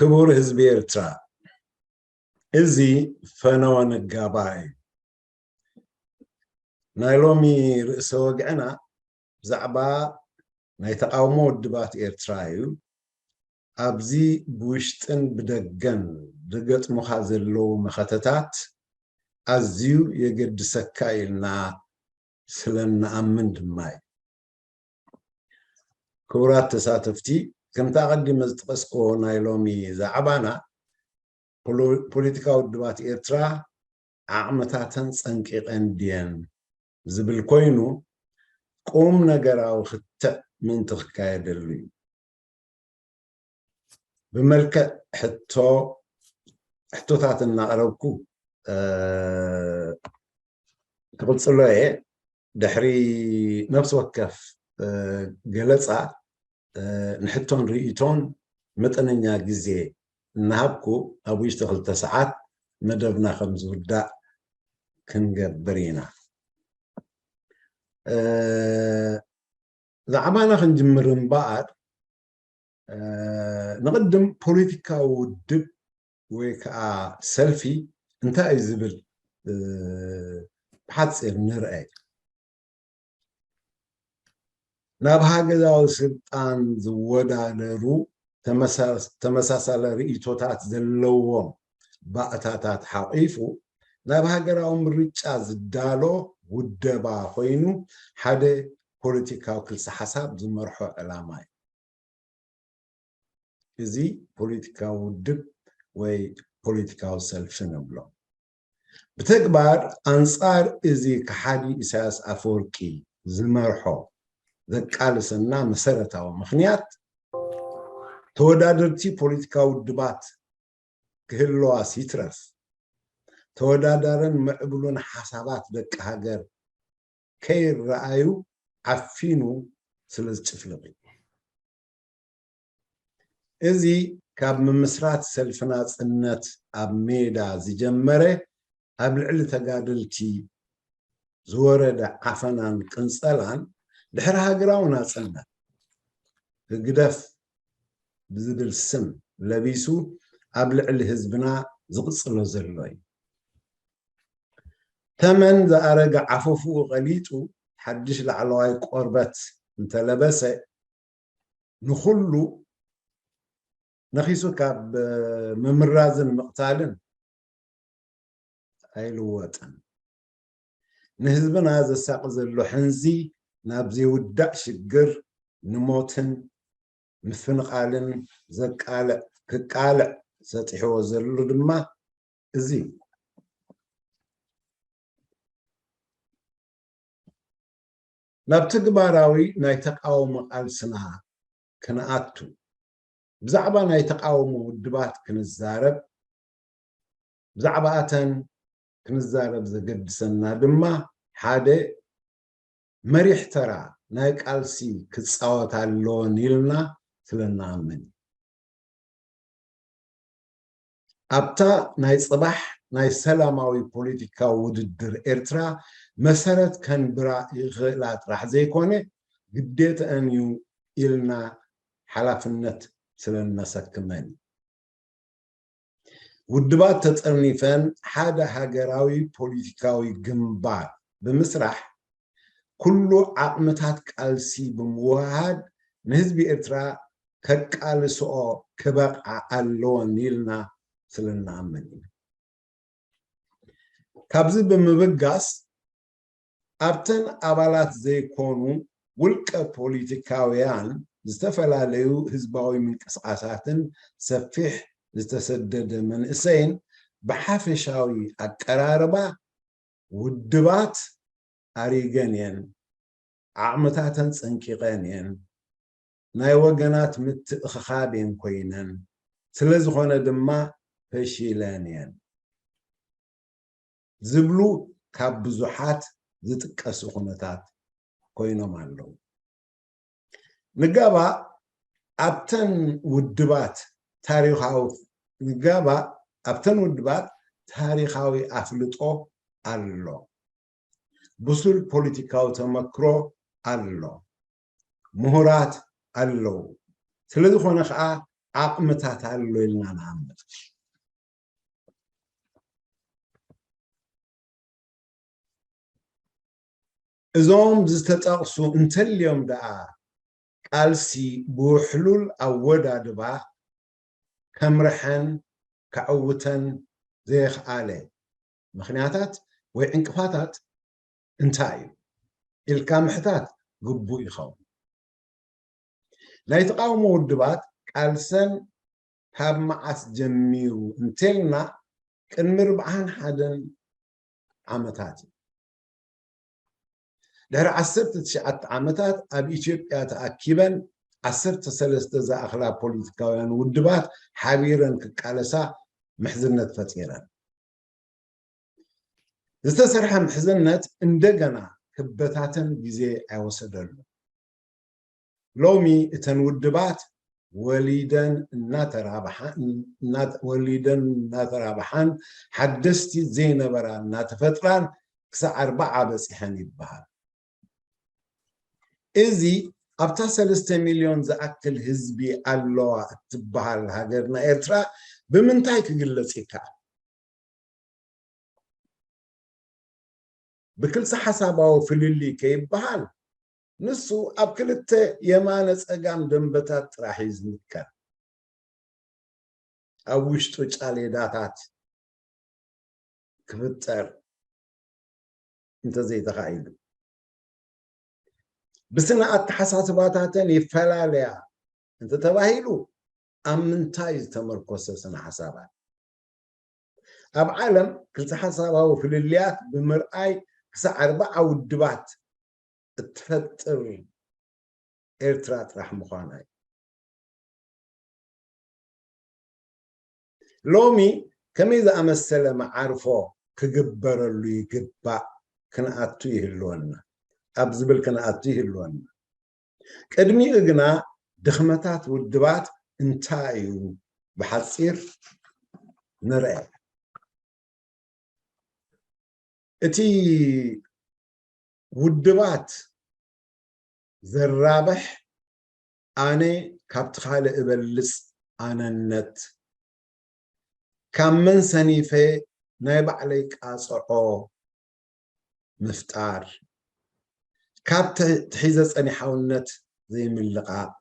ክቡር ህዝቢ ኤርትራ፣ እዚ ፈነወ ንጋባ እዩ። ናይ ሎሚ ርእሰ ወግዕና ብዛዕባ ናይ ተቓውሞ ውድባት ኤርትራ እዩ። ኣብዚ ብውሽጥን ብደገን ዝገጥሙኻ ዘለዉ መኸተታት ኣዝዩ የገድሰካ ኢልና ስለ እንኣምን ድማ እዩ። ክቡራት ተሳተፍቲ፣ ከምቲ ኣቐዲመ ዝጠቐስክዎ ናይ ሎሚ ዛዕባና ፖሎ-፣ ፖለቲካዊ ውድባት ኤርትራ ዓቕምታተን ጸንቂቐን ድየን ዝብል ኮይኑ፣ ቁም ነገራዊ ክትዕ ምእንቲ ክካየደሉ እዩ። ብመልክዕ ሕቶ፣ ሕቶታት እናቕረብኩ፣ እ፣ ክቕጽሎ እየ። ድሕሪ ነፍሲ ወከፍ፣ እ፣ ገለጻ፣ እ፣ ንሕቶን ርእይቶን መጠነኛ ግዜ እናሃብኩ፣ ኣብ ውሽጢ ክልተ ሰዓት መደብና ከም ዝውዳእ ክንገብር ኢና። እ፣ ዛዕባና ክንጅምር እምበኣር፣ እ፣ ንቕድም ፖለቲካዊ ውድብ ወይ ከዓ ሰልፊ እንታይ እዩ ዝብል፣ እ፣ ብሓጺር ንርኣይ። ናብ ሃገራዊ ስልጣን ዝወዳደሩ ተመሳ-፣ ተመሳሳሊ ርእይቶታት ዘለዎም ባእታታት ሓቒፉ ናብ ሃገራዊ ምርጫ ዝዳሎ ውደባ ኮይኑ ሓደ ፖለቲካዊ ክልሰ ሓሳብ ዝመርሖ ዕላማ እዩ። እዚ ፖለቲካዊ ውድብ ወይ ፖለቲካዊ ሰልፊ ንብሎ። ብተግባር ኣንጻር እዚ ከሓዲ ኢሳያስ ኣፈወርቂ ዝመርሖ ዘቃልሰና መሰረታዊ ምኽንያት፣ ተወዳደርቲ ፖለቲካዊ ውድባት ክህልዋስ ይትረፍ፣ ተወዳዳርን ምዕቡልን ሓሳባት ደቂ ሃገር ከይረኣዩ ዓፊኑ ስለ ዝጭፍልቕ እዩ። እዚ ካብ ምምስራት ሰልፊ ናጽነት ኣብ ሜዳ ዝጀመረ፣ ኣብ ልዕሊ ተጋደልቲ ዝወረደ ዓፈናን ቅንጸላን፣ ድሕሪ ሃገራዊ ናጽነት ህግደፍ ብዝብል ስም ለቢሱ ኣብ ልዕሊ ህዝብና ዝቕጽሎ ዘሎ እዩ። ተመን ዝኣረገ ዓፈፉኡ ቀሊጡ ሓድሽ ላዕለዋይ ቆርበት እንተለበሰ፣ ንኹሉ ነኺሱ ካብ ምምራዝን ምቕታልን ኣይልወጥን። ንህዝብና ዘሳቒ ዘሎ ሕንዚ ናብ ዘይውዳእ ሽግር፣ ንሞትን ምፍንቓልን ዘቃልዕ፣ ክቃልዕ ሰጢሕዎ ዘሎ ድማ እዚ እዩ። ናብ ተግባራዊ ናይ ተቃውሞ ቃልስና ክንኣቱ፣ ብዛዕባ ናይ ተቃውሞ ውድባት ክንዛረብ፣ ብዛዕባኣተን ክንዛረብ ዘገድሰና ድማ ሓደ መሪሕ ተራ ናይ ቃልሲ ክጻወት ኣለዎን ኢልና ስለ እንኣምን እዩ። ኣብታ ናይ ጽባሕ ናይ ሰላማዊ ፖለቲካዊ ውድድር ኤርትራ መሰረት ከንብራ ይኽእላ ጥራሕ ዘይኮነ፣ ግዴተአን እዩ ኢልና ሓላፍነት ስለ እነሰክመን እዩ። ውድባት ተጠርኒፈን ሓደ ሃገራዊ ፖለቲካዊ ግንባር ብምስራሕ፣ ኩሉ ዓቕምታት ቃልሲ ብምውህሃድ ንህዝቢ ኤርትራ ከቃልስኦ ክበቕዓ ኣለወን ኢልና ስለ እንኣምን ኢና። ካብዚ ብምብጋስ፣ ኣብተን ኣባላት ዘይኮኑ ውልቀ ፖለቲካውያን፣ ዝተፈላለዩ ህዝባዊ ምንቅስቓሳትን ሰፊሕ ዝተሰደደ መንእሰይን ብሓፈሻዊ ኣቀራርባ ውድባት ኣሪገን እየን፣ ዓቕምታተን ጸንቂቐን እየን፣ ናይ ወገናት ምትእኽኻብ እየን ኮይነን፣ ስለ ዝኾነ ድማ ፈሺለን እየን ዝብሉ ካብ ብዙሓት ዝጥቀሱ ኩነታት ኮይኖም ኣለዉ። ንጋባ ኣብተን ውድባት ታሪኻዊ፣ ንጋባ ኣብተን ውድባት ታሪኻዊ ኣፍልጦ ኣሎ። ብሱል ፖለቲካዊ ተመክሮ ኣሎ። ምሁራት ኣለዉ። ስለ ዝኾነ ኸኣ ዓቕምታት ኣሎ ኢልና ንኣምን። እዞም ዝተጠቕሱ እንተልዮም ደኣ ቃልሲ ብውሕሉል ኣወዳድባ ከምርሐን ከዕውተን ዘየኽኣለ ምኽንያታት ወይ ዕንቅፋታት እንታይ እዩ ኢልካ ምሕታት ግቡእ ይኸውን። ናይ ተቓውሞ ውድባት ቃልሰን ካብ መዓስ ጀሚሩ እንተልና ቅድሚ ኣርብዓን ሓደን ዓመታት እዩ። ድሕሪ ዓሰርተ ትሽዓተ ዓመታት ኣብ ኢትዮጵያ ተኣኪበን ዓሰርተ ሰለስተ ዝኣኽላ ፖለቲካውያን ውድባት ሓቢረን ክቃለሳ ምሕዝነት ፈጢረን። ዝተሰርሐ ምሕዝነት እንደገና ክበታተን ግዜ ኣይወሰደሉ። ሎሚ እተን ውድባት ወሊደን እናተራብሓ- እናተ- ወሊደን እናተራብሓን ሓደስቲ ዘይነበራ እናተፈጥራን ክሳዕ ኣርባዓ በፂሐን ይበሃል። እዚ ኣብታ ሰለስተ ሚልዮን ዝኣክል ህዝቢ ኣለዋ እትበሃል ሃገርና ኤርትራ ብምንታይ ክግለጽ ይከኣል? ብክልሲ ሓሳባዊ ፍልልይ ከይበሃል ንሱ ኣብ ክልተ የማነ ጸጋም ደንበታት ጥራሕ እዩ ዝምከን። ኣብ ውሽጡ ጫሌዳታት ክፍጠር እንተዘይተኻኢሉ፣ ብስነ ኣተሓሳስባታተን ይፈላለያ እንተተባሂሉ ኣብ ምንታይ ዝተመርኮሰ ስነ ሓሳባት? ኣብ ዓለም ክልተ ሓሳባዊ ፍልልያት ብምርኣይ ክሳዕ ኣርባዓ ውድባት እትፈጥር ኤርትራ ጥራሕ ምዃና እዩ። ሎሚ ከመይ ዝኣመሰለ መዓርፎ ክግበረሉ ይግባእ ክንኣቱ ይህልወና፣ ኣብ ዝብል ክንኣቱ ይህልወና። ቅድሚኡ ግና ድኽመታት ውድባት እንታይ እዩ ብሓጺር ንርአ። እቲ ውድባት ዘራብሕ ኣነ ካብቲ ካልእ እበልጽ ኣነነት፣ ካብ መን ሰኒፈ ናይ ባዕለይ ቃጽዖ ምፍጣር፣ ካብ ትሒዘ ጸኒሓውነት ዘይምልቓቕ፣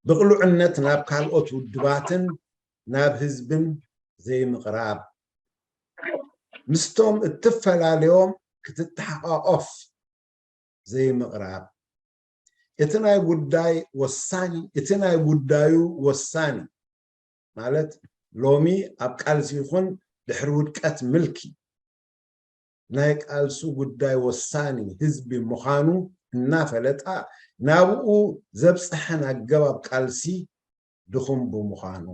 ብቕሉዕነት ናብ ካልኦት ውድባትን ናብ ህዝብን ዘይምቕራብ፣ ምስቶም እትፈላለዮም ክትተሓቋቆፍ ዘይምቕራብ፣ እቲ ናይ ጉዳይ ወሳኒ እቲ ናይ ጉዳዩ ወሳኒ ማለት ሎሚ ኣብ ቃልሲ ይኹን ድሕሪ ውድቀት ምልኪ ናይ ቃልሱ ጉዳይ ወሳኒ ህዝቢ ምዃኑ እናፈለጣ ናብኡ ዘብፅሐን ኣገባብ ቃልሲ ድኹም ብምዃኑ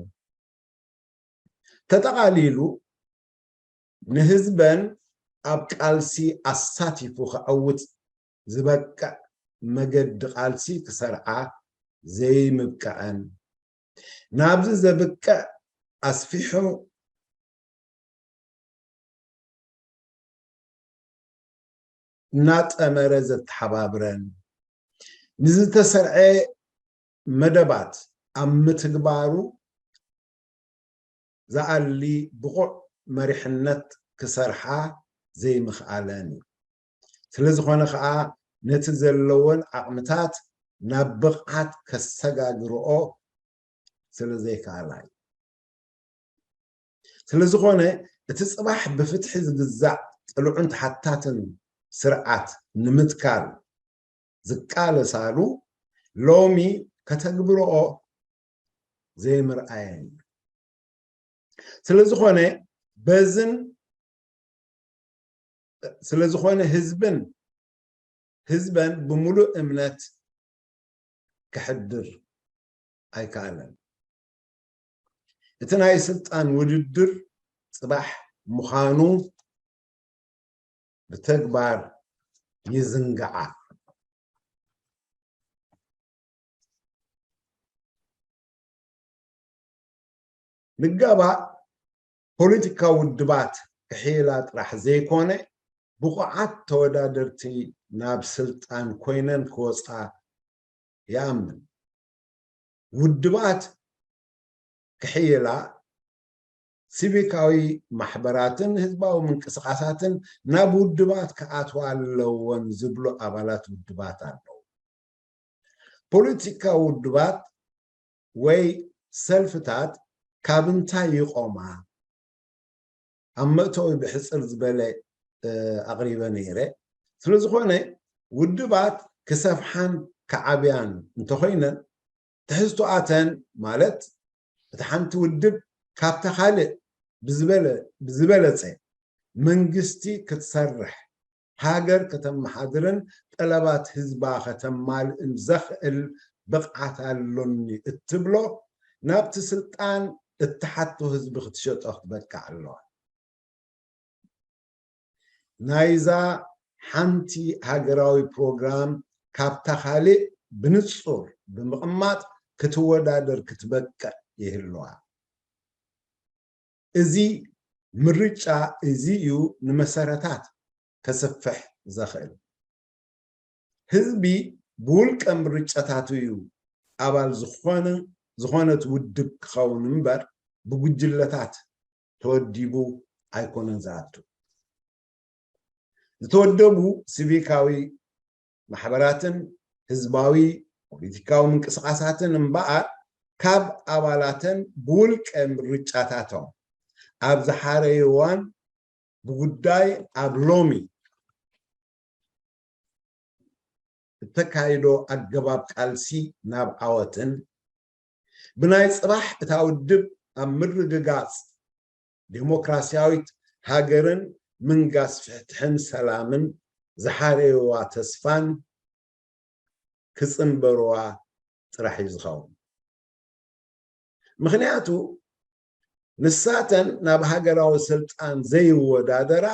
ተጠቓሊሉ ንህዝበን ኣብ ቃልሲ ኣሳቲፉ ከዐውት ዝበቅዕ መገዲ ቃልሲ ክሰርዓ ዘይምብቅዐን ናብዚ ዘብቅዕ ኣስፊሑ እናጠመረ ዘተሓባብረን ንዝተሰርዐ መደባት ኣብ ምትግባሩ ዝኣሊ ብቑዕ መሪሕነት ክሰርሓ ዘይምኽኣለን እዩ። ስለዝኾነ ኸኣ ነቲ ዘለወን ዓቕምታት ናብ ብቕዓት ከሰጋግርኦ ስለዘይከኣላ እዩ። ስለዝኾነ እቲ ጽባሕ ብፍትሒ ዝግዛእ ጥሉዕን ተሓታትን ስርዓት ንምትካል ዝቃለሳሉ ሎሚ ከተግብርኦ ዘይምርኣየን እዩ። ስለዝኾነ በዝን ስለዝኾነ ህዝብን ህዝበን ብምሉእ እምነት ክሕድር ኣይከኣለን። እቲ ናይ ስልጣን ውድድር ጽባሕ ምዃኑ ብተግባር ይዝንግዓ። ንጋባእ ፖለቲካዊ ውድባት ክሕይላ ጥራሕ ዘይኮነ ብቑዓት ተወዳደርቲ ናብ ስልጣን ኮይነን ክወፃ ይኣምን። ውድባት ክሕይላ፣ ሲቪካዊ ማሕበራትን ህዝባዊ ምንቅስቓሳትን ናብ ውድባት ክኣትዋ ኣለወን ዝብሉ ኣባላት ውድባት ኣለዉ። ፖለቲካዊ ውድባት ወይ ሰልፍታት ካብ እንታይ ይቖማ? ኣብ መእተዊ ብሕጽር ዝበለ ኣቕሪበ ነይረ። ስለዝኾነ ውድባት ክሰፍሓን ክዓብያን እንተኾይነን፣ ትሕዝቶኣተን ማለት እቲ ሓንቲ ውድብ ካብታ ካልእ ብዝበለጸ መንግስቲ ክትሰርሕ፣ ሃገር ከተመሓድርን ጠለባት ህዝባ ከተማልእን ዘኽእል ብቕዓት ኣሎኒ እትብሎ፣ ናብቲ ስልጣን እትሓቶ ህዝቢ ክትሸጦ ክትበቅዕ ኣለዋ። ናይዛ ሓንቲ ሃገራዊ ፕሮግራም ካብታ ካልእ ብንጹር ብምቕማጥ ክትወዳደር ክትበቅዕ ይህልዋ። እዚ ምርጫ እዚ እዩ ንመሰረታት ከስፍሕ ዘኽእል። ህዝቢ ብውልቀ ምርጫታቱ እዩ ኣባል ዝኾነ ዝኾነት ውድብ ክኸውን እምበር ብጉጅለታት ተወዲቡ ኣይኮነን ዝኣቱ። ዝተወደቡ ሲቪካዊ ማሕበራትን ህዝባዊ ፖለቲካዊ ምንቅስቓሳትን እምበኣር ካብ ኣባላተን ብውልቀ ምርጫታቶም ኣብ ዝሓረይዋን ብጉዳይ ኣብ ሎሚ እተካይዶ ኣገባብ ቃልሲ ናብ ዓወትን ብናይ ጽባሕ እታ ውድብ ኣብ ምርግጋጽ ዴሞክራሲያዊት ሃገርን ምንጋስ ፍትሕን ሰላምን ዝሓረይዋ ተስፋን ክጽንበርዋ ጥራሕ እዩ ዝኸውን። ምኽንያቱ ንሳተን ናብ ሃገራዊ ስልጣን ዘይወዳደራ፣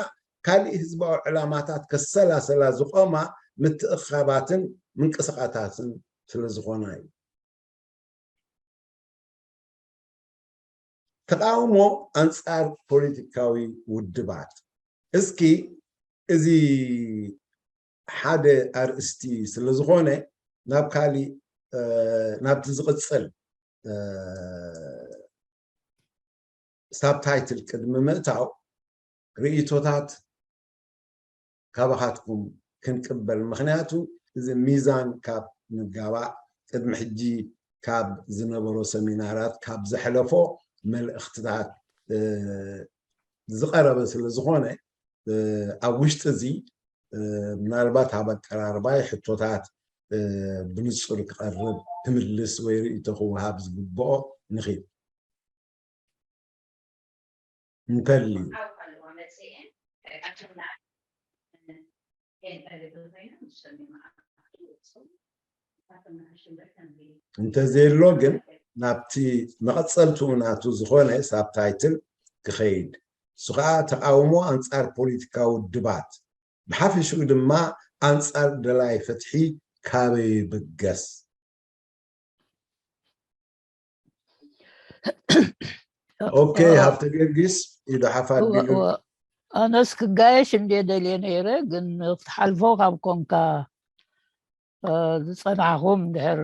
ካሊእ ህዝባዊ ዕላማታት ከሰላሰላ ዝቖማ ምትእኻባትን ምንቅስቓሳትን ስለ ዝኾና እዩ። ተቃውሞ ኣንጻር ፖለቲካዊ ውድባት። እስኪ እዚ ሓደ ኣርእስቲ ስለ ዝኾነ ናብ ካሊእ ናብቲ ዝቕጽል ሳብታይትል ቅድሚ ምእታው ርእይቶታት ካባኻትኩም ክንቅበል። ምኽንያቱ እዚ ሚዛን ካብ ምጋባእ ቅድሚ ሕጂ ካብ ዝነበሮ ሰሚናራት ካብ ዘሕለፎ መልእኽትታት ዝቐረበ ስለ ዝኾነ ኣብ ውሽጢ እዚ ምናልባት ኣብ ኣቀራርባይ ሕቶታት ብንጹር ክቐርብ ክምልስ ወይ ርእይቶ ክወሃብ ዝግብኦ ንኽእል እንተልዩ እንተዘየሎ ግን ናብቲ መቐጸልትኡ ናቱ ዝኾነ ሳብታይትል ክኸይድ፣ እሱ ኸዓ ተቓውሞ ኣንጻር ፖለቲካዊ ውድባት ብሓፈሽኡ ድማ ኣንጻር ደላይ ፍትሒ ካበይ ይብገስ? ኦኬ፣ ሃብተ ጊዮርጊስ ኢዱ ሓፍ ኣቢሉ። ኣነስ ክጋየሽ እንድየ ደልየ ነይረ፣ ግን ክትሓልፎ ካብ ኮንካ ዝጸናሕኹም ድሕር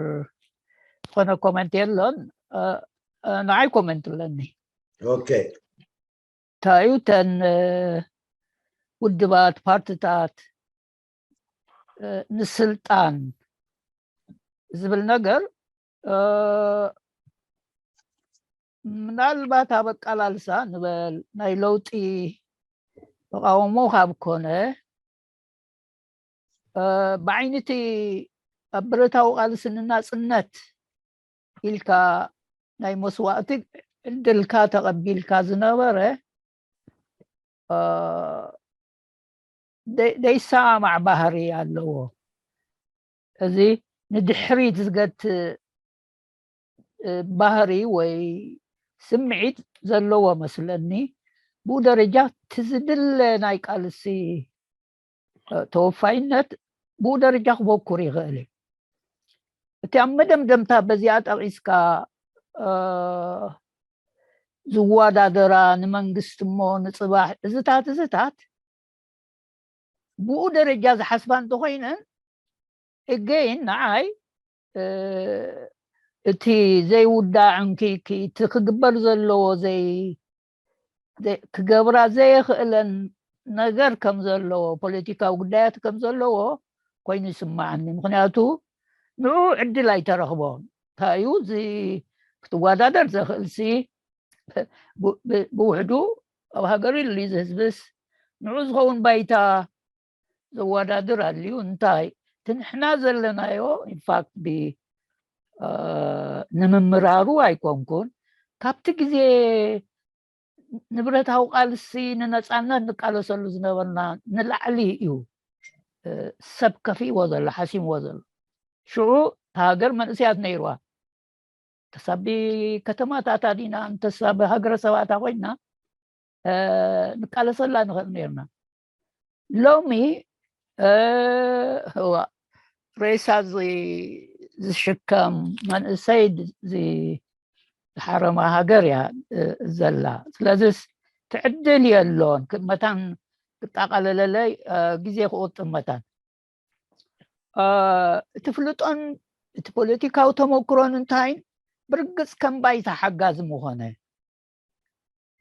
ዝኾነ ኮመንት የሎን። ንዓይ ኮመንት ኣለኒ። ኦኬ። እንታይ እዩ ተን ውድባት፣ ፓርትታት ንስልጣን ዝብል ነገር ምናልባት ኣብ ኣቃላልሳ ንበል ናይ ለውጢ ተቃውሞ ካብ ኮነ ብዓይኒ እቲ ኣብ ብረታዊ ቃልሲ ንናጽነት ኢልካ ናይ መስዋእቲ ዕድልካ ተቐቢልካ ዝነበረ ደይሰማማዕ ባህሪ ኣለዎ። እዚ ንድሕሪት ዝገትእ ባህሪ ወይ ስምዒት ዘለዎ መስለኒ። ብኡ ደረጃ እቲ ዝድለ ናይ ቃልሲ ተወፋይነት ብኡ ደረጃ ክበኩር ይኽእል እዩ። እቲ ኣብ መደምደምታ በዚኣ ጠቒስካ ዝወዳደራ ንመንግስቲ እሞ ንፅባሕ እዝታት እዝታት ብኡ ደረጃ ዝሓስባ እንተኾይነን እገይን ንዓይ እ፣ እቲ ዘይውዳእ ዕንኪኪ፣ እቲ ክግበር ዘለዎ ዘይ ዘይ- ክገብራ ዘየኽእለን ነገር ከም ዘለዎ፣ ፖለቲካዊ ጉዳያት ከም ዘለዎ ኮይኑ ይስማዓኒ። ምክንያቱ ንኡ ዕድል ኣይተረኽቦን። እንታይ እዩ እዚ ክትወዳደር ዘኽእልሲ ብ- ብ- ብውሕዱ ኣብ ሃገሩ ይሉ እዚ ህዝብስ ንኡ ዝኸውን ባይታ ዘወዳድር ኣልዩ። እንታይ እቲ ንሕና ዘለናዮ ኢንፋክት ብ ንምምራሩ ኣይኮንኩን፣ ካብቲ ግዜ ንብረታዊ ቃልሲ ንነፃነት ንቃለሰሉ ዝነበርና ንላዕሊ እዩ ሰብ ከፊእዎ ዘሎ፣ ሓሲምዎ ዘሎ። ሽዑ ሃገር መንእሰያት ነይርዋ። ተሳቢ ከተማታት ኣዲና እንተሳቢ ሃገረ ሰባታ ኮይና ንቃለሰላ ንኽእል ነርና። ሎሚ እዋ ሬሳ ዝሽከም መንእሰይ ዝሓረማ ሃገር እያ ዘላ። ስለዚስ ትዕድል የሎን። መታን ክጣቃለለለይ ግዜ ክቁጥብ መታን እቲ ፍልጦን እቲ ፖለቲካዊ ተመክሮን እንታይን ብርግፅ ከም ባይታ ሓጋዚ ምኾነ።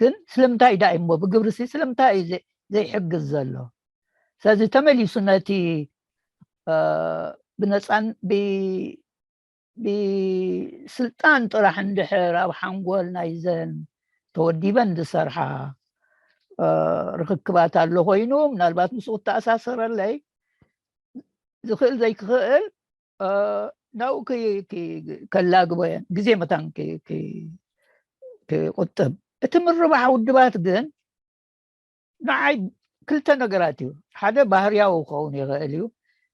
ግን ስለምንታይ ዳ እሞ ብግብርሲ ስለምንታይ እዩ ዘይሕግዝ ዘሎ? ስለዚ ተመሊሱ ነቲ ብነፃን ብስልጣን ጥራሕ እንድሕር ኣብ ሓንጎል ናይዘን ተወዲበን ዝሰርሓ ርክክባት ኣሎ ኮይኑ፣ ምናልባት ምስኡ ክተኣሳሰረለይ ዝኽእል ዘይክኽእል ናብኡ ከላግቦ እየን፣ ግዜ መታን ክቁጥብ። እቲ ምርባሕ ውድባት ግን ንዓይ ክልተ ነገራት እዩ። ሓደ ባህርያዊ ክኸውን ይኽእል እዩ።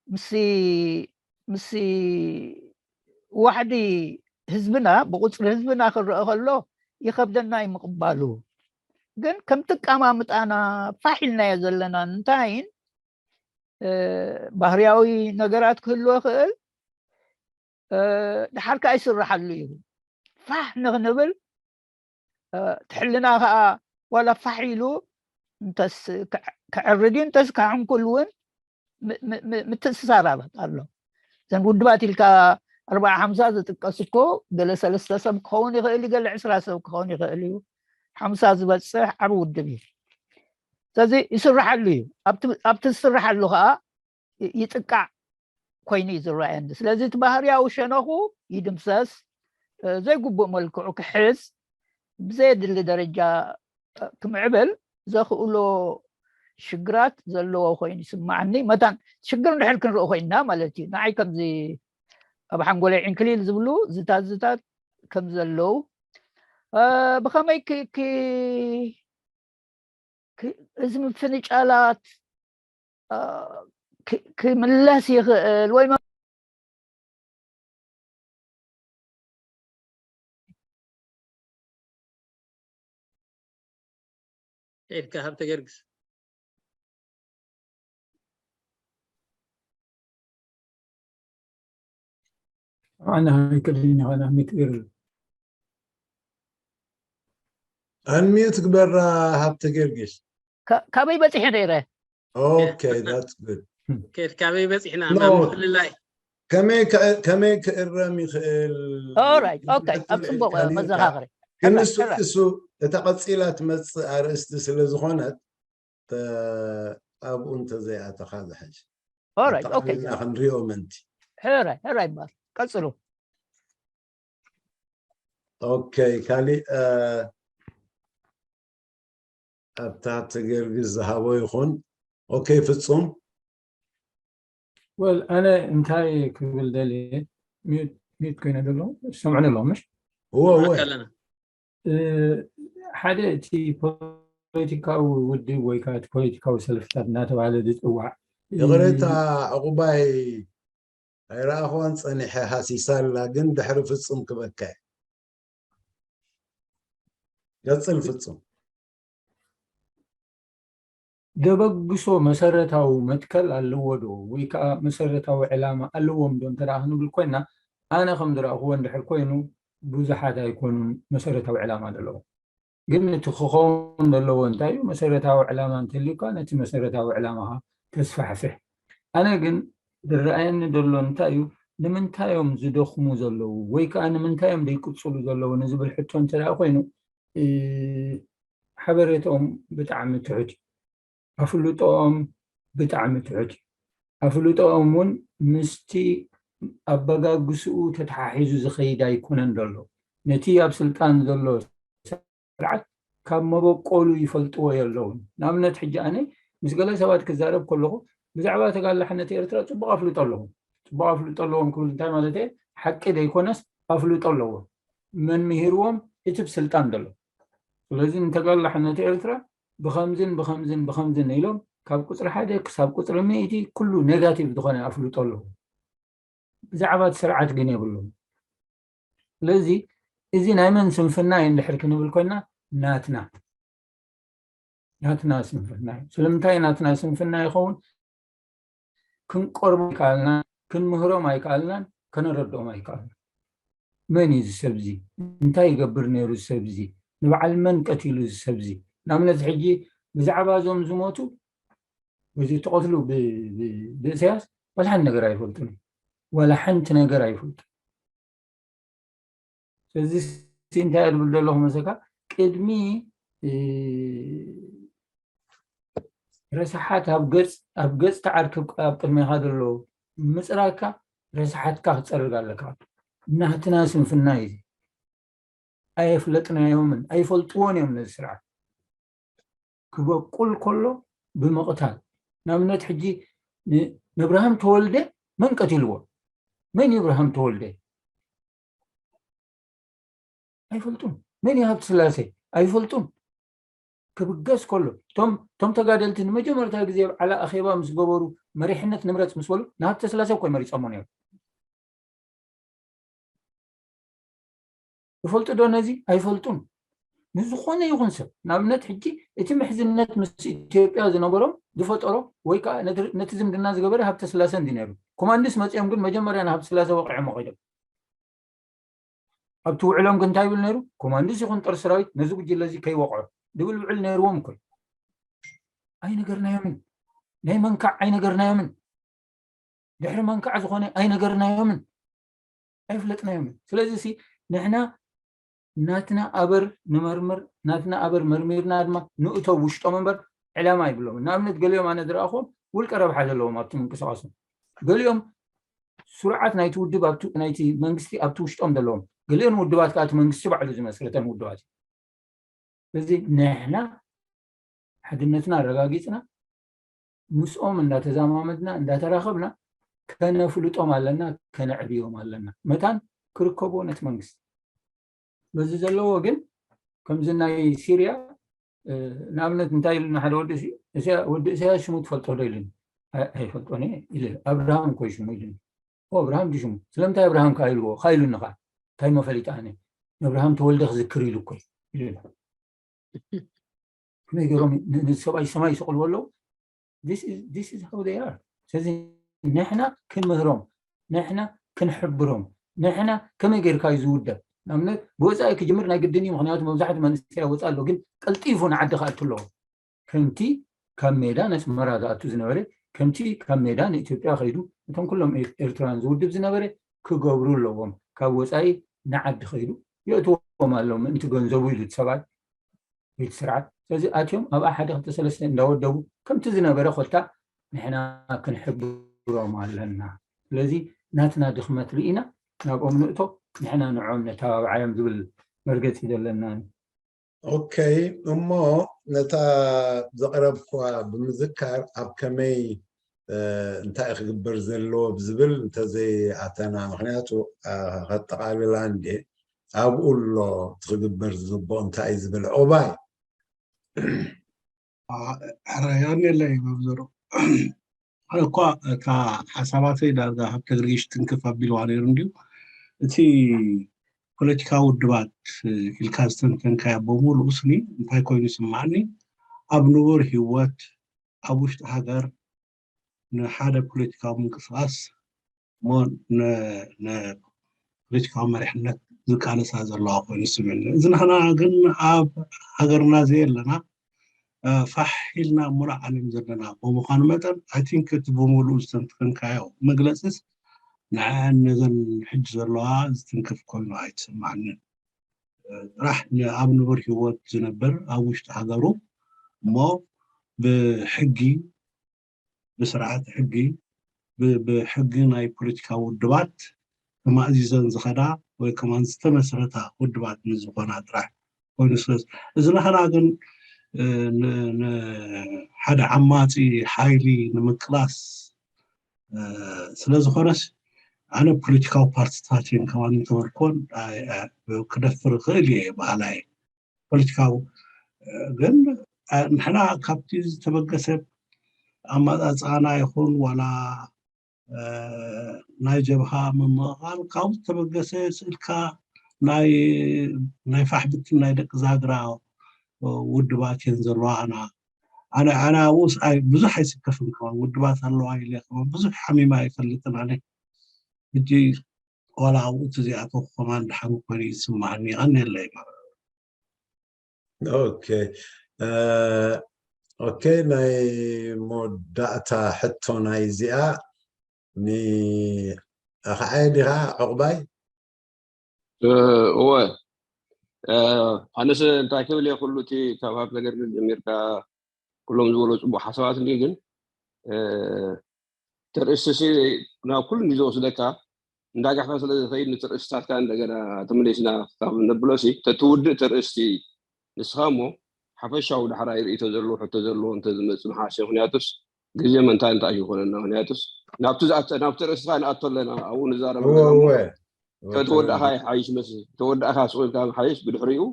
ምስ ምስ ዋሕዲ ህዝብና ብቁፅሪ ህዝብና ክረአ ከሎ ይኸብደና እዩ ምቕባሉ። ግን ከምቲ ኣቀማምጣና ፋሕ ኢልናዮ ዘለና እንታይን ባህርያዊ ነገራት ክህልዎ ይኽእል፣ ድሓር ከዓ ይስራሓሉ እዩ። ፋሕ ንክንብል ትሕልና ከዓ ዋላ ፋሕ ኢሉ እንተስ ክዕርድ እዩ እንተስ ክሕንኩል እውን ምትእስሳር ኣሎ። እዘን ውድባት ኢልካ ኣርባዓ ሓምሳ ዝጥቀስ እኮ ገለ ሰለስተ ሰብ ክኸውን ይኽእል እዩ፣ ገለ ዕስራ ሰብ ክኸውን ይኽእል እዩ። ሓምሳ ዝበፅሕ ዓብ ውድብ እዩ። ስለዚ ይስርሓሉ እዩ። ኣብቲ ዝስርሓሉ ከዓ ይጥቃዕ ኮይኑ እዩ ዝረኣየኒ። ስለዚ እቲ ባህርያዊ ሸነኹ ይድምሰስ፣ ዘይግቡእ መልክዑ ክሕዝ፣ ብዘየድሊ ደረጃ ክምዕብል ዘኽእሎ ሽግራት ዘለዎ ኮይኑ ይስማዓኒ። መታን ሽግር እንድሕር ክንርኢ ኮይንና ማለት እዩ። ንዓይ ከምዚ ኣብ ሓንጎለይ ዕንክሊል ዝብሉ ዝታዝታት ከም ዘለዉ ብኸመይ እዚ ምፍንጫላት ክምለስ ይኽእል ወይ ሄድካ ሃብተ ገርግስ ኣነ ኣይክእልን ይኸና ሚትግር ኣንሚዩት ግበራ ሃብተ ገርግስ ካበይ በፂሐ ነይረ okay that's good ከድካ ኣበይ በፂሕና ናብ ምፍልላይ ከመይ ክእረም ይኽእል ኣብ ፅቡቅ መዘኻኸሪ ግን እሱ እሱ እታ ቀፂላ ትመፅእ ኣርእስቲ ስለ ዝኾነት ኣብኡ እንተዘይኣተኻ ዝሓሽ ሕራይ ክንሪኦ ምእንቲ ሕራይ ሕራይ ይበሃል ቀፅሉ okay ካሊእ ኣብታ ትገርግስ ዝሃቦ ይኹን okay ፍፁም well ኣነ እንታይ ክብል ደልየ ሚዩት ኮይነ ዘሎ ዝሰምዑኒ ኣለዉ ምሽ እወ እወ ኣለና ሓደ እቲ ፖለቲካዊ ውድብ ወይ ከዓ እቲ ፖለቲካዊ ሰልፍታት እናተባሃለ ዝፅዋዕ ይቕሬታ ዕቑባይ ኣይረኣኽዋን ፀኒሐ ሃሲሳ ኣላ ግን ድሕሪ ፍፁም ክበካ እየ ቀፅል ፍፁም ደበግሶ መሰረታዊ መትከል ኣለዎ ዶ ወይ ከዓ መሰረታዊ ዕላማ ኣለዎም ዶ እንተ ክንብል ኮይና ኣነ ከም ዝረእኽዎ እንድሕር ኮይኑ ብዙሓት ኣይኮኑን መሰረታዊ ዕላማ ዘለዎም ግን እቲ ክኸውን ዘለዎ እንታይ እዩ መሰረታዊ ዕላማ እንተልዩካ ነቲ መሰረታዊ ዕላማኻ ተስፋሕፍሕ ኣነ ግን ዝረኣየኒ ዘሎ እንታይ እዩ ንምንታይ እዮም ዝደኽሙ ዘለዉ ወይ ከዓ ንምንታይ እዮም ዘይቅፅሉ ዘለዉ ንዝብል ሕቶ እንተ ደኣ ኮይኑ፣ እ፣ ሓበሬታኦም ብጣዕሚ ትሑት እዩ። ኣፍልጦኦም ብጣዕሚ ትሑት እዩ። ኣፍልጦኦም እውን ምስቲ ኣበጋግስኡ ተተሓሒዙ ዝኸይድ ኣይኮነን ዘሎ። ነቲ ኣብ ስልጣን ዘሎ ስርዓት ካብ መበቆሉ ይፈልጥዎ የለውን። ንኣብነት ሕጂ ኣነ ምስ ገለ ሰባት ክዛረብ ከለኹ ብዛዕባ ተጋላሕነት ኤርትራ ጽቡቕ ኣፍልጦ ኣለዎም። ጽቡቕ ኣፍልጦ ኣለዎም ክብል እንታይ ማለት እየ? ሓቂ ዘይኮነስ ኣፍልጦ ኣለዎም። መን ምሂርዎም? እቲ ብስልጣን ዘሎ። ስለዚ ንተጋላሕነት ኤርትራ ብኸምዝን ብኸምዝን ብኸምዝን ኢሎም ካብ ቁፅሪ ሓደ ክሳብ ቁፅሪ ሚእቲ ኩሉ ኔጋቲቭ ዝኾነ ኣፍልጦ ኣለዎም። ብዛዕባ እቲ ስርዓት ግን የብሎም። ስለዚ እዚ ናይ መን ስንፍና እዩ እንድሕር ክንብል ኮይና ናትና ናትና ስንፍና እዩ። ስለምንታይ ናትና ስንፍና ይኸውን? ክንቆርቦም ኣይከኣልናን፣ ክንምህሮም ኣይከኣልናን፣ ከነረድኦም ኣይከኣልናን። መን እዩ እዚ ሰብ እዚ? እንታይ ይገብር ነይሩ እዚ ሰብ እዚ? ንበዓል መን ቀቲሉ እዚ ሰብ እዚ? ንኣብነት ሕጂ ብዛዕባ እዞም ዝሞቱ ወይ ዝተቐትሉ ብ- ብ- ብእሰያስ ዋላ ሓንቲ ነገር ኣይፈልጡን። ዋላ ሓንቲ ነገር ኣይፈልጡን። ስለዚ እንታይ እብል ዘለኹ መሰካ ቅድሚ ረሳሓት ኣብ ገፅ ኣብ ገፅ ተዓርክብ ኣብ ቅድሜኻ ዘሎ ምፅራካ ረሳሓትካ ክፀርግ ኣለካ። ናትና ስንፍና እዩ። ኣየፍለጥናዮምን ኣይፈልጥዎን እዮም ነዚ ስርዓት። ክበቁል ከሎ ብምቕታል ንኣብነት ሕጂ ንእብርሃም ተወልደ መን ቀትልዎ? መን እዩ እብርሃም ተወልደ? ኣይፈልጡን። መን እዩ ሃብቲ ስላሴ? ኣይፈልጡን። ክብገስ ከሎ እቶም ተጋደልቲ ንመጀመርታ ግዜ ኣብ ዓላ ኣኼባ ምስ ገበሩ መሪሕነት ንምረፅ ምስ በሉ ንሃብተ ስላሴ እኮ መሪፆሞ ነሩ። ይፈልጡ ዶ ነዚ? ኣይፈልጡን። ንዝኾነ ይኹን ሰብ ንኣብነት ሕጂ እቲ ምሕዝነት ምስ ኢትዮጵያ ዝነበሮም ዝፈጠሮ ወይ ከዓ ነቲ ዝምድና ዝገበረ ሃብተ ስላሴ እንዲ ነሩ። ኮማንድስ መፂኦም ግን መጀመርያ ንሃብተ ስላሴ ወቂዖሞ ከይዶም ኣብቲ ውዕሎም ግን እንታይ ይብል ነሩ? ኮማንድስ ይኹን ጦር ሰራዊት ነዚ ጉጅለ እዚ ከይወቕዖ ዝብል ውዕል ነርዎም እኮ። ኣይነገርናዮምን። ናይ መንካዕ ኣይነገርናዮምን። ድሕሪ መንካዕ ዝኾነ ኣይነገርናዮምን። ኣይፍለጥናዮምን። ስለዚ ሲ ንሕና ናትና ኣበር ንመርምር፣ ናትና ኣበር መርሚርና ድማ ንእቶ ውሽጦም እምበር ዕላማ ይብሎም። ንኣብነት ገሊኦም ኣነ ዝረኣኹዎም ውልቀ ረብሓ ዘለዎም ኣብቲ ምንቅስቃሶም፣ ገሊኦም ስሩዓት ናይቲ ውድብ ናይቲ መንግስቲ ኣብቲ ውሽጦም ዘለዎም፣ ገሊኦን ውድባት ከዓ እቲ መንግስቲ ባዕሉ ዝመስረተን ውድባት እዩ። ስለዚ ንሕና ሓድነትና ኣረጋጊፅና ምስኦም እንዳተዛማመድና እንዳተራኸብና ከነፍልጦም ኣለና፣ ከነዕብዮም ኣለና። መታን ክርከቦ ነቲ መንግስቲ በዚ ዘለዎ ግን ከምዚ ናይ ሲርያ ንኣብነት እንታይ ኢሉና ሓደ ወዲ ወዲ እሳያስ ሽሙ ትፈልጦ ዶ ኢሉኒ። ኣይፈልጦን ኢለ ኣብርሃም እኮ ሽሙ ኢሉኒ። ኣብርሃም ድዩ ሽሙ? ስለምንታይ ኣብርሃም ከ ኢልዎ ከ ኢሉኒ ከ እንታይ መፈሊጣ ኣነ ንኣብርሃም ተወልደ ክዝክር ኢሉ እኮ ኢሉኒ። ከመይ ገይሮም ንሰብኣይ ሰማይ ይሰቕልዎ ኣለዉ? This is how they are። ስለዚ ንሕና ክንምህሮም፣ ንሕና ክንሕብሮም፣ ንሕና ከመይ ጌርካ እዩ ዝውደብ? ንኣብነት ብወፃኢ ክጅምር ናይ ግድን እዩ። ምክንያቱ መብዛሕትኡ መንእሰይ ወፃኢ ኣሎ፣ ግን ቀልጢፉ ንዓዲ ክኣቱ ኣለዎ። ከምቲ ካብ ሜዳ ነስመራ ዝኣቱ ዝነበረ፣ ከምቲ ካብ ሜዳ ንኢትዮጵያ ከይዱ እቶም ኩሎም ኤርትራውያን ዝውድብ ዝነበረ ክገብሩ ኣለዎም። ካብ ወፃኢ ንዓዲ ከይዱ የእትዎም ኣሎ ምእንቲ ገንዘቡ ኢሉ እቲ ሰብኣይ ቤት ስርዓት። ስለዚ ኣትዮም ኣብኣ ሓደ ክልተ ሰለስተ እንዳወደቡ ከምቲ ዝነበረ ኮታ ንሕና ክንሕብሮም ኣለና። ስለዚ ናትና ድኽመት ርኢና ናብኦም ንእቶ፣ ንሕና ንዕኦም ነተባብዓዮም ዝብል መርገፂ ዘለና። ኦኬ፣ እሞ ነታ ዘቕረብኳ ብምዝካር ኣብ ከመይ እንታይ ክግበር ዘለዎ ብዝብል እንተዘይኣተና፣ ምክንያቱ ከጠቓልላ እንዴ ኣብኡ ኣሎ ትክግበር ዝግብኦ እንታይ እዩ ዝብል ዕቑባይ። ሕራያን የለይ መብዘሩ እኳ እታ ሓሳባተይ ዳርጋ ካብ ተግርጊሽ ትንክፍ ኣቢልዋ ነይሩ እንድዩ። እቲ ፖለቲካዊ ውድባት ኢልካ ዝተንተንካዮ ብምሉኡ ስኒ እንታይ ኮይኑ ይስማዓኒ፣ ኣብ ንቡር ህይወት ኣብ ውሽጢ ሃገር ንሓደ ፖለቲካዊ ምንቅስቃስ እሞ ንፖለቲካዊ መሪሕነት ዝቃለሳ ዘለዋ ኮይኑ ይስምዕኒ። እዚ ንሕና ግን ኣብ ሃገርና ዘየለና ፋሕ ኢልና ሙሉእ ዓለም ዘለና ብምዃኑ መጠን I think እቲ ብምሉኡ ዝተንተንካዮ መግለፂስ ንዓን ነዘን ሕጂ ዘለዋ ዝትንክፍ ኮይኑ ኣይትስምዓንን። ጥራሕ ኣብ ንቡር ህይወት ዝነብር ኣብ ውሽጢ ሃገሩ እሞ ብሕጊ ብስርዓት ሕጊ ብሕጊ ናይ ፖለቲካዊ ውድባት ተማእዚዘን ዝኸዳ ወይ ከማን ዝተመስረታ ውድባት ንዝኾና ጥራሕ ኮይኑ ስለ እዚ ናኸና ግን ንሓደ ዓማፂ ሓይሊ ንምቅላስ ስለ ዝኾነስ ኣነ ፖለቲካዊ ፓርቲታት እየን ከማን እንተበልኮን ክደፍር ይኽእል እየ በሃላ እየ። ፖለቲካዊ ግን ንሕና ካብቲ ዝተበገሰ ኣመፃፅኣና ይኹን ዋላ ናይ ጀብሃ ምምቕቓል ካብኡ ዝተበገሰ ስእልካ ናይ ፋሕብትን ናይ ደቂ ዛግራ ውድባት እየን ዘለዋ ኣና ኣነ ኣነ ኣብኡስ ኣይ ብዙሕ ኣይስከፍን ከማን ውድባት ኣለዋ ኢለ ከማን ብዙሕ ሓሚማ ኣይፈልጥን ኣነ ሕጂ ዋላ ኣብኡ ተዘይኣተኹ ከማን ድሓን ኮይኑ ይስማዓኒ ይቐንየለይ። ኦኬ ኦኬ ናይ መወዳእታ ሕቶ ናይ እዚኣ ንኣኸዓየ ዲኻ ዕቑባይ? እወ ኣነስ እንታይ ክብል እየ ኩሉ እቲ ካብ ሃብተ ገርግስ ጀሚርካ ኩሎም ዝበሎ ፅቡቅ ሓሳባት እንዲ ግን ተርእስሲ ናብ ኩሉ እንዲ ዝወስደካ እንዳጋሕፈ ስለ ዝኸይድ ንትርእስታትካ እንደገና ተመሊስና ካብ ነብሎ ሲ ተትውድእ ተርእስቲ ንስኻ እሞ ሓፈሻዊ ዳሕራይ ርእቶ ዘለዎ ሕቶ ዘለዎ እንተዝመፅእ ምሓሸ ምክንያቱስ ግዜ መንታ እንታይ ይኾነና ምክንያቱስ ናብቲ ዝኣተ ናብቲ ርእስኻ ንኣቶ ኣለና ኣብኡ ንዛረብ ኣለና እሞ እወ ከተወዳእኻ ይሓይሽ መስ ተወዳእኻ ስቑልካ ምሓይሽ ብድሕሪኡ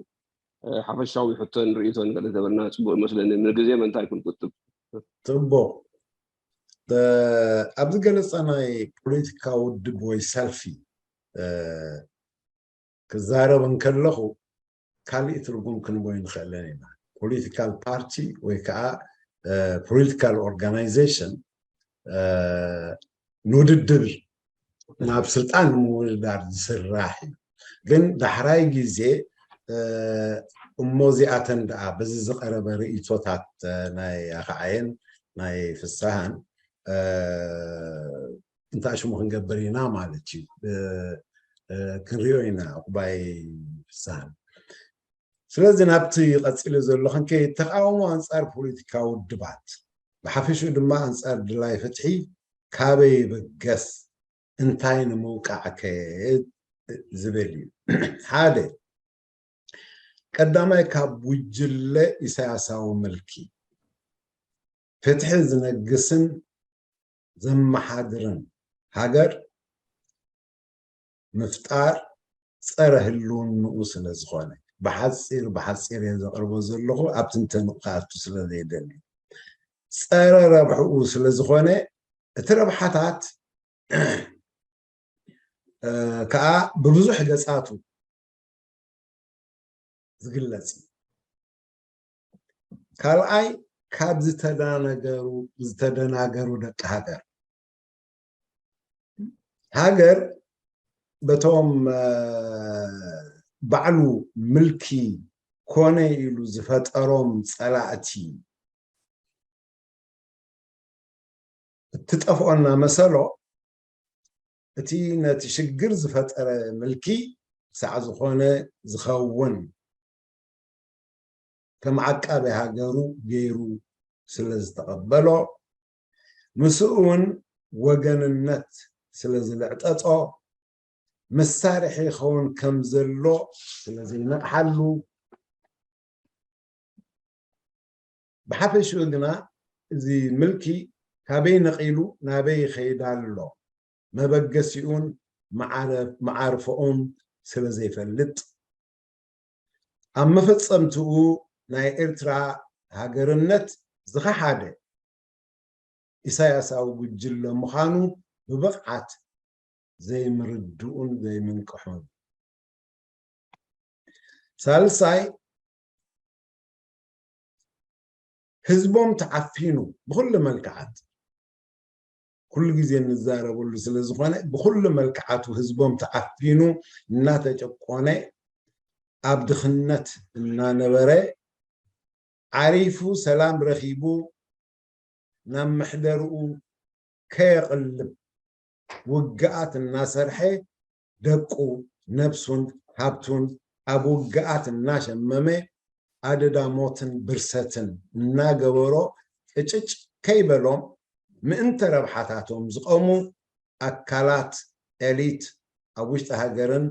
ሓፈሻዊ ሕቶን ርእቶን ገለ ተበልና ፅቡቅ ይመስለኒ ንግዜ መንታ ይኩን ቁጥብ ፅቡቅ ኣብዚ ገለፃ ናይ ፖለቲካ ውድብ ወይ ሰልፊ ክዛረብ እንከለኹ ካሊእ ትርጉም ክንቦ ይንኽእለን ኢና ፖለቲካል ፓርቲ ወይ ከዓ ፖለቲካል ኦርጋናይዜሽን ንውድድር ናብ ስልጣን ንምውድዳር ዝስራሕ እዩ ግን ዳሕራይ ግዜ እሞ እዚኣተን ደኣ በዚ ዝቐረበ ርእቶታት ናይ ኣኸዓየን ናይ ፍሳሃን እንታይ ሽሙ ክንገብር ኢና ማለት እዩ ክንሪኦ ኢና ዕቁባይ ፍሳሃን ስለዚ ናብቲ ቀፂሉ ዘሎ ክንከ ተቃውሞ ኣንፃር ፖለቲካዊ ውድባት ብሓፈሽኡ ድማ ኣንፃር ድላይ ፍትሒ ካበይ ይበገስ እንታይ ንምውቃዕ ከ ዝብል እዩ ሓደ ቀዳማይ ካብ ጉጅለ ኢሳያሳዊ ምልኪ ፍትሒ ዝነግስን ዘመሓድርን ሃገር ምፍጣር ፀረ ህልውንኡ ስለ ዝኾነ ብሓፂር ብሓፂር እየ ዘቕርቦ ዘለኹ ኣብ ትንተንኡ ክኣቱ ስለ ዘይደሊ ፀረ ረብሕኡ ስለ ዝኾነ እቲ ረብሓታት ከዓ ብብዙሕ ገፃቱ ዝግለፅ እዩ። ካልኣይ ካብ ዝተደናገሩ ዝተደናገሩ ደቂ ሃገር ሃገር በቶም ባዕሉ ምልኪ ኮነ ኢሉ ዝፈጠሮም ፀላእቲ እትጠፍኦ እናመሰሎ እቲ ነቲ ሽግር ዝፈጠረ ምልኪ ክሳዕ ዝኾነ ዝኸውን ከም ዓቃቢ ሃገሩ ገይሩ ስለ ዝተቐበሎ ምስኡ እውን ወገንነት ስለ ዝልዕጠጦ መሳርሒ ይኸውን ከም ዘሎ ስለ ዘይነቕሓሉ ብሓፈሽኡ ግና እዚ ምልኪ ካበይ ነቒሉ ናበይ ይኸይድ ኣሎ መበገሲኡን መዓርፎኡን ስለ ዘይፈልጥ ኣብ መፈፀምትኡ ናይ ኤርትራ ሃገርነት ዝኸሓደ ኢሳያሳዊ ጉጅለ ምዃኑ ብብቕዓት ዘይምርድኡን ዘይምንቅሑን ሳልሳይ ህዝቦም ተዓፊኑ ብኩሉ መልክዓት ኩሉ ግዜ እንዛረበሉ ስለ ዝኾነ ብኩሉ መልክዓቱ ህዝቦም ተዓፊኑ እናተጨቆነ ኣብ ድኽነት እናነበረ ዓሪፉ ሰላም ረኺቡ ናብ መሕደርኡ ከየቕልብ ውግኣት እናሰርሐ ደቁ፣ ነብሱን ሃብቱን ኣብ ውግኣት እናሸመመ ኣደዳ ሞትን ብርሰትን እናገበሮ ቅጭጭ ከይበሎም ምእንተ ረብሓታቶም ዝቐሙ ኣካላት ኤሊት ኣብ ውሽጢ ሃገርን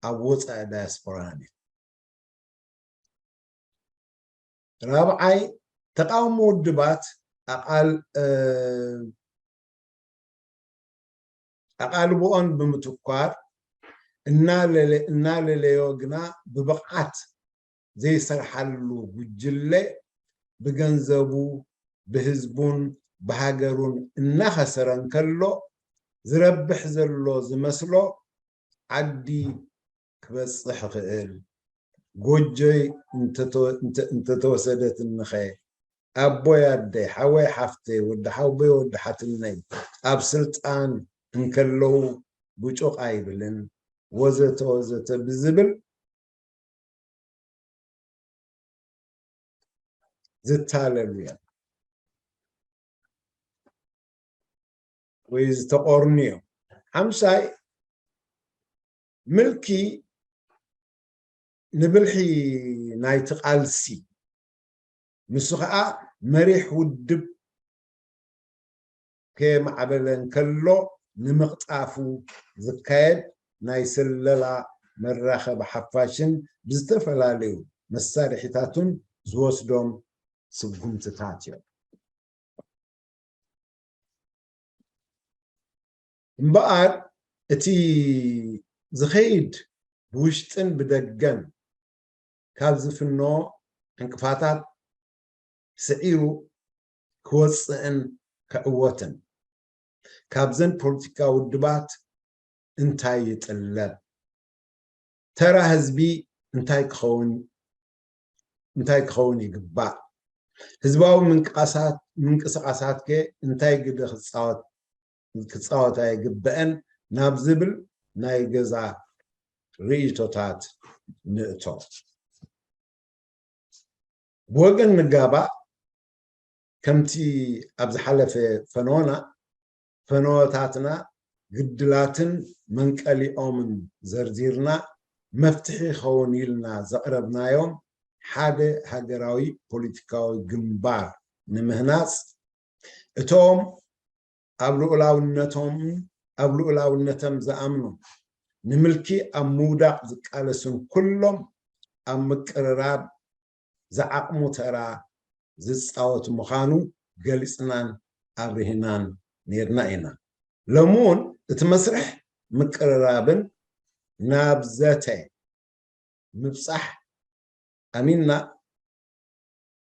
ኣብ ወፃኢ ዳያስፖራን እዩ። ራብዓይ፣ ተቃውሞ ውድባት ኣቓል ኣቓልቦኦን ብምትኳር እናለለዮ ግና ብብቕዓት ዘይሰርሓሉ ጉጅለ ብገንዘቡ ብህዝቡን ብሃገሩን እናኸሰረ እንከሎ ዝረብሕ ዘሎ ዝመስሎ ዓዲ ክበፅሕ ይኽእል። ጎጆይ እንተተወሰደትንኸ ኣቦይ ኣደይ ሓወይ ሓፍተይ ወዲ ሓውቦይ ወዲ ሓትነይ ኣብ ስልጣን እንከለዉ ብጩቕ ኣይብልን ወዘተ ወዘተ ብዝብል ዝተለሉ እዮም ወይ ዝተቆርኑ እዮም። ሓምሳይ ምልኪ ንብልሒ ናይቲ ቃልሲ ንሱ ከዓ መሪሕ ውድብ ከየማዕበለ እንከሎ ንምቕጣፉ ዝካየድ ናይ ስለላ መራኸቢ ሓፋሽን ብዝተፈላለዩ መሳርሒታቱን ዝወስዶም ስጉምትታት እዮም። እምበኣር እቲ ዝኸይድ ብውሽጥን ብደገን ካብ ዝፍኖ ዕንቅፋታት ስዒሩ ክወፅእን ክዕወትን ካብዘን ፖለቲካ ውድባት እንታይ ይጥለብ? ተራ ህዝቢ እንታይ ክኸውን እንታይ ክኸውን ይግባእ? ህዝባዊ ምንቅስቃሳት ከ እንታይ ግደ ክፃወት ክፃወታ ይግበአን ናብ ዝብል ናይ ገዛ ርእይቶታት ንእቶ። ብወገን ንጋባእ ከምቲ ኣብ ዝሓለፈ ፈነወና ፈነወታትና ግድላትን መንቀሊኦምን ዘርዚርና መፍትሒ ይኸውን ኢልና ዘቕረብናዮም ሓደ ሃገራዊ ፖለቲካዊ ግንባር ንምህናፅ እቶም ኣብ ልኡላውነቶም ኣብ ልኡላውነቶም ዝኣምኑ ንምልኪ ኣብ ምውዳቕ ዝቃለሱን ኩሎም ኣብ ምቅርራብ ዝዓቕሙ ተራ ዝፃወት ምዃኑ ገሊፅናን ኣብርሂናን ነይርና ኢና። ሎሚ እውን እቲ መስርሕ ምቅርራብን ናብ ዘተ ምብፃሕ ኣሚንና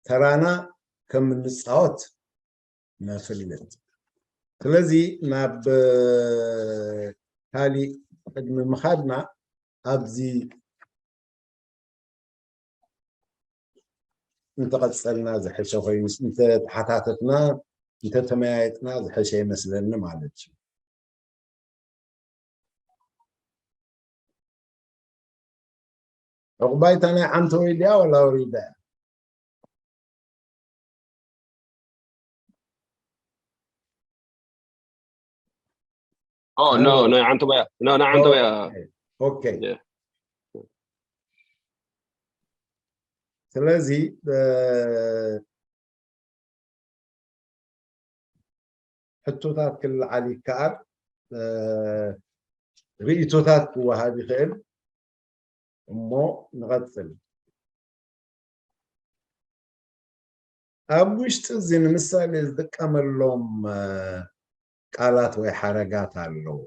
ተራና ከም እንፃወት ነፍልጥ። ስለዚ ናብ ካሊእ ቅድሚ ምኻድና ኣብዚ እንተቐፀልና ዝሐሸ ኮይኑ እንተተሓታተትና እንተተመያየጥና ዝሐሸ ይመስለኒ ማለት እዩ። ዕቑባይታ ናይ ዓንተወይ ድያ ወላ ወሪዳ እያ? Oh, no, no, Antoya. No, no, Antoya. Okay. Yeah. ስለዚ ሕቶታት ክለዓል ይከኣል፣ ርእይቶታት ክወሃብ ይኽእል። እሞ ንቐፅል። ኣብ ውሽጢ እዚ ንምሳሌ ዝጥቀመሎም ቃላት ወይ ሓረጋት ኣለዉ።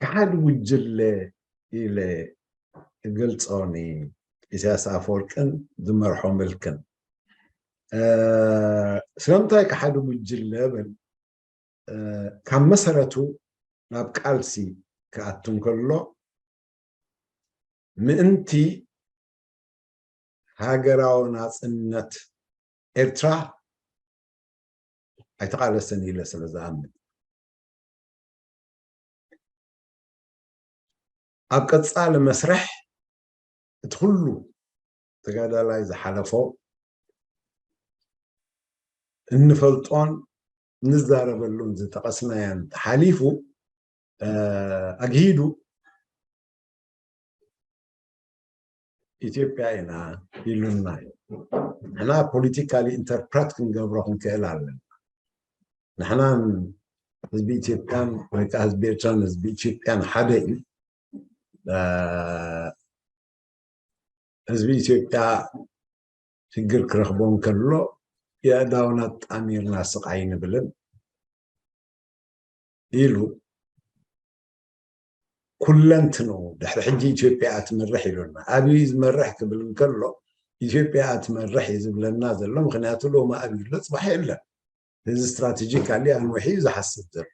ከሓዲ ጉጅለ ኢለ እገልጾ ንኢሳያስ ኣፈወርቅን ዝመርሖ ምልክን። ስለምንታይ ከሓዲ ጉጅለ ብል? ካብ መሰረቱ ናብ ቃልሲ ክኣቱ እንከሎ ምእንቲ ሃገራዊ ናጽነት ኤርትራ ኣይተቓለሰን ኢለ ስለ ዝኣምን፣ ኣብ ቀጻሊ መስርሕ እቲ ኩሉ ተጋዳላይ ዝሓለፎ እንፈልጦን ንዛረበሉን ዝጠቐስናያን ሓሊፉ ኣግሂዱ ኢትዮጵያ ኢና ኢሉና እዩ። ንሕና ፖለቲካሊ ኢንተርፕረት ክንገብሮ ክንክእል ኣለና። ንሕናን ህዝቢ ኢትዮጵያን ወይ ከዓ ህዝቢ ኤርትራን ህዝቢ ኢትዮጵያን ሓደ እዩ። ህዝቢ ኢትዮጵያ ሽግር ክረኽቦ እንከሎ የእዳውና ጣሚርና ስቕ ኣይንብልን ኢሉ ኩለንትንኡ ድሕሪ ሕጂ ኢትዮጵያ እያ ትመርሕ ኢሉና። ኣብይ ዝመርሕ ክብል እንከሎ ኢትዮጵያ እያ ትመርሕ እዩ ዝብለና ዘሎ። ምክንያቱ ሎሚ ኣብይ ኣሎ፣ ፅባሕ የለን። እዚ ስትራቴጂካሊ ኣንዊሑ እዩ ዝሓስብ ዘሎ።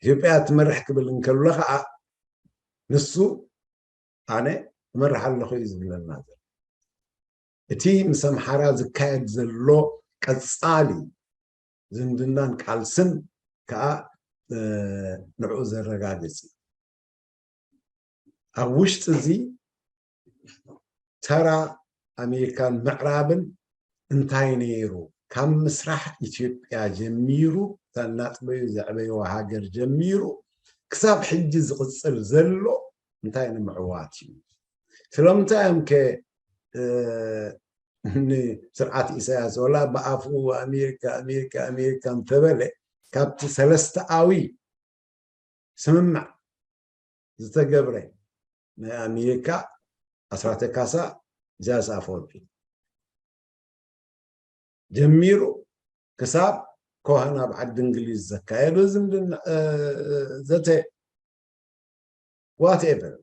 ኢትዮጵያ ትመርሕ ክብል እንከሎ ከዓ ንሱ ኣነ እመርሕ ኣለኹ እዩ ዝብለና ዘሎ። እቲ ምስ ኣምሓራ ዝካየድ ዘሎ ቀፃሊ ዝምድናን ቃልስን ከዓ ንዕኡ ዘረጋግፅ እዩ። ኣብ ውሽጢ እዚ ተራ ኣሜሪካን ምዕራብን እንታይ ነይሩ? ካብ ምስራሕ ኢትዮጵያ ጀሚሩ፣ እታ እናጥበዩ ዘዕበይዋ ሃገር ጀሚሩ ክሳብ ሕጂ ዝቕፅል ዘሎ እንታይ ንምዕዋት እዩ? ስለምንታይ እዮም ከ ንስርዓት ኢሳያስ ወላ ብኣፉ ኣሜሪካ ኣሜሪካ ኣሜሪካ እንተበለ ካብቲ ሰለስተኣዊ ስምምዕ ዝተገብረ ናይ ኣሜሪካ ኣስራተ ካሳ ኢሳያስ ኣፈወርቂ ጀሚሩ ክሳብ ኮሃን ኣብ ዓዲ እንግሊዝ ዘካየዶ ዝምድና ዘተ ዋትኤቨር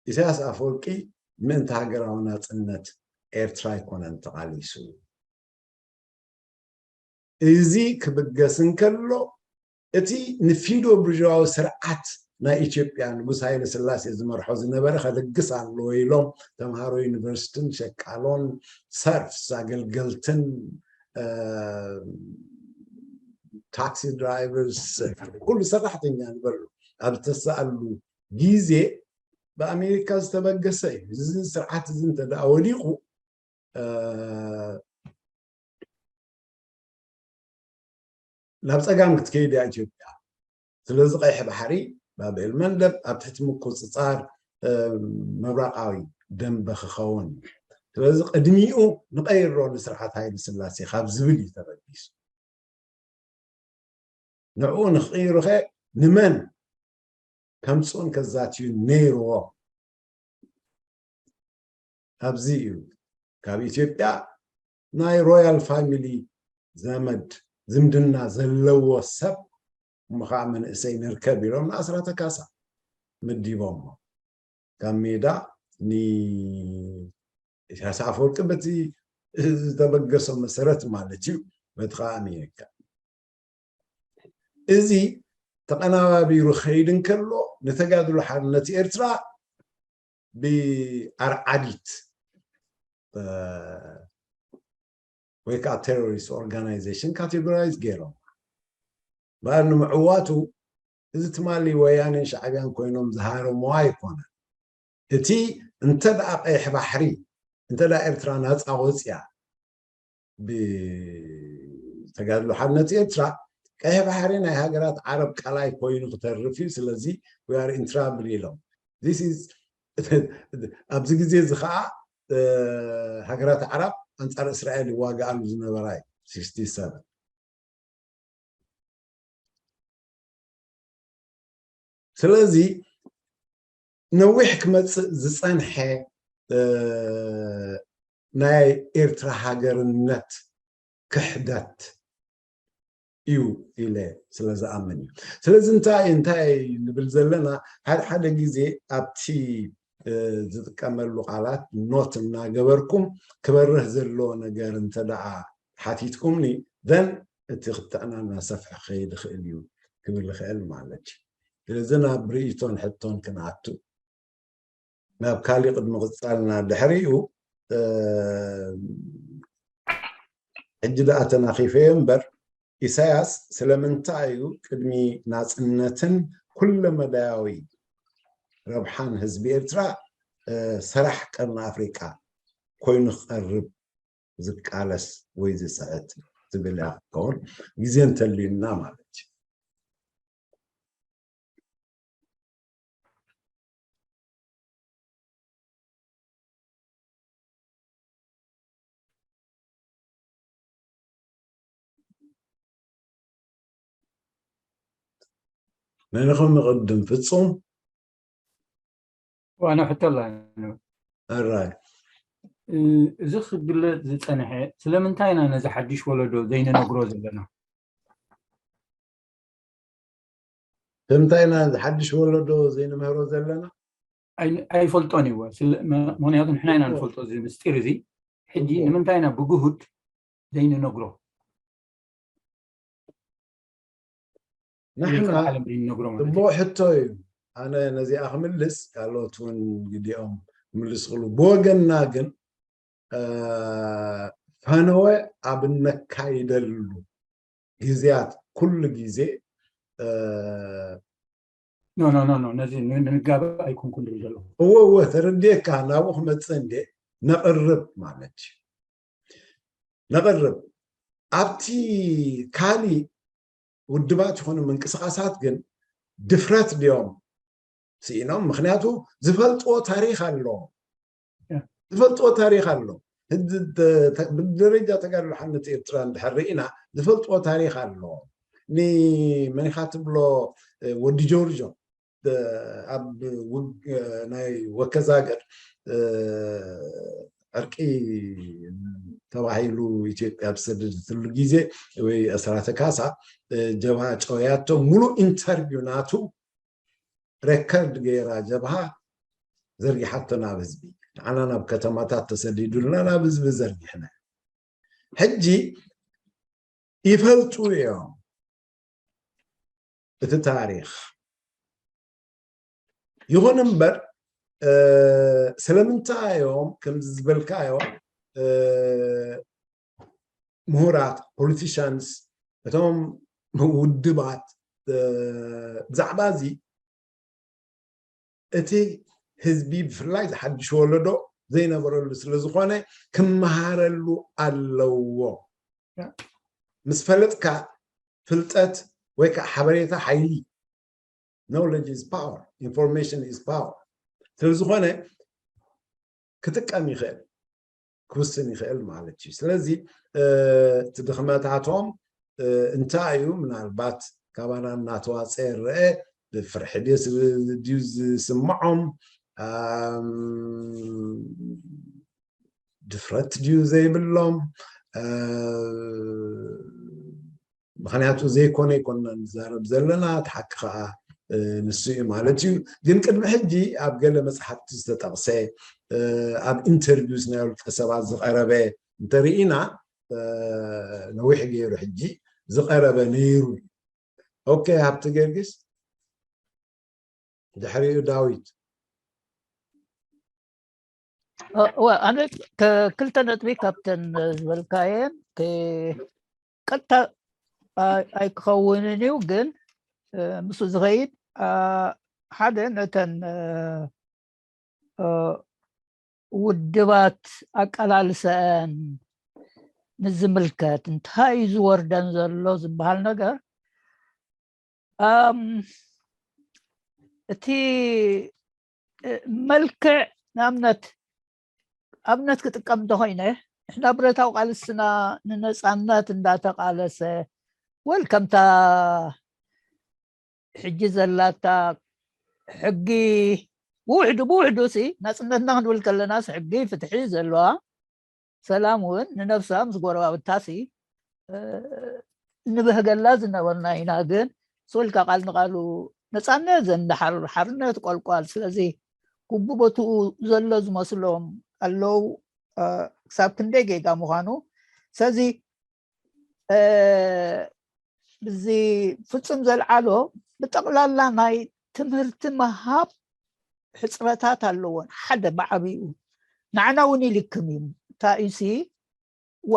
ኢሳያስ ኣፈወርቂ ምእንቲ ሃገራዊ ናፅነት ኤርትራ ኣይኮነን ተቓሊሱ። እዚ ክብገስ እንከሎ እቲ ንፊዶ ብርዥዋዊ ስርዓት ናይ ኢትዮጵያ ንጉስ ሃይለ ስላሴ ዝመርሖ ዝነበረ ከልግስ ኣለዎ ኢሎም ተምሃሮ ዩኒቨርሲቲን ሸቃሎን ሰርፍስ ኣገልገልትን ታክሲ ድራይቨርስ ኩሉ ሰራሕተኛ ዝበሉ ኣብ ዝተሰኣሉ ግዜ ብኣሜሪካ ዝተበገሰ እዩ። እዚ ስርዓት እዚ እንተ ደኣ ወዲቑ ናብ ፀጋም ክትከይድ እያ ኢትዮጵያ። ስለዚ ቀይሕ ባሕሪ ባብኤል መንደብ ኣብ ትሕቲ ምቁፅፃር ምብራቃዊ ደንበ ክኸውን እዩ። ስለዚ ቅድሚኡ ንቀይሮ ንስርዓት ሃይለ ስላሴ ካብ ዝብል እዩ ተበጊሱ። ንዕኡ ንክቕይሩኸ ንመን ከምፅኡን ከዛትዩ ነይርዎ? ኣብዚ እዩ ካብ ኢትዮጵያ ናይ ሮያል ፋሚሊ ዘመድ ዝምድና ዘለዎ ሰብ እሞ ከዓ መንእሰይ ንርከብ ኢሎም ንኣስራተ ካሳ መዲቦሞ ካብ ሜዳ ንኢሳያስ ኣፈወርቂ በቲ ዝተበገሶ መሰረት ማለት እዩ በቲ ከዓ ኣሜሪካ እዚ ተቐናባቢሩ ከይድ እንከሎ ንተጋድሎ ሓርነት ኤርትራ ብኣርዓዲት ወይ ከዓ ቴሮሪስት ኦርጋናይዜሽን ካቴጎራይዝ ገይሮም በኣር ንምዕዋቱ እዚ ትማሊ ወያኔን ሻዕብያን ኮይኖም ዝሃረምዋ ኣይኮነን። እቲ እንተ ደኣ ቀይሕ ባሕሪ እንተ ደኣ ኤርትራ ናፃ ወፅያ ብተጋድሎ ሓርነት ኤርትራ ቀይሕ ባሕሪ ናይ ሃገራት ዓረብ ቀላይ ኮይኑ ክተርፍ እዩ። ስለዚ we are in trouble ኢሎም። This is ኣብዚ ግዜ እዚ ከዓ ሃገራት ዓረብ ኣንፃር እስራኤል ይዋግኣሉ ዝነበራ እዩ sixty seven ስለዚ ነዊሕ ክመፅእ ዝፀንሐ ናይ ኤርትራ ሃገርነት ክሕደት እዩ ኢለ ስለ ዝኣምን እዩ። ስለዚ እንታይ እንታይ ንብል ዘለና ሓደ ሓደ ግዜ ኣብቲ ዝጥቀመሉ ቃላት ኖት እናገበርኩም ክበርህ ዘለዎ ነገር እንተ ደኣ ሓቲትኩምኒ then እቲ ክትዕና እናሰፍሐ ክኸይድ ይኽእል እዩ ክብል ይኽእል ማለት እዩ። ስለዚ ናብ ርእይቶን ሕቶን ክንኣቱ ናብ ካሊእ ቅድሚ ቅጻልና ድሕሪኡ ሕጂ ደኣ ተናኺፈዮ እምበር ኢሳያስ ስለምንታይ እዩ ቅድሚ ናጽነትን ኩለመዳያዊ ረብሓን ህዝቢ ኤርትራ ሰራሕ ቀርኒ ኣፍሪቃ ኮይኑ ክቐርብ ዝቃለስ ወይ ዝጽዕት ትብል እያ ክትከውን፣ ግዜ እንተልዩና ማለት እዩ። መን ኢኹም ንቕድም? ፍጹም? ዋና ሕቶ ኣላ። ኣራይ እዚ ክግለጽ ዝጸንሐ ስለምንታይ ኢና ነዚ ሓድሽ ወለዶ ዘይንነግሮ ዘለና? ስለምንታይ ኢና ዝሓድሽ ወለዶ ዘይንምህሮ ዘለና? ኣይፈልጦን እዩ። ምክንያቱ ንሕና ኢና ንፈልጦ እዚ ምስጢር እዚ። ሕጂ ንምንታይ ኢና ብግሁድ ዘይንነግሮ? ንሕና ጽቡቕ ሕቶ እዩ። ኣነ ነዚኣ ክምልስ፣ ካልኦት እውን ግዲኦም ክምልስ ክሉ። ብወገንና ግን ፈነወ ኣብ እነካይደሉ ግዜያት ኩሉ ግዜ ኖ ኖ ኖ ኖ ነዚ ን- ንጋባእ ኣይኮንኩን ድብል ዘለኹ። እወ እወ ተረዲኤካ፣ ናብኡ ክመፅእ እንዴ። ነቕርብ ማለት እዩ። ነቕርብ ኣብቲ ካሊእ ውድባት ይኾኑ ምንቅስቃሳት ግን ድፍረት ድዮም ስኢኖም? ምክንያቱ ዝፈልጥዎ ታሪክ ኣሎ። ዝፈልጥዎ ታሪክ ኣሎ። ብደረጃ ተጋድሎ ሓርነት ኤርትራ እንድሕር ርኢና ዝፈልጥዎ ታሪክ ኣሎ። ንመኒኻ ትብሎ ወዲ ጆርጆ ኣብ ናይ ወከዛገር ዕርቂ ተባሂሉ ኢትዮጵያ ብሰደደትሉ ግዜ ወይ ኣስራተ ካሳ ጀብሃ ጨውያቶ ሙሉእ ኢንተርቪው ናቱ ሬከርድ ገይራ ጀብሃ ዘርጊሓቶ ናብ ህዝቢ። ንዓና ናብ ከተማታት ተሰዲዱልና ናብ ህዝቢ ዘርጊሕና። ሕጂ ይፈልጡ እዮም እቲ ታሪኽ። ይኹን እምበር ስለምንታይ እዮም ከምዚ ዝበልካዮ ምሁራት፣ ፖለቲሻንስ፣ እቶም ውድባት ብዛዕባ እዚ እቲ ህዝቢ ብፍላይ ዝሓድሽ ወለዶ ዘይነበረሉ ስለዝኾነ ክመሃረሉ ኣለዎ። ምስ ፈለጥካ ፍልጠት ወይ ከዓ ሓበሬታ ሓይሊ፣ knowledge is power, information is power ስለዝኾነ ክጥቀም ይኽእል ክውስን ይኽእል ማለት እዩ። ስለዚ እቲ ድኽመታቶም እንታይ እዩ? ምናልባት ካባና እናተዋፀ ይረአ፣ ብፍርሒ ድዩ ዝስምዖም፣ ድፍረት ድዩ ዘይብሎም፣ ምክንያቱ ዘይኮነ ይኮና ንዛረብ ዘለና፣ እቲ ሓቂ ከዓ ንሱ እዩ ማለት እዩ። ግን ቅድሚ ሕጂ ኣብ ገለ መፅሓፍቲ ዝተጠቕሰ፣ ኣብ ኢንተርቪውስ ናይ ውልቀ ሰባት ዝቐረበ እንተርኢና፣ ነዊሕ ገይሩ ሕጂ ዝቐረበ ነይሩ እዩ። ኦኬ፣ ሃብቲ ጊዮርጊስ፣ ድሕሪኡ ዳዊት። እወ፣ ኣነ ክልተ ነጥቢ ካብተን ዝበልካየን ቀጥታ ኣይክኸውንን እዩ፣ ግን ምስ ዝኸይድ ሓደ ነተን ውድባት ኣቀላልሰአን ንዝምልከት እንታይ እዩ ዝወርደን ዘሎ ዝበሃል ነገር እቲ መልክዕ ንኣብነት ኣብነት ክጥቀም እንተኮይነ ንሕና ብረታዊ ቃልስና ንነፃነት እንዳተቃለሰ ወል ከምታ ሕጂ ዘላታ ሕጊ ብውሕዱ ብውሕዱ ሲ ናፅነትና ክንብል ከለናስ ሕጊ ፍትሒ ዘለዋ ሰላም እውን ንነብሳ ምስ ጎረባብታሲ ንብህገላ ዝነበርና ኢና። ግን ስልካ ቃል ንቃሉ ነፃነት ዘንዳሓር ሓርነት ቆልቋል ስለዚ ጉቡ ቦትኡ ዘሎ ዝመስሎም ኣለዉ። ክሳብ ክንደይ ጌጋ ምዃኑ ስለዚ እዚ ፍጹም ዘልዓሎ ብጠቕላላ ናይ ትምህርቲ ምሃብ ሕፅረታት ኣለዎን ሓደ ብዓብኡ ንዓና እውን ይልክም እዩ። እንታይ እዩሲ ዋ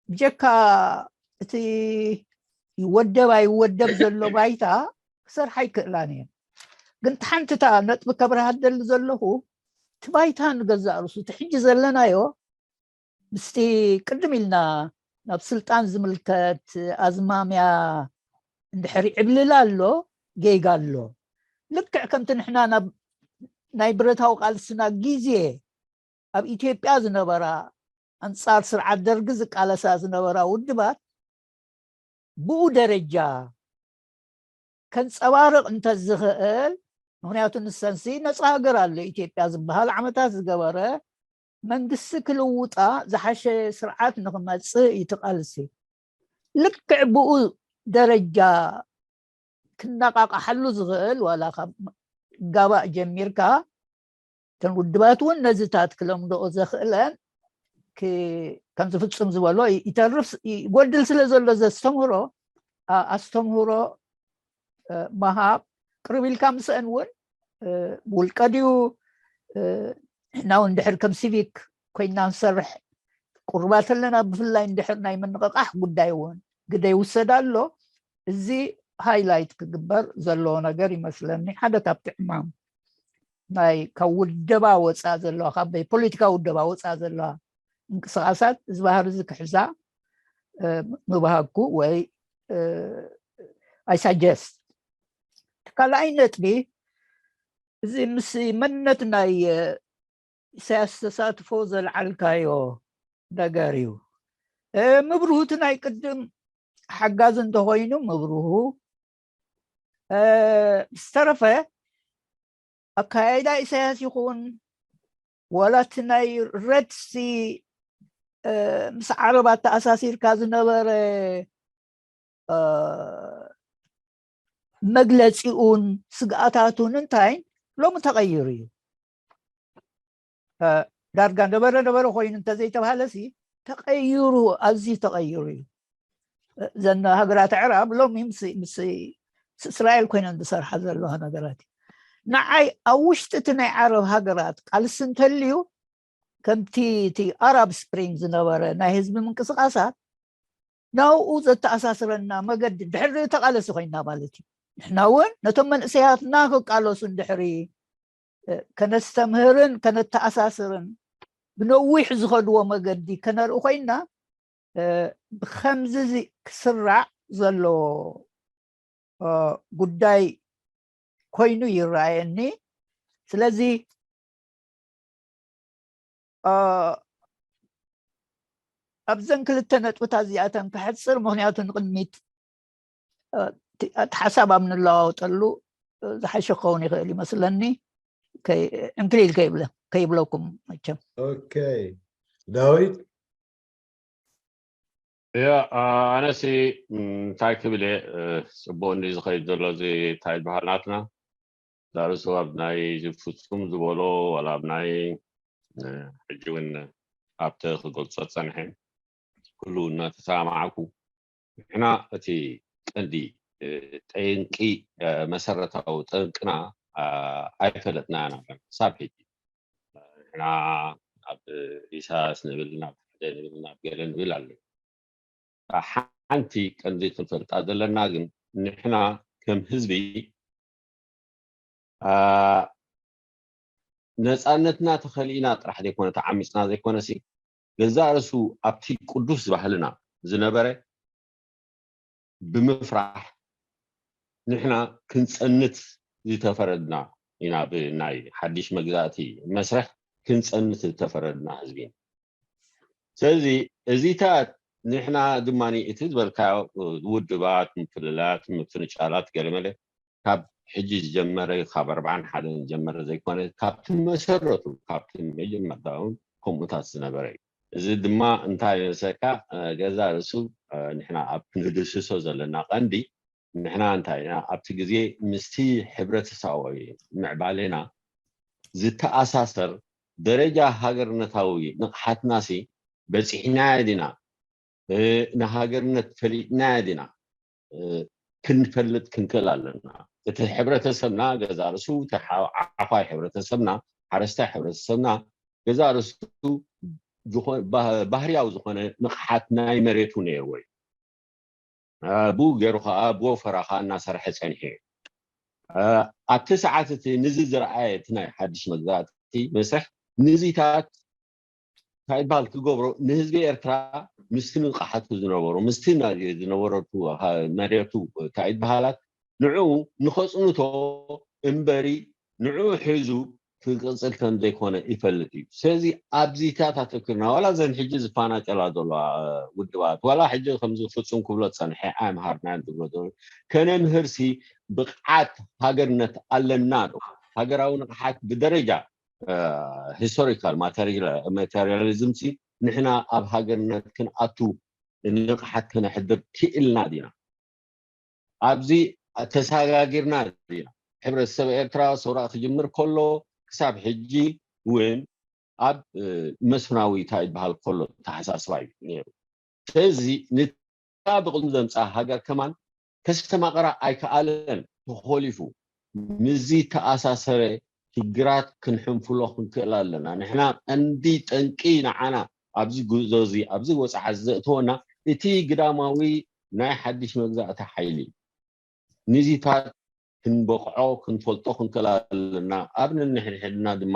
ብጀካ እቲ ይወደብ ኣይወደብ ዘሎ ባይታ ክሰርሓ ኣይክእላን እየን። ግን ሓንቲ እታ ነጥቢ ከብርሃ ደሊ ዘለኹ እቲ ባይታ ንገዛእ ርእሱ እቲ ሕጂ ዘለናዮ ምስቲ ቅድም ኢልና ናብ ስልጣን ዝምልከት ኣዝማምያ እንድሕር ይዕብልል ኣሎ፣ ጌጋ ኣሎ። ልክዕ ከምቲ ንሕና ናብ ናይ ብረታዊ ቃልስና ግዜ ኣብ ኢትዮጵያ ዝነበራ፣ ኣንጻር ስርዓት ደርጊ ዝቃለሳ ዝነበራ ውድባት ብኡ ደረጃ ከንጸባርቕ እንተዝኽእል፣ ምኽንያቱ ንሰንሲ ነጻ ሃገር ኣሎ ኢትዮጵያ ዝበሃል ዓመታት ዝገበረ መንግስቲ ክልውጣ ዝሓሸ ስርዓት ንኽመጽእ እዩ እቲ ቃልሲ። ልክዕ ብኡ ደረጃ ክነቃቃሓሉ ዝኽእል ዋላ ካብ ጋባእ ጀሚርካ እተን ውድባት እውን ነዚታት ክለምደኦ ዘኽእለን ከም ዝፍጽም ዝበሎ ይተርፍ ይጎድል ስለ ዘሎ ዘስተምህሮ ኣስተምህሮ ምሃብ ቅርብ ኢልካ ምስአን እውን ውልቀ ድዩ ንሕና እውን ድሕር ከም ሲቪክ ኮይና ንሰርሕ ቅሩባት ኣለና። ብፍላይ እንድሕር ናይ ምንቕቓሕ ጉዳይ እውን ግደ ይውሰድ ኣሎ። እዚ ሃይላይት ክግበር ዘለዎ ነገር ይመስለኒ። ሓደ ካብቲ ዕማም ናይ ካብ ውደባ ወፃ ዘለዋ ካብ ፖለቲካ ውደባ ወፃ ዘለዋ ምንቅስቃሳት እዚ ባህር እዚ ክሕዛ ምባሃግኩ ወይ ኣይሳጀስት። ካልኣይ ነጥቢ እዚ ምስ መንነት ናይ ኢሳያስ ተሳትፎ ዘልዓልካዮ ነገር እዩ። ምብርሁ እቲ ናይ ቅድም ሓጋዚ እንተኮይኑ ምብርሁ ዝተረፈ ኣካያይዳ ኢሳያስ ይኹን ዋላ እቲ ናይ ረድሲ ምስ ዓረብ ኣተኣሳሲርካ ዝነበረ መግለፂኡን ስግኣታቱን እንታይን ሎሚ ተቐይሩ እዩ። ዳርጋ ነበረ ነበረ ኮይኑ እንተዘይተባሃለ ሲ ተቐይሩ፣ ኣዝዩ ተቐይሩ እዩ። ዘን ሃገራት ኣዕራብ ሎሚ ምስ እስራኤል ኮይነን ዝሰርሓ ዘለዋ ነገራት እዩ። ንዓይ ኣብ ውሽጢ እቲ ናይ ዓረብ ሃገራት ቃልሲ እንተልዩ ከምቲ እቲ ኣራብ ስፕሪንግ ዝነበረ ናይ ህዝቢ ምንቅስቃሳት ናብኡ ዘተኣሳስረና መገዲ ድሕሪ ተቃለሲ ኮይና ማለት እዩ። ንሕና እውን ነቶም መንእሰያትና ክቃለሱ እንድሕሪ ከነስተምህርን ከነተኣሳስርን ብነዊሕ ዝኸድዎ መገዲ ከነርኢ ኮይና ብከምዚ ክስራዕ ዘለዎ ጉዳይ ኮይኑ ይረኣየኒ። ስለዚ ኣብዘን ክልተ ነጥብታት እዚኣተን ክሕፅር፣ ምክንያቱ ንቅድሚት እቲ ሓሳብ ኣብ ንለዋወጠሉ ዝሓሸ ክኸውን ይኽእል ይመስለኒ። እንክሊል ከይብለኩም መቸም። ዳዊት ያ ኣነሲ እንታይ ክብል እየ፣ ፅቡቅ እንዲ ዝኸይድ ዘሎ እዚ እንታይ ዝበሃል ናትና ዳርሱ ኣብ ናይ ፍፁም ዝበሎ ዋላ ኣብ ናይ ሕጂ እውን ኣብቲ ክገልፆ ፀንሐ ኩሉ እናተሰማማዕኩ ንሕና እቲ ቀንዲ ጠንቂ መሰረታዊ ጠንቅና ኣይፈለጥናን ኣለና ክሳብ ሕጂ። ንሕና ኣብ ኢሳያስ ንብል ናብ ሓደ ንብል ናብ ገለ ንብል ኣለና። ሓንቲ ቀንዲ ክንፈልጣ ዘለና ግን ንሕና ከም ህዝቢ ነፃነትና ተኸሊእና ጥራሕ ዘይኮነ ተዓሚፅና ዘይኮነሲ ገዛእ ርእሱ ኣብቲ ቅዱስ ባህልና ዝነበረ ብምፍራሕ ንሕና ክንፀንት ዝተፈረድና ኢና። ብናይ ሓድሽ መግዛእቲ መስርሕ ክንፀንት ዝተፈረድና ህዝቢ ኢና። ስለዚ እዚታት ንሕና ድማ እቲ ዝበልካዮ ውድባት፣ ምፍልላት፣ ምፍንጫላት ገለመለ ካብ ሕጂ ዝጀመረ ካብ ኣርባዓን ሓደን ዝጀመረ ዘይኮነ ካብቲ መሰረቱ ካብቲ መጀመርታ እውን ከምኡታት ዝነበረ እዩ። እዚ ድማ እንታይ ይመስለካ ገዛ ርእሱ ንሕና ኣብ ክንድስሶ ዘለና ቀንዲ ንሕና እንታይ ኢና ኣብቲ ግዜ ምስቲ ሕብረተሰባዊ ምዕባሌና ዝተኣሳሰር ደረጃ ሃገርነታዊ ንቕሓትናሲ በፂሕናዮ ዲና ንሃገርነት ፈሊጥናዮ ዲና ክንፈልጥ ክንክእል ኣለና። እቲ ሕብረተሰብና ገዛ ርእሱ ዓፋይ ሕብረተሰብና ሓረስታይ ሕብረተሰብና ገዛ ርእሱ ባህርያዊ ዝኾነ ንቕሓት ናይ መሬቱ ነይርዎ እዩ። ብኡ ገይሩ ከዓ ብወፈራ ከዓ እናሰርሐ ፀኒሑ እዩ። ኣብቲ ሰዓት እቲ ንዚ ዝረኣየ እቲ ናይ ሓድሽ መግዛእቲ መስርሕ ንዚታት እንታይ ይበሃል ክገብሮ ንህዝቢ ኤርትራ ምስቲ ንቕሓቱ ዝነበሮ ምስቲ ና- ዝነበረቱ ካ- መሬቱ እንታይ ይበሃላት ንዕኡ ንኸፅንቶ እምበሪ ንዕኡ ሒዙ ክቅፅል ከም ዘይኮነ ይፈልጥ እዩ። ስለዚ ኣብዚታት ኣተክርና ዋላ ዘን ሕጂ ዝፋናጨላ ዘለዋ ውድባት ዋላ ሕጂ ከምዚ ፍፁም ክብሎ ዝፀንሐ ኣይምሃርናን ዝብሎ ዘሎ ከነምህርሲ ብቕዓት ሃገርነት ኣለና ዶ? ሃገራዊ ንቕሓት ብደረጃ ሂስቶሪካል ማቴሪያሊዝም ሲ ንሕና ኣብ ሃገርነት ክንኣቱ ንቕሓት ከነሕድር ክኢልና ዲና? ኣብዚ ተሰጋጊርና ዲና? ሕብረተሰብ ኤርትራ ሰውራ ክጅምር ከሎ ክሳብ ሕጂ እውን ኣብ መስፍናዊ እንታይ ይበሃል ከሎ ተሓሳስባ እዩ ነይሩ። ስለዚ ንታ ብቕድሚ ዘምፅኣ ሃገር ከማን ከስተማቕራ ኣይከኣለን፣ ተኾሊፉ። ምስዚ ተኣሳሰረ ሽግራት ክንሕንፍሎ ክንክእል ኣለና። ንሕና ቀንዲ ጠንቂ ንዓና ኣብዚ ጉዞ እዚ ኣብዚ ወፅዓት ዘእትወና እቲ ግዳማዊ ናይ ሓድሽ መግዛእቲ ሓይሊ እዩ። ንዚታት ክንበቕዖ ክንፈልጦ ክንክእል ኣለና። ኣብ ነንሕድሕድና ድማ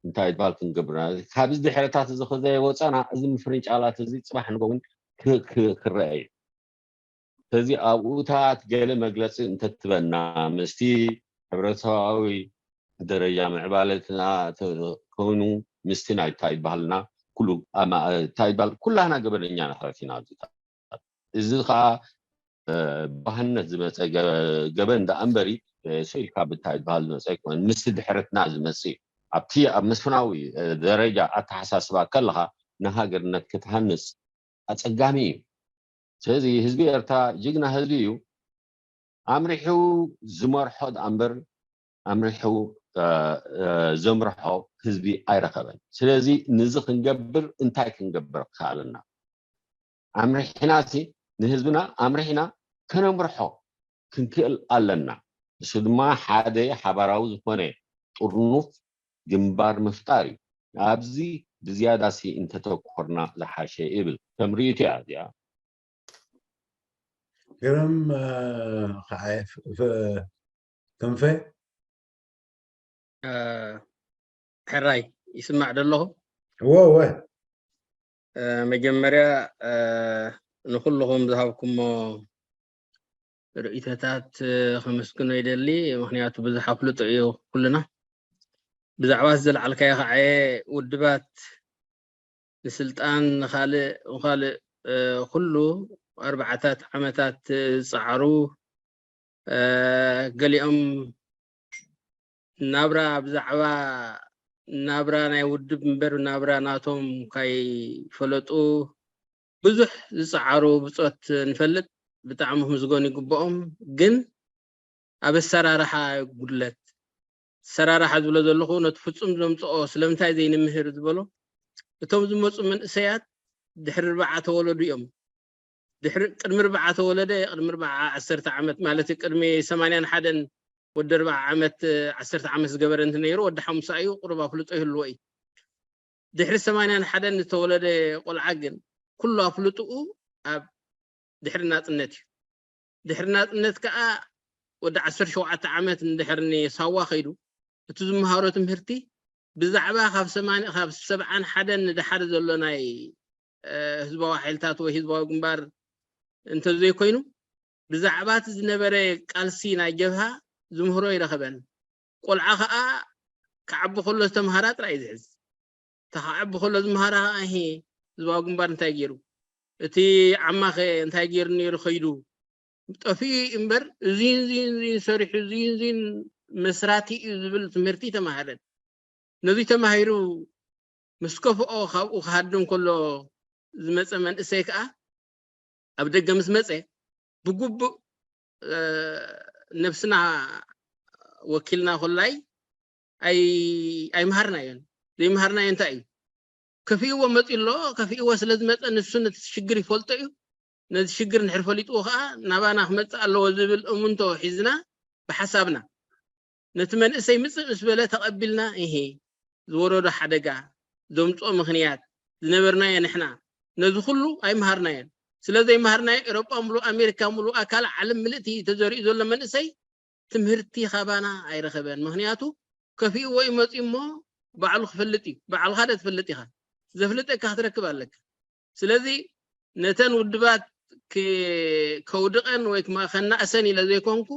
እንታይ ይባል ክንገብርና ካብዚ ድሕረታት እዚ ከዘይወፀና እዚ ምፍርንጫላት እዚ ፅባሕ ንጎውን ክረአ እዩ። ስለዚ ኣብኡታት ገለ መግለፂ እንተትበና ምስቲ ሕብረተሰባዊ ደረጃ ምዕባለትና ኮይኑ ምስቲ ናይ እንታይ ይበሃልና ኩሉ እንታይ ይበሃል ኩላህና ገበነኛ ናሕረት ኢና ኣብዚታት እዚ ከዓ ባህነት ዝመፀ ገበን ደኣ እምበሪ ሰው ኢልካ ብታይ ዝበሃል ዝመፀ ኣይኮነን። ምስቲ ድሕረትና ዝመፅእ እዩ። ኣብቲ ኣብ መስፍናዊ ደረጃ ኣተሓሳስባ ከለኻ ንሃገርነት ክትሃንፅ ኣፀጋሚ እዩ። ስለዚ ህዝቢ ኤርትራ ጅግና ህዝቢ እዩ። ኣምሪሑ ዝመርሖ ደኣ እምበር ኣምሪሑ ዘምርሖ ህዝቢ ኣይረኸበን። ስለዚ ንዚ ክንገብር እንታይ ክንገብር ክከኣለና? ኣምሪሕና ሲ ንህዝብና ኣምሪሕና ከነምርሖ ክንክእል ኣለና። እሱ ድማ ሓደ ሓባራዊ ዝኾነ ጥርኑፍ ግንባር ምፍጣር እዩ። ኣብዚ ብዝያዳ ሲ እንተተኮርና ዝሓሸ ይብል ከም ርእይቶ እያ እዚኣ። ግርም ከዓየ ክንፈ ሕራይ ይስማዕ ደለኹ እወ እወ መጀመርያ ንኩልኹም ዝሃብኩሞ ርእይቶታት ከመስግኖ ይደሊ። ምክንያቱ ብዙሕ ኣፍልጦ እዩ ኩልና ብዛዕባ ዘልዓልካዮ ከዓ ውድባት ንስልጣን ንካልእ ንካልእ ኩሉ ኣርባዓታት ዓመታት ዝፀዓሩ ገሊኦም ናብራ ብዛዕባ ናብራ ናይ ውድብ እምበር ናብራ ናቶም ካይፈለጡ ብዙሕ ዝፀዓሩ ብፆት ንፈልጥ ብጣዕሚ ክምስገኑ ይግብኦም። ግን ኣብ ኣሰራርሓ ጉድለት ኣሰራርሓ ዝብሎ ዘለኹ ነቲ ፍፁም ዘምፅኦ ስለምንታይ ዘይንምህር ዝበሎ እቶም ዝመፁ መንእሰያት ድሕሪ ርባዓ ተወለዱ እዮም። ድሕሪ ቅድሚ ርባዓ ተወለደ ቅድሚ ርባዓ ዓሰርተ ዓመት ማለት ቅድሚ ሰማንያን ሓደን ወዲ ርባዓ ዓመት ዓሰርተ ዓመት ዝገበረ እንተ ነይሩ ወዲ ሓሙሳ እዩ ቁሩብ ኣፍልጦ ይህልዎ እዩ። ድሕሪ ሰማንያን ሓደን ዝተወለደ ቆልዓ ግን ኩሉ ኣፍልጥኡ ኣብ ድሕሪ ናፅነት እዩ። ድሕሪ ናፅነት ከዓ ወዲ ዓሰርተ ሸውዓተ ዓመት እንድሕር ንሳዋ ከይዱ እቲ ዝመሃሮ ትምህርቲ ብዛዕባ ካብ ሰማንያ ካብ ሰብዓን ሓደን ንደሓር ዘሎ ናይ ህዝባዊ ሓይልታት ወይ ህዝባዊ ግንባር እንተዘይኮይኑ ብዛዕባ እቲ ዝነበረ ቃልሲ ናይ ጀብሃ ዝምህሮ ይረኸበን። ቆልዓ ከዓ ክዓቢ ከሎ ዝተምሃራ ጥራይ እዩ ዝሕዝ። እታ ክዓቢ ከሎ ዝምሃራ ከዓ እሄ ህዝባዊ ግንባር እንታይ ገይሩ እቲ ዓማኸ እንታይ ገይሩ ነይሩ ከይዱ ጠፊኡ እምበር እዚን እዚን እዚን ሰሪሑ እዚን እዚን መስራቲ እዩ ዝብል ትምህርቲ ተማሃረን። ነዚ ተማሂሩ ምስ ከፍኦ ካብኡ ክሃድም ከሎ ዝመፀ መንእሰይ ከዓ ኣብ ደገ ምስ መፀ ብግቡእ ነብስና ወኪልና ኮላይ ኣይምሃርናዮን። ዘይምሃርናዮ እንታይ እዩ? ከፊእዎ መፂ ኣሎ። ከፊእዎ ስለ ዝመፀ ንሱ ነቲ ሽግር ይፈልጦ እዩ። ነዚ ሽግር እንድሕር ፈሊጥዎ ከዓ ናባና ክመፅእ ኣለዎ ዝብል እሙንቶ ሒዝና ብሓሳብና ነቲ መንእሰይ ምፅእ ምስ በለ ተቐቢልና እሄ ዝወረዶ ሓደጋ ዘምፅኦ ምኽንያት ዝነበርናዮ ንሕና ነዚ ኩሉ ኣይምሃርናዮን። ስለ ዘይምሃርናዮ ኤሮጳ ሙሉእ ኣሜሪካ ሙሉእ ኣካል ዓለም ምልእቲ ተዘሪኡ ዘሎ መንእሰይ ትምህርቲ ካባና ኣይረኸበን። ምኽንያቱ ከፊእዎ እዩ መፂኡ እሞ ባዕሉ ክፈልጥ እዩ። ባዕልኻ ዶ ትፈልጥ ኢኻ? ዘፍልጠካ ክትረክብ ኣለካ። ስለዚ ነተን ውድባት ከውድቐን ወይ ከናእሰን ኢለ ዘይኮንኩ፣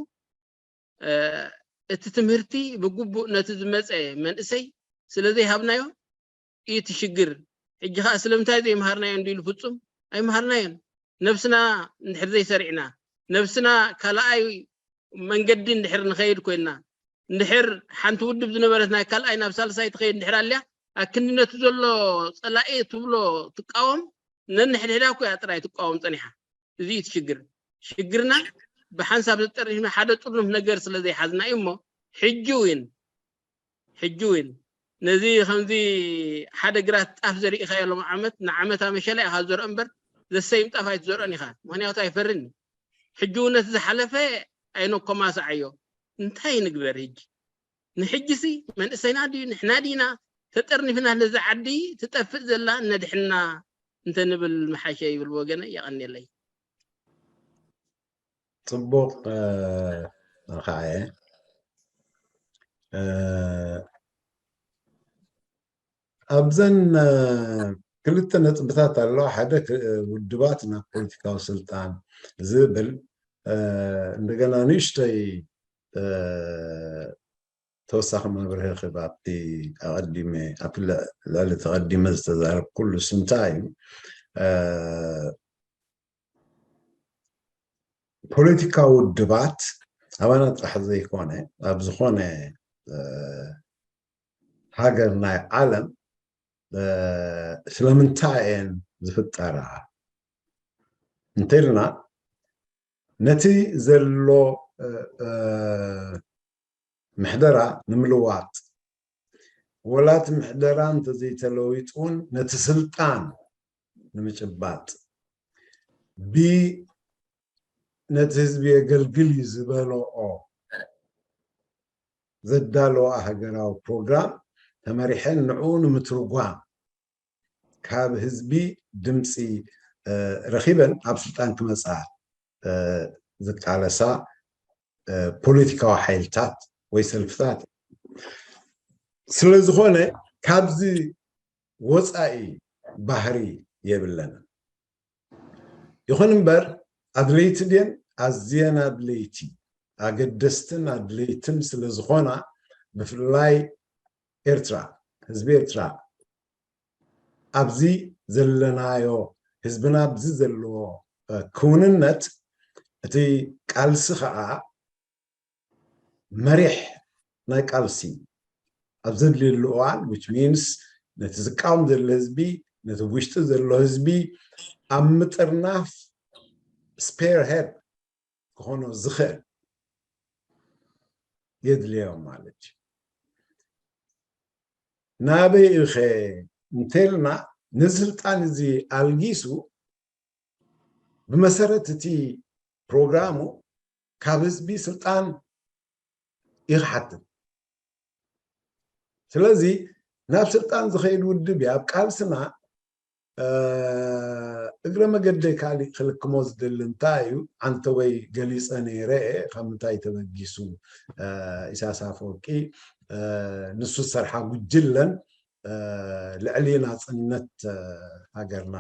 እቲ ትምህርቲ ብግቡእ ነቲ ዝመፀ መንእሰይ ስለ ዘይሃብናዮ እዩ እቲ ሽግር። ሕጂ ከዓ ስለምንታይ ዘይምሃርናዮ እንዲሉ ፍፁም ኣይምሃርናዮን። ነብስና እንድሕር ዘይሰሪዕና፣ ነብስና ካልኣይ መንገዲ እንድሕር ንኸይድ ኮይና፣ እንድሕር ሓንቲ ውድብ ዝነበረት ናይ ካልኣይ ናብ ሳልሳይ ትኸይድ እንድሕር ኣልያ፣ ኣክንዲ ነቲ ዘሎ ፀላኢ ትብሎ ትቃወም፣ ነንሕድሕዳ እኮ እያ ጥራይ ትቃወም ፀኒሓ። እዚ እዩ እቲ ሽግር። ሽግርና ብሓንሳብ ተጠርኒፍና ሓደ ጥርኑፍ ነገር ስለ ዘይሓዝና እዩ እሞ፣ ሕጂ እውን ሕጂ እውን ነዚ ከምዚ ሓደ ግራት ጣፍ ዘሪእኻዮ ሎም ዓመት ንዓመታ መሸላ ኢኻ ዘርኦ እምበር፣ ዘሰይም ጣፍ ኣይትዘርኦን ኢኻ። ምክንያቱ ኣይፈርን። ሕጂ እውን ነቲ ዝሓለፈ ኣይነኮማስዓዮ። እንታይ ንግበር ሕጂ? ንሕጂሲ መንእሰይና ድዩ ንሕና ዲና ተጠርኒፍና ነዚ ዓዲ ትጠፍእ ዘላ ነድሕና እንተንብል ምሓሸ ይብል ወገነይ። የቐንየለይ። ጽቡቕ። መርካዕየ ኣብዘን ክልተ ነጥብታት ኣለዋ። ሓደ ውድባት ናብ ፖለቲካዊ ስልጣን ዝብል፣ እንደገና ንእሽተይ ተወሳኺ መብርሂ ክብ ኣብቲ ኣቐዲመ ኣብቲ ልዕሊ ተቐዲመ ዝተዛረብ ኩሉ ስንታ እዩ። ፖለቲካዊ ውድባት ኣባና ጥራሕ ዘይኮነ ኣብ ዝኾነ ሃገር ናይ ዓለም ስለምንታይ እየን ዝፍጠራ እንተልና ነቲ ዘሎ ምሕደራ ንምልዋጥ ወላ እቲ ምሕደራ እንተዘይተለዊጡ እውን ነቲ ስልጣን ንምጭባጥ ብ ነቲ ህዝቢ የገልግል እዩ ዝበለኦ ዘዳለዋ ሃገራዊ ፕሮግራም ተመሪሐን ንዕኡ ንምትርጓም ካብ ህዝቢ ድምፂ ረኺበን ኣብ ስልጣን ክመፃ ዝቃለሳ ፖለቲካዊ ሓይልታት ወይ ሰልፍታት ስለዝኾነ ካብዚ ወፃኢ ባህሪ የብለንን። ይኹን እምበር ኣድለይቲ ድን ኣዝየን ኣድለይቲ ኣገደስትን ኣድለይትን ስለዝኾና ብፍላይ ኤርትራ ህዝቢ ኤርትራ ኣብዚ ዘለናዮ ህዝብና ኣብዚ ዘለዎ ክውንነት እቲ ቃልሲ ከዓ መሪሕ ናይ ቃልሲ ኣብ ዘድልየሉ እዋን which means ነቲ ዝቃወም ዘሎ ህዝቢ ነቲ ውሽጢ ዘሎ ህዝቢ ኣብ ምጥርናፍ spearhead ክኾኖ ዝኽእል የድልዮም ማለት እዩ። ናበይ ኢኸ እንተልና ንስልጣን እዚ ኣልጊሱ ብመሰረት እቲ ፕሮግራሙ ካብ ህዝቢ ስልጣን ይክሓትት። ስለዚ ናብ ስልጣን ዝኸይድ ውድብ እዩ ኣብ ቃልስና እግረ መገደይ ካሊእ ክልክሞ ዝደሊ እንታይ እዩ ኣንተ ወይ ገሊፀ ነይረ ካብ ምንታይ ተበጊሱ ኢሳያስ ኣፈወርቂ ንሱ ዝሰርሓ ጉጅለን ልዕሊ ናፅነት ሃገርና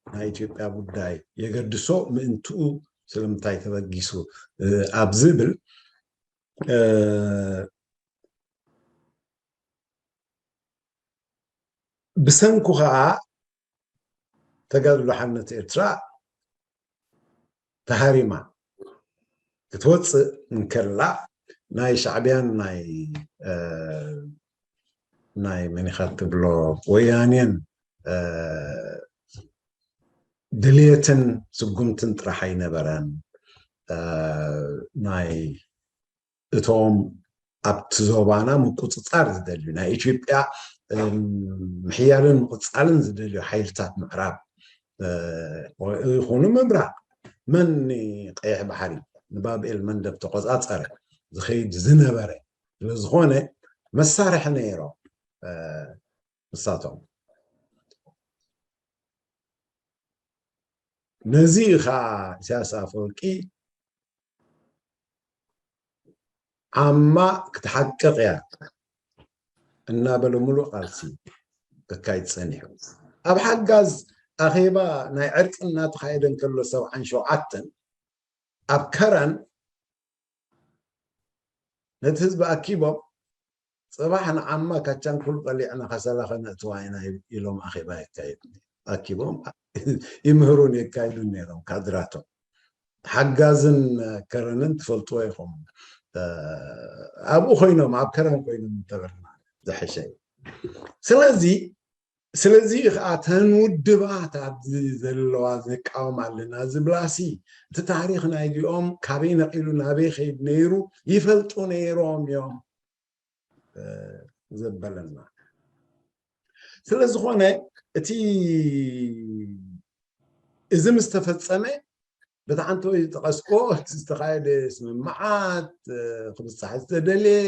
ናይ ኢትዮጵያ ጉዳይ የገድሶ ምእንትኡ ስለምንታይ ተበጊሱ ኣብ ዝብል ብሰንኩ ከዓ ተጋድሎ ሓርነት ኤርትራ ተሃሪማ ክትወፅእ እንከላ ናይ ሻዕብያን ናይ ናይ መኒኻ ትብሎ ወያኔን ድልየትን ስጉምትን ጥራሕ ኣይነበረን ናይ እቶም ኣብቲ ዞባና ምቁፅፃር ዝደልዩ ናይ ኢትዮጵያ ምሕያልን ምቕፃልን ዝደልዩ ሓይልታት ምዕራብ ይኹኑ ምብራቕ መን ቀይሕ ባሕሪ ንባብኤል መንደብ ተቆፃፀረ ዝኸይድ ዝነበረ ስለዝኾነ መሳርሒ ነይሮም ንሳቶም ነዚ ከዓ ኢሳያስ ኣፈወርቂ ዓማ ክትሓቅቕ እያ እናበለ ሙሉእ ቃልሲ ክካይድ ጸኒሑ። ኣብ ሓጋዝ ኣኼባ ናይ ዕርቂ እናተኻየደ እንከሎ ሰብዓን ሸውዓተን ኣብ ከረን ነቲ ህዝቢ ኣኪቦም፣ ጽባሕ ንዓማ ካቻንኩል ቀሊዕና ከሰላ ከነእትዋ ኢና ኢሎም ኣኼባ የካይዱ። ኣኪቦም ይምህሩን የካይዱን ነይሮም ካድራቶም። ሓጋዝን ከረንን ትፈልጥዎ ኢኹም። ኣብኡ ኮይኖም፣ ኣብ ከረን ኮይኖም እንተበልና ዝሕሸ እዩ። ስለዚ ስለዚ ከዓ ተን ውድባት ኣብዚ ዘለዋ ንቃወም ኣለና ዝብላሲ፣ እቲ ታሪኽ ናይዚኦም ካበይ ነቒሉ ናበይ ከይድ ነይሩ ይፈልጡ ነይሮም እዮም ዘበለና። ስለዝኾነ እቲ እዚ ምስ ተፈጸመ፣ በቲ ሓንቲ ወይ ዝጠቐስክዎ እቲ ዝተኻየደ ስምምዓት ክብጻሕ ዝተደልየ፣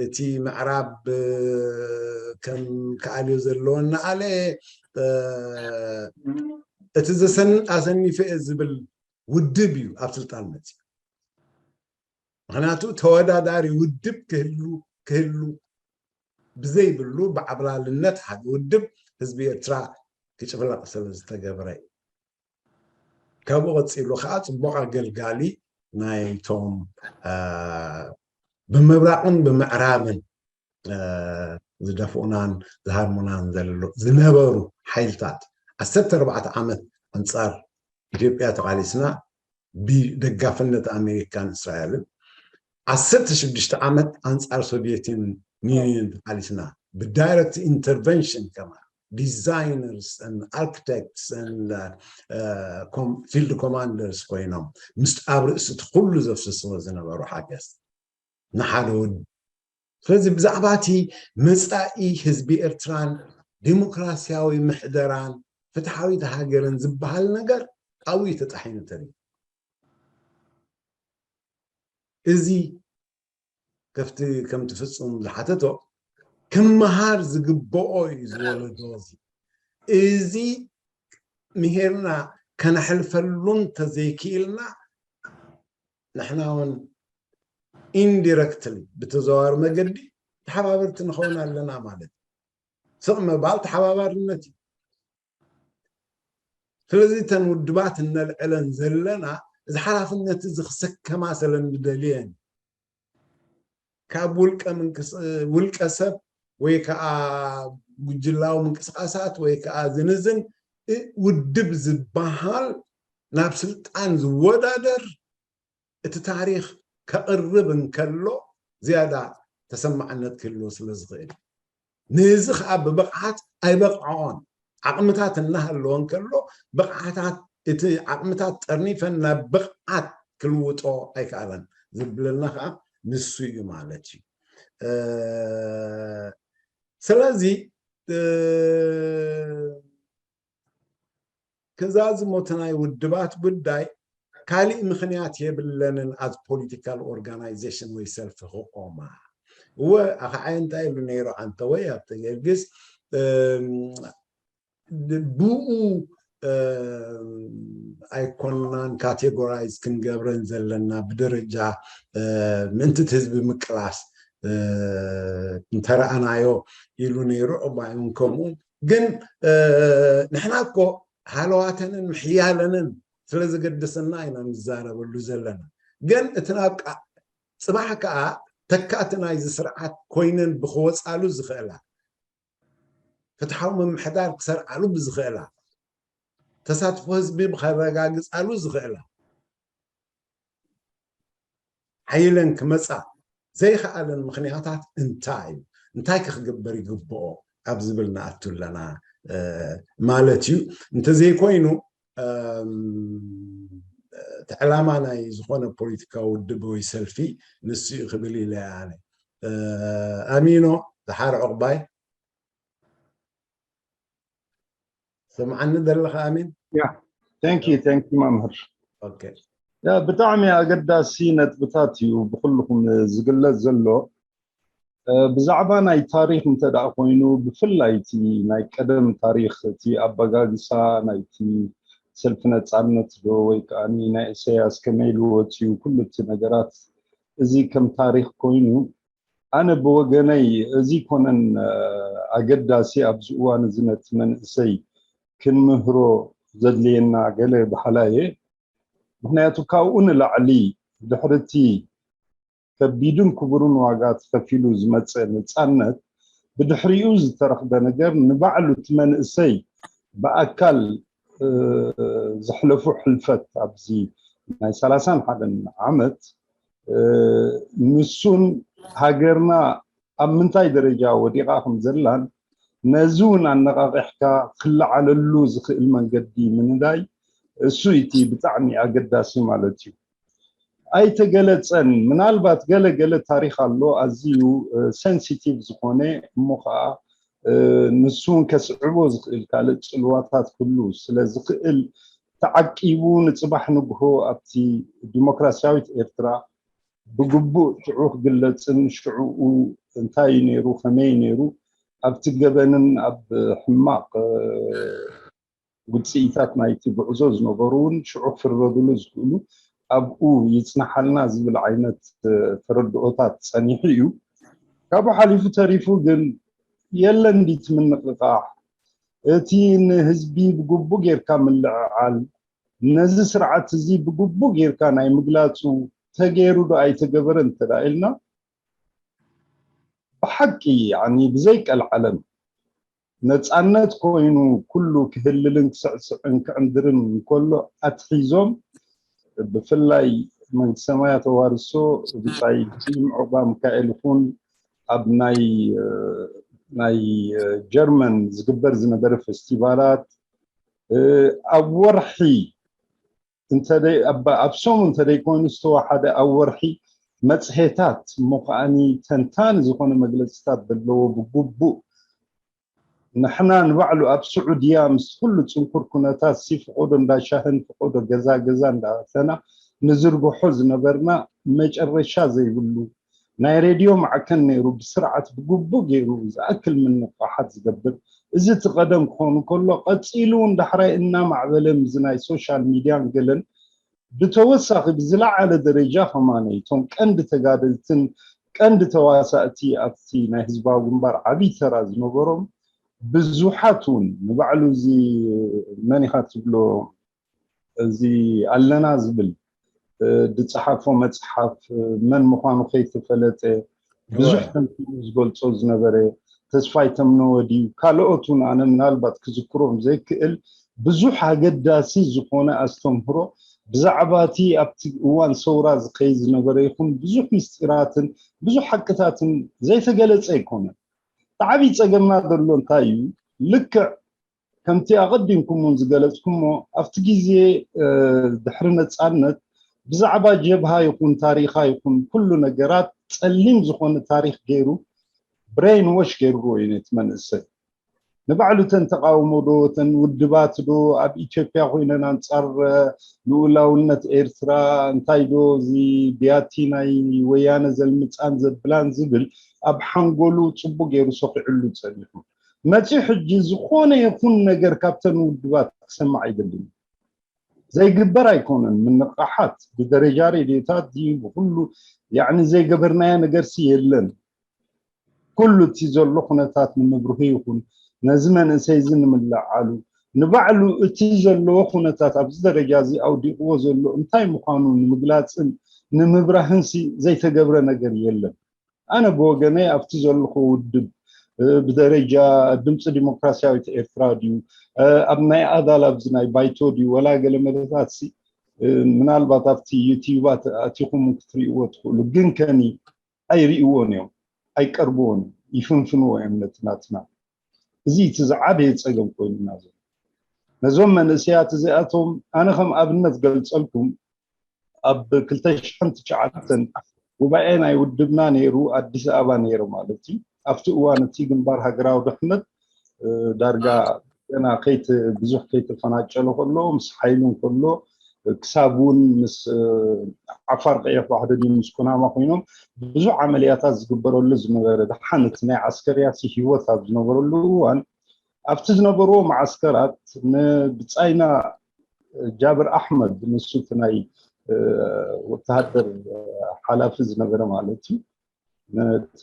እቲ ምዕራብ ከም ክኣልዮ ዘለዎ እናኣለ፣ እቲ ዘሰንፍ ኣሰኒፈ እየ ዝብል ውድብ እዩ ኣብ ስልጣን መፅዩ። ምክንያቱ ተወዳዳሪ ውድብ ክህሉ ክህሉ ብዘይብሉ ብዓብላልነት ሓደ ውድብ ህዝቢ ኤርትራ ክጭፍለቕ ስለ ዝተገብረ እዩ። ካብኡ ቀፂሉ ከዓ ፅቡቕ ኣገልጋሊ ናይቶም ብምብራቕን ብምዕራብን ዝደፍኡናን ዝሃርሙናን ዘሎ ዝነበሩ ሓይልታት ዓሰርተ ኣርባዕተ ዓመት ኣንፃር ኢትዮጵያ ተቓሊስና ብደጋፍነት ኣሜሪካን እስራኤልን፣ ዓሰርተ ሽዱሽተ ዓመት ኣንፃር ሶቪየት ዩኒየን ተቓሊስና ብዳይረክት ኢንተርቨንሽን ከማ designers and architects and field commanders ኮይኖም ምስ ኣብ ርእሲ እቲ ኩሉ ዘፍስስዎ ዝነበሩ ሓገዝ ንሓደ ወዲ። ስለዚ ብዛዕባ እቲ መፃኢ ህዝቢ ኤርትራን ዲሞክራሲያዊ ምሕደራን ፍትሓዊት ሃገርን ዝበሃል ነገር ኣብኡ እዩ ተጣሒኑ ተሪፉ። እዚ ከፍቲ ከምቲ ፍጹም ዝሓተቶ ክመሃር ዝግብኦ እዩ ዝወለዶ እዚ። እዚ ምሄርና ከነሕልፈሉ እንተዘይክኢልና ንሕና እውን ኢንዲረክትሊ ብተዘዋዋሪ መገዲ ተሓባበርቲ ንኸውን ኣለና ማለት እዩ። ስቕ ምባል ተሓባባርነት እዩ። ስለዚ እተን ውድባት እነልዕለን ዘለና እዚ ሓላፍነት እዚ ክሰከማ ስለ እንደልየን ካብ ውልቀ ምንቅስ ውልቀ ሰብ ወይ ከዓ ጉጅላዊ ምንቅስቃሳት ወይ ከዓ ዝንዝን ውድብ ዝበሃል ናብ ስልጣን ዝወዳደር እቲ ታሪኽ ከቕርብ እንከሎ ዝያዳ ተሰማዕነት ክህልዎ ስለ ዝኽእል ነዚ ከዓ ብብቕዓት ኣይበቕዖን ዓቕምታት እናሃለወ እንከሎ ብቕዓታት እቲ ዓቕምታት ጠርኒፈን ናብ ብቕዓት ክልውጦ ኣይከኣለን ዝብለና ከዓ ንሱ እዩ ማለት እዩ። ስለዚ ክዛዝሞ እቲ ናይ ውድባት ጉዳይ ካሊእ ምኽንያት የብለንን as political organization ወይ ሰልፊ ክቆማ። እወ ኣኸዓየ እንታይ ኢሉ ነይሩ ኣንተ ወይ ኣብተ ጊዮርጊስ ብኡ ኣይኮናን ካቴጎራይዝ ክንገብረን ዘለና ብደረጃ ምእንቲ እቲ ህዝቢ ምቅላስ እንተረኣናዮ ኢሉ ነይሩ። እባ እውን ከምኡ ግን ንሕና እኮ ሃለዋተንን ምሕያለንን ስለ ዝገድሰና ኢና ንዛረበሉ ዘለና። ግን እቲ ናብ ጽባሕ ከዓ ተካእቲ ናይዚ ስርዓት ኮይነን ብክወፃሉ ዝኽእላ ፍትሓዊ ምምሕዳር ክሰርዓሉ ብዝኽእላ ተሳትፎ ህዝቢ ብከረጋግፃሉ ዝኽእላ ሓይለን ክመፃ ዘይከኣለን ምኽንያታት እንታይ እዩ? እንታይ ክክግበር ይግብኦ ኣብ ዝብል ንኣቱ ኣለና ማለት እዩ። እንተዘይኮይኑ እቲ ዕላማ ናይ ዝኾነ ፖለቲካዊ ውድብ ወይ ሰልፊ ንሱ እዩ ክብል ኢለ ኣነ። ኣሚኖ ዝሓር ዕቑባይ ሰምዓኒ ዘለኻ ኣሚን? ያ thank you thank you መምህር። ኦኬ ያ ብጣዕሚ ኣገዳሲ ነጥብታት እዩ ብኩልኩም ዝግለጽ ዘሎ። ብዛዕባ ናይ ታሪክ እንተ ደኣ ኮይኑ ብፍላይ እቲ ናይ ቀደም ታሪክ እቲ ኣበጋግሳ ናይቲ ሰልፊ ነጻነት ዶ ወይ ከዓ ናይ ኢሳያስ ከመይ ኢሉ ወፅዩ ኩሉ እቲ ነገራት እዚ ከም ታሪክ ኮይኑ ኣነ ብወገነይ እዚ ኮነን ኣገዳሲ ኣብዚ እዋን እዚ ነቲ መንእሰይ ክንምህሮ ዘድልየና ገለ በሃላ እየ። ምክንያቱ ካብኡ ንላዕሊ ድሕርቲ ከቢድን ክቡርን ዋጋ ተኸፊሉ ዝመፀ ነፃነት ብድሕሪኡ ዝተረኽበ ነገር ንባዕሉ እቲ መንእሰይ ብኣካል ዘሕለፉ ሕልፈት ኣብዚ ናይ ሰላሳን ሓደን ዓመት ንሱን ሃገርና ኣብ ምንታይ ደረጃ ወዲቓ ከም ዘላን ነዚ እውን ኣነቓቒሕካ ክለዓለሉ ዝኽእል መንገዲ ምንዳይ እሱ እቲ ብጣዕሚ ኣገዳሲ ማለት እዩ። ኣይተገለፀን። ምናልባት ገለ ገለ ታሪኽ ኣሎ ኣዝዩ ሴንሲቲቭ ዝኾነ እሞ ከዓ ንሱ እውን ከስዕቦ ዝኽእል ካልእ ፅልዋታት ክህሉ ስለ ዝኽእል ተዓቂቡ ንፅባሕ ንግሆ ኣብቲ ዲሞክራሲያዊት ኤርትራ ብግቡእ ሽዑ ክግለፅን ሽዑኡ እንታይ እዩ ነይሩ ከመይ እዩ ነይሩ ኣብቲ ገበንን ኣብ ሕማቕ ውፅኢታት ናይቲ ጉዕዞ ዝነበሩ እውን ሽዑ ክፍረዱሉ ዝኽእሉ ኣብኡ ይፅናሓልና ዝብል ዓይነት ተረድኦታት ፀኒሑ እዩ። ካብኡ ሓሊፉ ተሪፉ ግን የለን ድዩ እቲ ምንቕቓሕ? እቲ ንህዝቢ ብግቡእ ጌርካ ምልዕዓል ነዚ ስርዓት እዚ ብግቡእ ጌርካ ናይ ምግላፁ ተገይሩ ዶ ኣይተገበረ እንተ ኢልና ብሓቂ ብዘይቀልዓለም ነፃነት ኮይኑ ኩሉ ክህልልን ክስዕስዕን ክዕንድርን እንከሎ ኣትሒዞም ብፍላይ መንግስተ ሰማያ ተዋርሶ ብጻይ ስዩም ዑቕባ ሚካኤል ይኹን ኣብ ናይ ናይ ጀርመን ዝግበር ዝነበረ ፌስቲቫላት ኣብ ወርሒ ኣብ ሰሙን እንተደይኮይኑ ዝተዋሓደ ኣብ ወርሒ መፅሄታት እሞ ከዓኒ ተንታኒ ዝኾነ መግለፅታት ዘለዎ ብግቡእ ንሕና ንባዕሉ ኣብ ስዑድያ ምስ ኩሉ ፅንኩር ኩነታት ሲ ፍቆዶ እንዳሻህን ፍቆዶ ገዛ ገዛ እንዳተና ንዝርግሖ ዝነበርና መጨረሻ ዘይብሉ ናይ ሬድዮ ማዕከን ነይሩ ብስርዓት ብግቡእ ገይሩ ዝኣክል ምንቕቓሓት ዝገብር እዚ እቲ ቀደም ክኸውን ከሎ ቀፂሉ እውን ዳሕራይ እናማዕበለ ምዚ ናይ ሶሻል ሚድያን ገለን ብተወሳኺ ብዝለዓለ ደረጃ ከማነ እቶም ቀንዲ ተጋደልትን ቀንዲ ተዋሳእቲ ኣብቲ ናይ ህዝባዊ ግንባር ዓብዪ ተራ ዝነበሮም ብዙሓት እውን ንባዕሉ እዚ መን ኢኻ ትብሎ እዚ ኣለና ዝብል ዝፀሓፎ መፅሓፍ መን ምዃኑ ከይተፈለጠ ብዙሕ ተንቲኑ ዝገልፆ ዝነበረ ተስፋይ ተምነወ ድዩ ካልኦት እውን ኣነ ምናልባት ክዝክሮም ዘይክእል ብዙሕ ኣገዳሲ ዝኾነ ኣስተምህሮ ብዛዕባ እቲ ኣብቲ እዋን ሰውራ ዝኸይድ ዝነበረ ይኹን ብዙሕ ምስጢራትን ብዙሕ ሓቅታትን ዘይተገለፀ ኣይኮነን። እቲ ዓብዪ ፀገምና ዘሎ እንታይ እዩ? ልክዕ ከምቲ ኣቐዲምኩም እውን ዝገለፅኩሞ ኣብቲ ግዜ ድሕሪ ነፃነት ብዛዕባ ጀብሃ ይኹን ታሪኻ ይኹን ኩሉ ነገራት ፀሊም ዝኾነ ታሪኽ ገይሩ ብሬን ዎሽ ገይርዎ እዩ ነቲ መንእሰይ። ንባዕሉ እተን ተቃውሞ ዶ እተን ውድባት ዶ ኣብ ኢትዮጵያ ኮይነን ኣንፃር ልኡላውነት ኤርትራ እንታይ ዶ እዚ ብያቲ ናይ ወያነ ዘልምፃን ዘብላን ዝብል ኣብ ሓንጎሉ ፅቡቅ ገይሩ ሰኪዕሉ ፀኒሑ መፂኡ ሕጂ ዝኾነ ይኹን ነገር ካብተን ውድባት ክሰማዕ ኣይደልን። ዘይግበር ኣይኮነን ምንቕቓሓት ብደረጃ ሬድዮታት ድዩ ብኩሉ ያዕኒ ዘይገበርናዮ ነገርሲ የለን። ኩሉ እቲ ዘሎ ኩነታት ንምብርሁ ይኹን ነዚ መንእሰይ እዚ ንምልዓሉ ንባዕሉ እቲ ዘለዎ ኩነታት ኣብዚ ደረጃ እዚ ኣውዲቕዎ ዘሎ እንታይ ምዃኑ ንምግላፅን ንምብራህንሲ ዘይተገብረ ነገር የለን። ኣነ ብወገነይ ኣብቲ ዘለኹ ውድብ ብደረጃ ድምፂ ዲሞክራሲያዊት ኤርትራ ድዩ ኣብ ናይ ኣዳል ኣብዚ ናይ ባይቶ ድዩ ወላ ገለ መደታት ምናልባት ኣብቲ ዩቲዩባት ኣቲኹም ክትሪእዎ ትኽእሉ ግን ከኒ ኣይርእይዎን እዮም ኣይቀርብዎን ይፍንፍንዎ እዮም ነቲ ናትና እዚ እቲ ዝዓበየ ፀገም ኮይኑና ዘሎ ነዞም መንእሰያት እዚኣቶም ኣነ ከም ኣብነት ገልፀልኩም ኣብ ክልተ ሽሕን ትሽዓተን ጉባኤ ናይ ውድብና ነይሩ ኣዲስ ኣበባ ነይረ ማለት እዩ ኣብቲ እዋን እቲ ግንባር ሃገራዊ ድሕነት ዳርጋ ገና ብዙሕ ከይተፈናጨለ ከሎ ምስ ሓይሉ ከሎ ክሳብ እውን ምስ ዓፋር ቀይሕ ባሕሪ ድዩ ምስ ኩናማ ኮይኖም ብዙሕ ዓመልያታት ዝግበረሉ ዝነበረ ደሓን እቲ ናይ ዓስከርያሲ ህይወት ኣብ ዝነበረሉ እዋን ኣብቲ ዝነበርዎ መዓስከራት ንብፃይና ጃብር ኣሕመድ ንሱ እቲ ናይ ወተሃደር ሓላፊ ዝነበረ ማለት እዩ ነቲ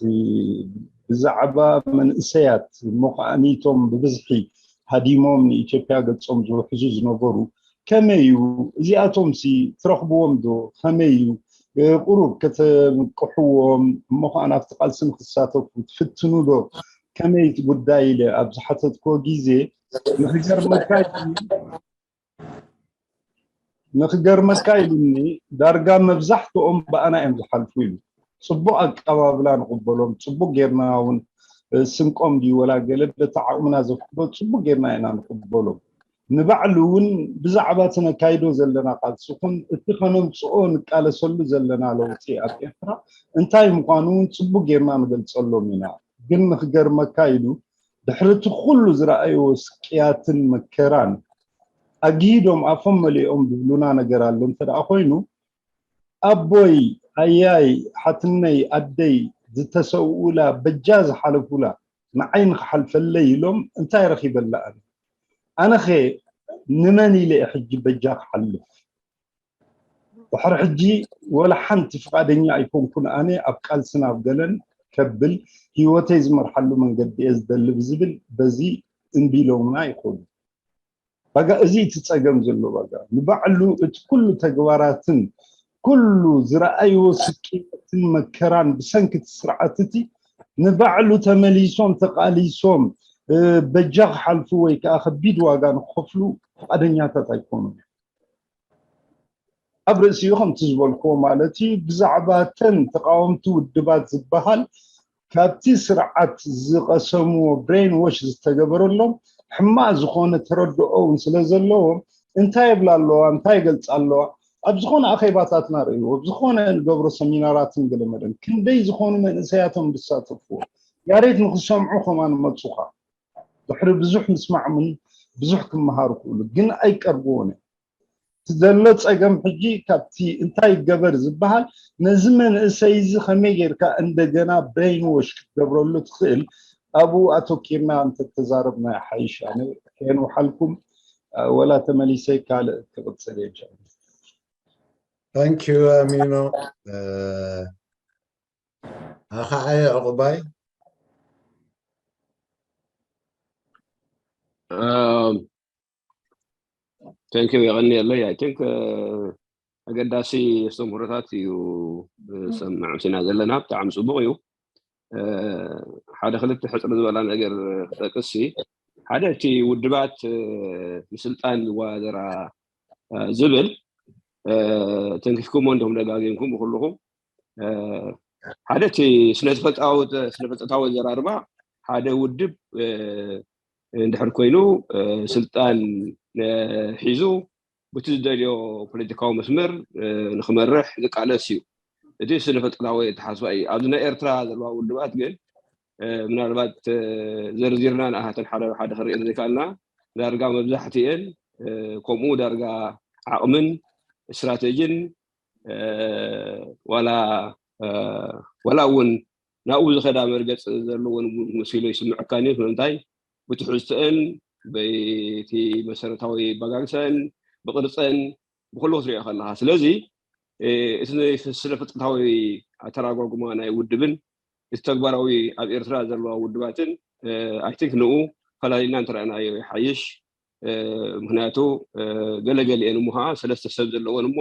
ብዛዕባ መንእሰያት እሞ ከዓኒቶም ብብዝሒ ሃዲሞም ንኢትዮጵያ ገጾም ዝውሕዙ ዝነበሩ ከመይ እዩ? እዚኣቶም ሲ ትረኽብዎም ዶ? ከመይ እዩ? ቁሩብ ከተንቅሕዎም እሞ ከዓ ናብቲ ቃልሲ ንክሳተፉ ትፍትኑ ዶ? ከመይ እቲ ጉዳይ ኢለ ኣብ ዝሓተትክዎ ግዜ ንክገርመካ ንክገርመካ ኢሉኒ ዳርጋ መብዛሕትኦም ብኣና እዮም ዝሓልፉ ኢሉ። ፅቡቅ ኣቀባብላ ንቅበሎም፣ ፅቡቅ ጌርና እውን ስንቆም ድዩ ወላ ገለ በቲ ዓቅምና ዘፍቅዶ ፅቡቅ ጌርና ኢና ንቅበሎም። ንባዕሉ እውን ብዛዕባ እቲ ነካይዶ ዘለና ቃልሲ ኹን እቲ ከነምፅኦ ንቃለሰሉ ዘለና ለውጢ ኣብ ኤርትራ እንታይ ምዃኑ እውን ፅቡቅ ጌርና ንገልፀሎም ኢና። ግን ንክገርመካ ኢሉ ድሕሪ እቲ ኩሉ ዝረኣይዎ ስቅያትን መከራን ኣግሂዶም ኣፎም መሊኦም ዝብሉና ነገር ኣሎ እንተ ደኣ ኮይኑ ኣቦይ ኣያይ ሓትነይ ኣደይ ዝተሰውኡላ በጃ ዝሓለፉላ ንዓይ ንክሓልፈለይ ኢሎም እንታይ ረኺበላ ኣነ ኣነኸ ንመን ኢለ ሕጂ በጃ ክሓልፍ ድሕሪ ሕጂ ወላ ሓንቲ ፍቓደኛ ኣይኮንኩን ኣነ ኣብ ቃልስን ኣብ ገለን ከብል ህይወተይ ዝመርሓሉ መንገዲ እየ ዝደሊ ብዝብል በዚ እምቢ ኢሎምና ይኾኑ ባጋ እዚ እቲ ፀገም ዘሎ ባጋ ንባዕሉ እቲ ኩሉ ተግባራትን ኩሉ ዝረኣይዎ ስቅያትን መከራን ብሰንኪ እቲ ስርዓት እቲ ንባዕሉ ተመሊሶም ተቃሊሶም በጃ ክሓልፉ ወይ ከዓ ከቢድ ዋጋ ንክኸፍሉ ፍቓደኛታት ኣይኮኑን ኣብ ርእሲኡ ከምቲ ዝበልክዎ ማለት እዩ ብዛዕባ ተን ተቃወምቲ ውድባት ዝበሃል ካብቲ ስርዓት ዝቀሰምዎ brainwash ዝተገበረሎም ሕማቅ ዝኮነ ተረድኦ እውን ስለ ዘለዎም እንታይ ይብላ ኣለዋ እንታይ ይገልፃ ኣለዋ ኣብ ዝኮነ ኣኼባታትና ርእይዎ ኣብ ዝኮነ ንገብሮ ሰሚናራትን ገለመለን ክንደይ ዝኮኑ መንእሰያቶም ዝሳተፍዎ ያሬት ንክሰምዑ ከማን መፁካ ድሕሪ ብዙሕ ምስማዕምን ብዙሕ ክመሃሩ ክእሉ ግን ኣይቀርብዎን እዮም ዘሎ ፀገም ሕጂ ካብቲ እንታይ ይገበር ዝበሃል ነዚ መንእሰይ እዚ ከመይ ጌርካ እንደገና brainwash ክትገብረሉ ትኽእል ኣብኡ ኣተኪርና እንተተዛረብና ይሓይሽ ኣነ ከየንውሓልኩም ወላ ተመሊሰይ ካልእ ክቕፅል እየ Thank you ኣሚኖ ኣኸዓየ ዕቑባይ Thank you የቐንየለይ I think ኣገዳሲ ኣስተምህሮታት እዩ ሰማዕምሲና ዘለና ብጣዕሚ ፅቡቅ እዩ ሓደ ክልተ ሕፅር ዝበላ ነገር ክጠቅስ ሓደ እቲ ውድባት ምስልጣን ዝወዳደራ ዝብል ተንኪፍኩሞ እንዲኹም ደጋጊምኩም ብኩልኹም ሓደ እቲ ስነፍልጠታዊ ዘራርባ ሓደ ውድብ እንድሕር ኮይኑ ስልጣን ሒዙ ብቲ ዝደልዮ ፖለቲካዊ መስመር ንክመርሕ ዝቃለስ እዩ እቲ ስነፍልጠታዊ ተሓስባ እዩ ኣብዚ ናይ ኤርትራ ዘለዋ ውድባት ግን ምናልባት ዘርዚርና ንኣሃተን ሓደ ሓደ ክርኢ ዘይካልና ዳርጋ መብዛሕትኤን ከምኡ ዳርጋ ዓቕምን ስትራተጂን ዋላ ዋላ እውን ናብኡ ዝኸዳ መርገፂ ዘለዎን መሲሉ ይስምዐካን እዩ ስለምንታይ ብትሕዝትአን በይቲ መሰረታዊ ኣበጋግሰን ብቅርፀን ብኩሉ ክትሪኦ ከለካ ስለዚ እቲ ስነ ፍጥረታዊ ኣተራጓጉማ ናይ ውድብን እቲ ተግባራዊ ኣብ ኤርትራ ዘለዋ ውድባትን I think ንኡ ፈላሊና እንተረኣናዮ ይሓይሽ ምክንያቱ ገለገሊአን እሞ ከዓ ሰለስተ ሰብ ዘለወን እሞ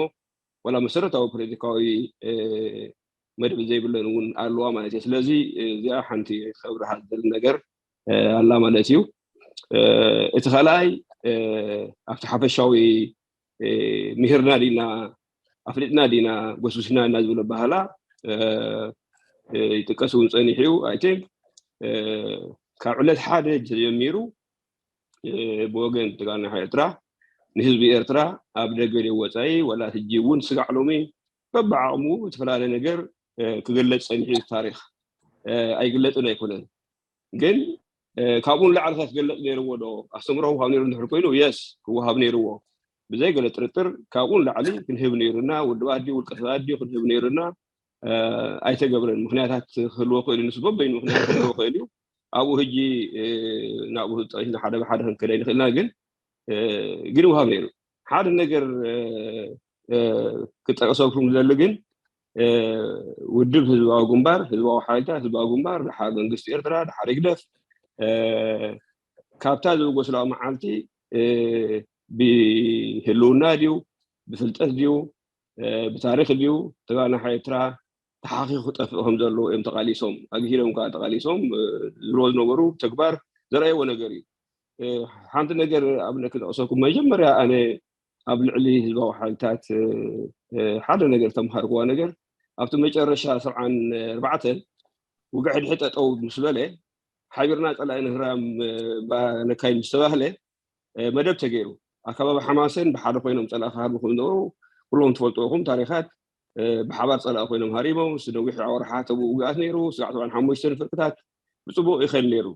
ዋላ መሰረታዊ ፖለቲካዊ መደብ ዘይብለን እውን ኣለዋ ማለት እዩ ስለዚ እዚኣ ሓንቲ ክብርሃ ዝደሊ ነገር ኣላ ማለት እዩ እቲ ካልኣይ ኣብቲ ሓፈሻዊ ምሂርና ዲና ኣፍሊጥና ዲና ጎስጉስና እና ዝብሎ ባህላ ይጥቀስ እውን ፀኒሑ እዩ I think ካብ ዕለት ሓደ ተጀሚሩ ብወገን ተጋና ኤርትራ ንህዝቢ ኤርትራ ኣብ ደገ ወፃኢ ወላ ሕጂ እውን ስጋዕ ሎሚ በብዓቕሙ ዝተፈላለየ ነገር ክግለፅ ፀኒሑ ታሪክ ኣይግለፅን ኣይኮነን ግን ካብኡ ንላዕሊ ከ ክግለፅ ነይርዎ ዶ ኣስተምሮ ክወሃብ ነይሩ እንድሕር ኮይኑ የስ ክወሃብ ነይርዎ ብዘይ ገለ ጥርጥር ካብኡ ንላዕሊ ክንህብ ነይሩና ውድባት ድዩ ውልቀ ሰባት ድዩ ክንህብ ነይሩና ኣይተገብረን ምክንያታት ክህልዎ ክእል ንሱ በበይኑ ምክንያት ክህልዎ ክእል እዩ ኣብኡ ሕጂ ናብኡ ጠቂስና ሓደ ብሓደ ክንከደ ንክእልና ግን ግን ውሃብ ነይሩ ሓደ ነገር ክጠቅሰኩም ዝደሊ ግን ውድብ ህዝባዊ ግንባር፣ ህዝባዊ ሓይልታት ህዝባዊ ግንባር፣ ድሓር መንግስቲ ኤርትራ፣ ድሓር ይግደፍ፣ ካብታ ዝብጎስላ መዓልቲ ብህልውና ድዩ፣ ብፍልጠት ድዩ፣ ብታሪክ ድዩ፣ ተጋናሓ ኤርትራ ተሓኺኹ ክጠፍእ ከም ዘለዎ እዮም ተቃሊሶም። ኣግሂዶም ከዓ ተቃሊሶም። ዝብልዎ ዝነበሩ ተግባር ዘርኣይዎ ነገር እዩ። ሓንቲ ነገር ኣብነት ክጠቅሰኩም። መጀመርያ ኣነ ኣብ ልዕሊ ህዝባዊ ሓይልታት ሓደ ነገር ተምሃርኩዋ ነገር፣ ኣብቲ መጨረሻ ሰብዓን ኣርባዕተን ውግዕ ሕድሒ ጠጠው ምስ በለ፣ ሓቢርና ፀላኢ ንህራም ነካይድ ምስ ተባህለ፣ መደብ ተገይሩ። ኣከባቢ ሓማሴን ብሓደ ኮይኖም ፀላኢ ክሃርሙ ከም ዝነበሩ ኩሎም ትፈልጡ ኢኹም። ታሪካት ብሓባር ፀላኢ ኮይኖም ሃሪሞም። ነዊሕ ኣወርሓት ኣብኡ ውግኣት ነይሩ። ስጋዕ ሰብዓን ሓሙሽተን ፍርቅታት ብፅቡቅ ይኸድ ነይሩ።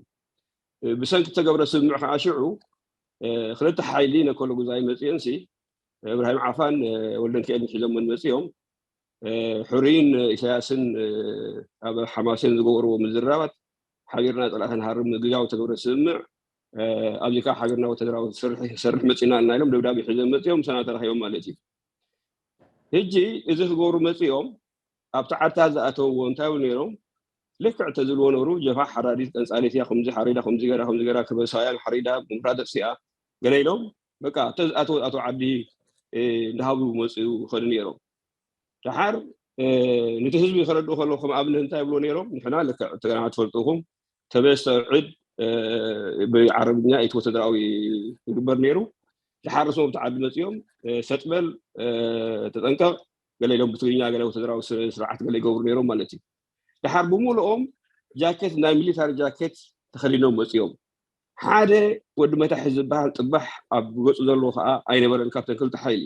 ብሰንኪ ተገብረ ስምምዕ ከዓ ሽዑ ክልተ ሓይሊ ነከሎ ጉዛይ መፅኦንሲ፣ እብራሂም ዓፋን ወልደንክኤልን ሒዞመን መፅኦም። ሕሩይን ኢሳያስን ኣብ ሓማሴን ዝገበርዎ ምዝራባት፣ ሓቢርና ፀላኢ ክንሃርም ግዛዊ ተገብረ ስምምዕ፣ ኣብዚ ከዓ ሓቢርና ወተደራዊ ሰርሕ መፂና እና ኢሎም ደብዳቤ ሒዞም መፅኦም፣ ምሳና ተራኺቦም ማለት እዩ። ሕጂ እዚ ክገብሩ መፅኦም፣ ኣብቲ ዓድታት ዝኣተውዎ እንታይ ይብሉ ነይሮም? ልክዕ ተዝልዎ ነብሩ ጀብሃ ሓራዲት ቀንፃሊት እያ፣ ከምዚ ሓሪዳ፣ ከምዚ ገራ፣ ከምዚ ገራ፣ ክበሳውያን ሓሪዳ፣ ብምፍራድ ተፅሲኣ፣ ገለ ኢሎም፣ በቃ፣ ተዝኣተው ኣተው ዓዲ እንዳሃቡ መፅኡ ይኸዱ ነይሮም። ደሓር ነቲ ህዝቢ ከረድኡ ከለዉ ከም ኣብነት እንታይ ይብልዎ ነይሮም? ንሕና ልክዕ ተገና ትፈልጡ ኢኹም፣ ተበስ ተብዕድ ብዓረብኛ ኢት ወተደራዊ ይግበር ነይሩ። ደሓር ንሶም ኣብቲ ዓዲ መፂኦም ሰጥበል ተጠንቀቕ ገለ ኢሎም ብትግርኛ ገለ ወተደራዊ ስርዓት ገለ ይገብሩ ነይሮም ማለት እዩ። ደሓር ብምሉኦም ጃኬት ናይ ሚሊታሪ ጃኬት ተኸዲኖም መፂኦም። ሓደ ወዲ መታሒ ዝበሃል ጥባሕ ኣብ ገፁ ዘለዎ ከዓ ኣይነበረን ካብተን ክልተ ሓይሊ።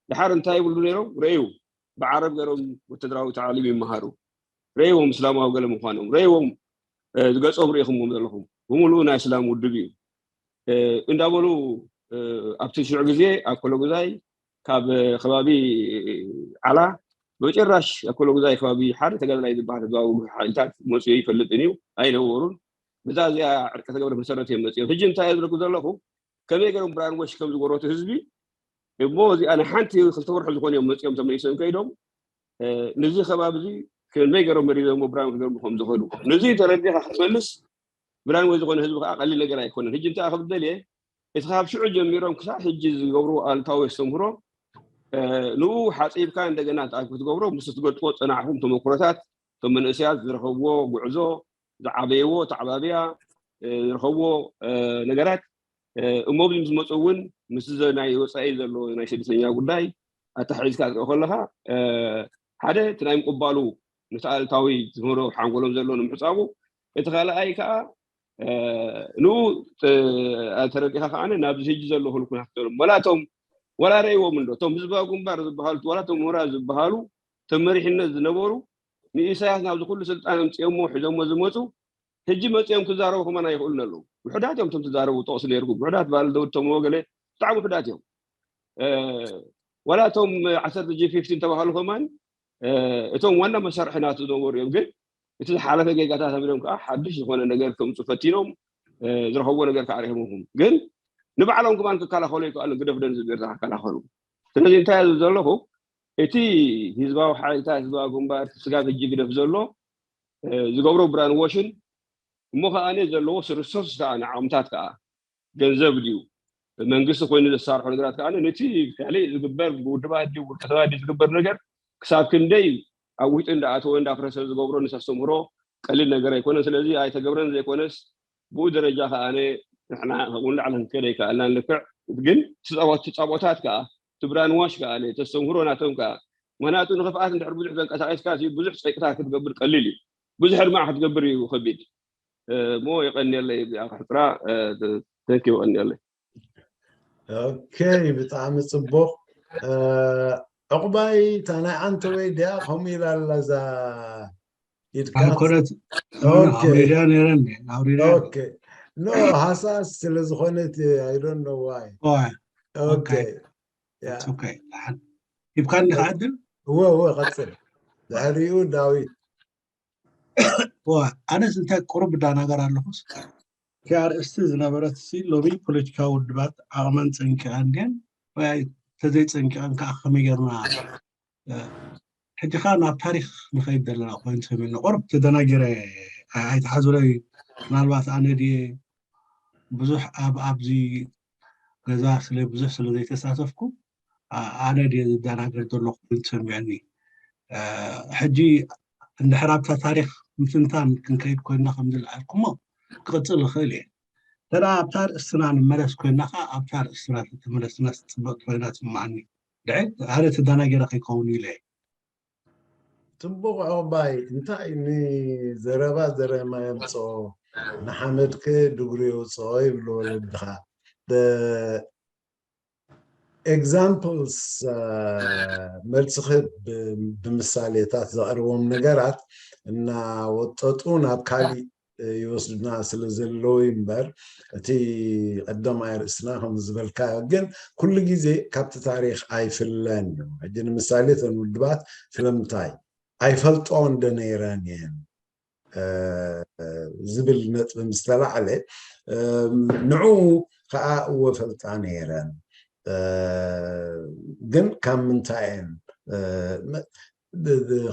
ደሓር እንታይ ይብሉ ነይሮም? ረእዩ ብዓረብ ገይሮም ወተደራዊ ተዓሊም ይመሃሩ። ረእይዎም እስላማዊ ገለ ምዃኖም ረእይዎም ዝገፆም ርኢኹምዎም ዘለኹም ብምሉኡ ናይ እስላም ውድብ እዩ እንዳበሉ ኣብቲ ሽዑ ግዜ ኣኮለጉዛይ ካብ ከባቢ ዓላ ብጭራሽ ኣኮለጉዛይ ከባቢ ሓደ ተጋዳላይ ዝበሃል ህዝባዊ ሓይልታት መፅኡ ይፈልጥን እዩ ኣይነበሩን። ብዛ እዚኣ ዕርቂ ተገብረ መሰረት እዮም መፅኦም። ሕጂ እንታይ ዝረኩ ዘለኹ ከመይ ገይሮም ብራንወሽ ከም ዝጎረቱ ህዝቢ እሞ እዚኣ ንሓንቲ ክልተ ወርሒ ዝኾኑ እዮም መፅኦም ተመሊሶም ከይዶም ንዚ ከባቢ እዚ ከመይ ገይሮም መሪዞም ብራን ክገርሙ ከም ዝኽእሉ ንዚ ተረዲኻ ክትመልስ ብራንወሽ ዝኾነ ህዝቢ ከዓ ቀሊል ነገር ኣይኮነን። ሕጂ እንታይ ክብል ደልየ እቲ ካብ ሽዑ ጀሚሮም ክሳብ ሕጂ ዝገብሩ ኣልታዊ ኣስተምህሮ ንኡ ሓፂብካ እንደገና ክትገብሮ ምስ ትገልፅዎ ፀናሕኩም ተመክሮታት እቶም መንእሰያት ዝረኸብዎ ጉዕዞ ዝዓበይዎ ተዓባብያ ዝረኸብዎ ነገራት እሞ ኣብዚ ምስ መፁ እውን ምስ ናይ ወፃኢ ዘሎ ናይ ስደተኛ ጉዳይ ኣተሓሒዝካ ትሪኦ ከለካ ሓደ እቲ ናይ ምቕባሉ ምስ ኣልታዊ ዝምህሮ ሓንጎሎም ዘሎ ንምሕፃቡ እቲ ካልኣይ ከዓ ንኡ ተረዲኻ ከዓ ናብዚ ህጂ ዘሎ ህልኩናት ዘሎ መላቶም ወላ ረእይዎም እንዶ እቶም ህዝባዊ ግንባር ዝበሃሉ ወላ እቶም ምሁራት ዝበሃሉ ተመሪሕነት ዝነበሩ ንኢሳያስ ናብዚ ኩሉ ስልጣን ኣምፅኦሞ ሒዞሞ ዝመፁ ሕጂ መፅኦም ክዛረቡ ከማን ኣይኽእሉን ኣለዉ። ውሕዳት እዮም እቶም ትዛረቡ ጠቕሱ ነይርኩም ውሕዳት ባል ደውድ ተምዎ ገለ ብጣዕሚ ውሕዳት እዮም። ወላ እቶም ዓሰርተ ጂ ፊፍቲን ተባሃሉ ከማን እቶም ዋና መሳርሒ ናቱ ዝነበሩ እዮም። ግን እቲ ዝሓለፈ ጌጋታት ኣቢሎም ከዓ ሓድሽ ዝኾነ ነገር ከምፁ ፈቲኖም ዝረኸብዎ ነገር ከዓ ርሂቦም ግን ንባዕሎም ከማን ክከላኸሉ ይከኣሉ ግደፍ ደን ዝብል ክከላኸሉ። ስለዚ እንታይ እያ ዝብል ዘለኹ እቲ ህዝባዊ ሓይልታት ህዝባዊ ግንባር እቲ ስጋብ ሕጂ ግደፍ ዘሎ ዝገብሮ ብራን ዎሽን እሞ ከዓ ዘለዎ ሪሶርስ ከዓ ንዓቕምታት ከዓ ገንዘብ ድዩ መንግስቲ ኮይኑ ዘሳርሖ ነገራት ከዓ ነቲ ካልእ ዝግበር ብውድባት ድዩ ውልቀ ሰባት ድዩ ዝግበር ነገር ክሳብ ክንደይ ኣብ ውሽጢ እንዳኣተወ እንዳፍረሰ ዝገብሮ ንሰስተምህሮ ቀሊል ነገር ኣይኮነን። ስለዚ ኣይተገብረን ዘይኮነስ ብኡ ደረጃ ከዓ ንሕና ከምኡ ንላዕሊ ክንከደ ይከኣልና ንልክዕ ግን ትፃቦታት ከዓ ትብራንዋሽ ከዓ ተስተምህሮ ናቶም ከዓ ምክንያቱ ንክፍኣት እንድሕር ብዙሕ ዘንቀሳቀስካ ብዙሕ ፀይቅታት ክትገብር ቀሊል እዩ። ብዙሕ ኣድማዕ ክትገብር እዩ ከቢድ እሞ የቀንየለይ እዚኣ ክሕፅራ ተንኪ የቀንየለይ። ኦኬ ብጣዕሚ ፅቡቅ። ዕቁባይ እታ ናይ ኣንተወይ ድያ ከምኡ ኢላ ኣላ እዛ ኢድካ ኣይኮነት ኦኬ። ኣውሪዳ ነይረን ኣውሪዳ ኦኬ ኖ ሃሳስ ስለ ዝኾነት I don't know why ኦኬ ያ ኦኬ ደሓን ሂብካኒ ከዓድል እወ እወ ቀፅል ድሕሪኡ ዳዊት እወ ኣነስ እንታይ ቁሩብ እዳናገር ኣለኹስ እቲ ኣርእስቲ ዝነበረት ሲ ሎሚ ፖለቲካዊ ውድባት ዓቕመን ፀንቂቐን ድየን ወይ ተዘይፀንቂቐን ከዓ ከመይ ጌርና ሕጂ ኸዓ ናብ ታሪኽ ንኸይድ ዘለና ኮይኑ ሰሚዕና ቁሩብ ተደናጊረ። ኣይ- ኣይትሓዙለይ። ምናልባት ኣነ ድየ ብዙሕ ኣብ ኣብዚ ገዛ ስለ ብዙሕ ስለ ዘይተሳተፍኩ፣ ኣ- ኣነ ድየ ዝደናገር ዘለኹ ኮይኑ ተሰሚዑኒ። እ፣ ሕጂ እንድሕር ኣብታ ታሪኽ ምትንታን ክንከይድ ኮይንና ከም ዝለዓልኩሞ ክቕጽል ይኽእል እየ። እንተ ኣብታ ርእስትና ንመለስ ኮይና ኸዓ ኣብታ ርእስትና ተተመለስና ጽብቕቲ ኮይና ትስምዓኒ። ድሕር ኣነ ተደናጊረ ከይከውን ኢለ እየ። ጽቡቕ ዕቑባይ እንታይ ንዘረባ ዘረማ የምጽኦ ንሓመድ ከ ድግሩ የውጽኦ ይብሉ ወለድኻ። Examples መልስኺ ብምሳሌታት ዘቕርቦም ነገራት እናወጠጡ ናብ ካሊእ ይወስዱና ስለ ዘለዉ እምበር እቲ ቀዳማይ ርእስና ከም ዝበልካ ግን ኩሉ ግዜ ካብቲ ታሪኽ ኣይፍለን እዩ። ሕጂ ንምሳሌ እተን ውድባት ስለምንታይ ኣይፈልጦ እንደ ነይረን እየን ዝብል ነጥቢ ምስ ተላዕለ ንዑ ከዓ እወ ፈልጣ ነይረን ግን ካብ ምንታይ እየን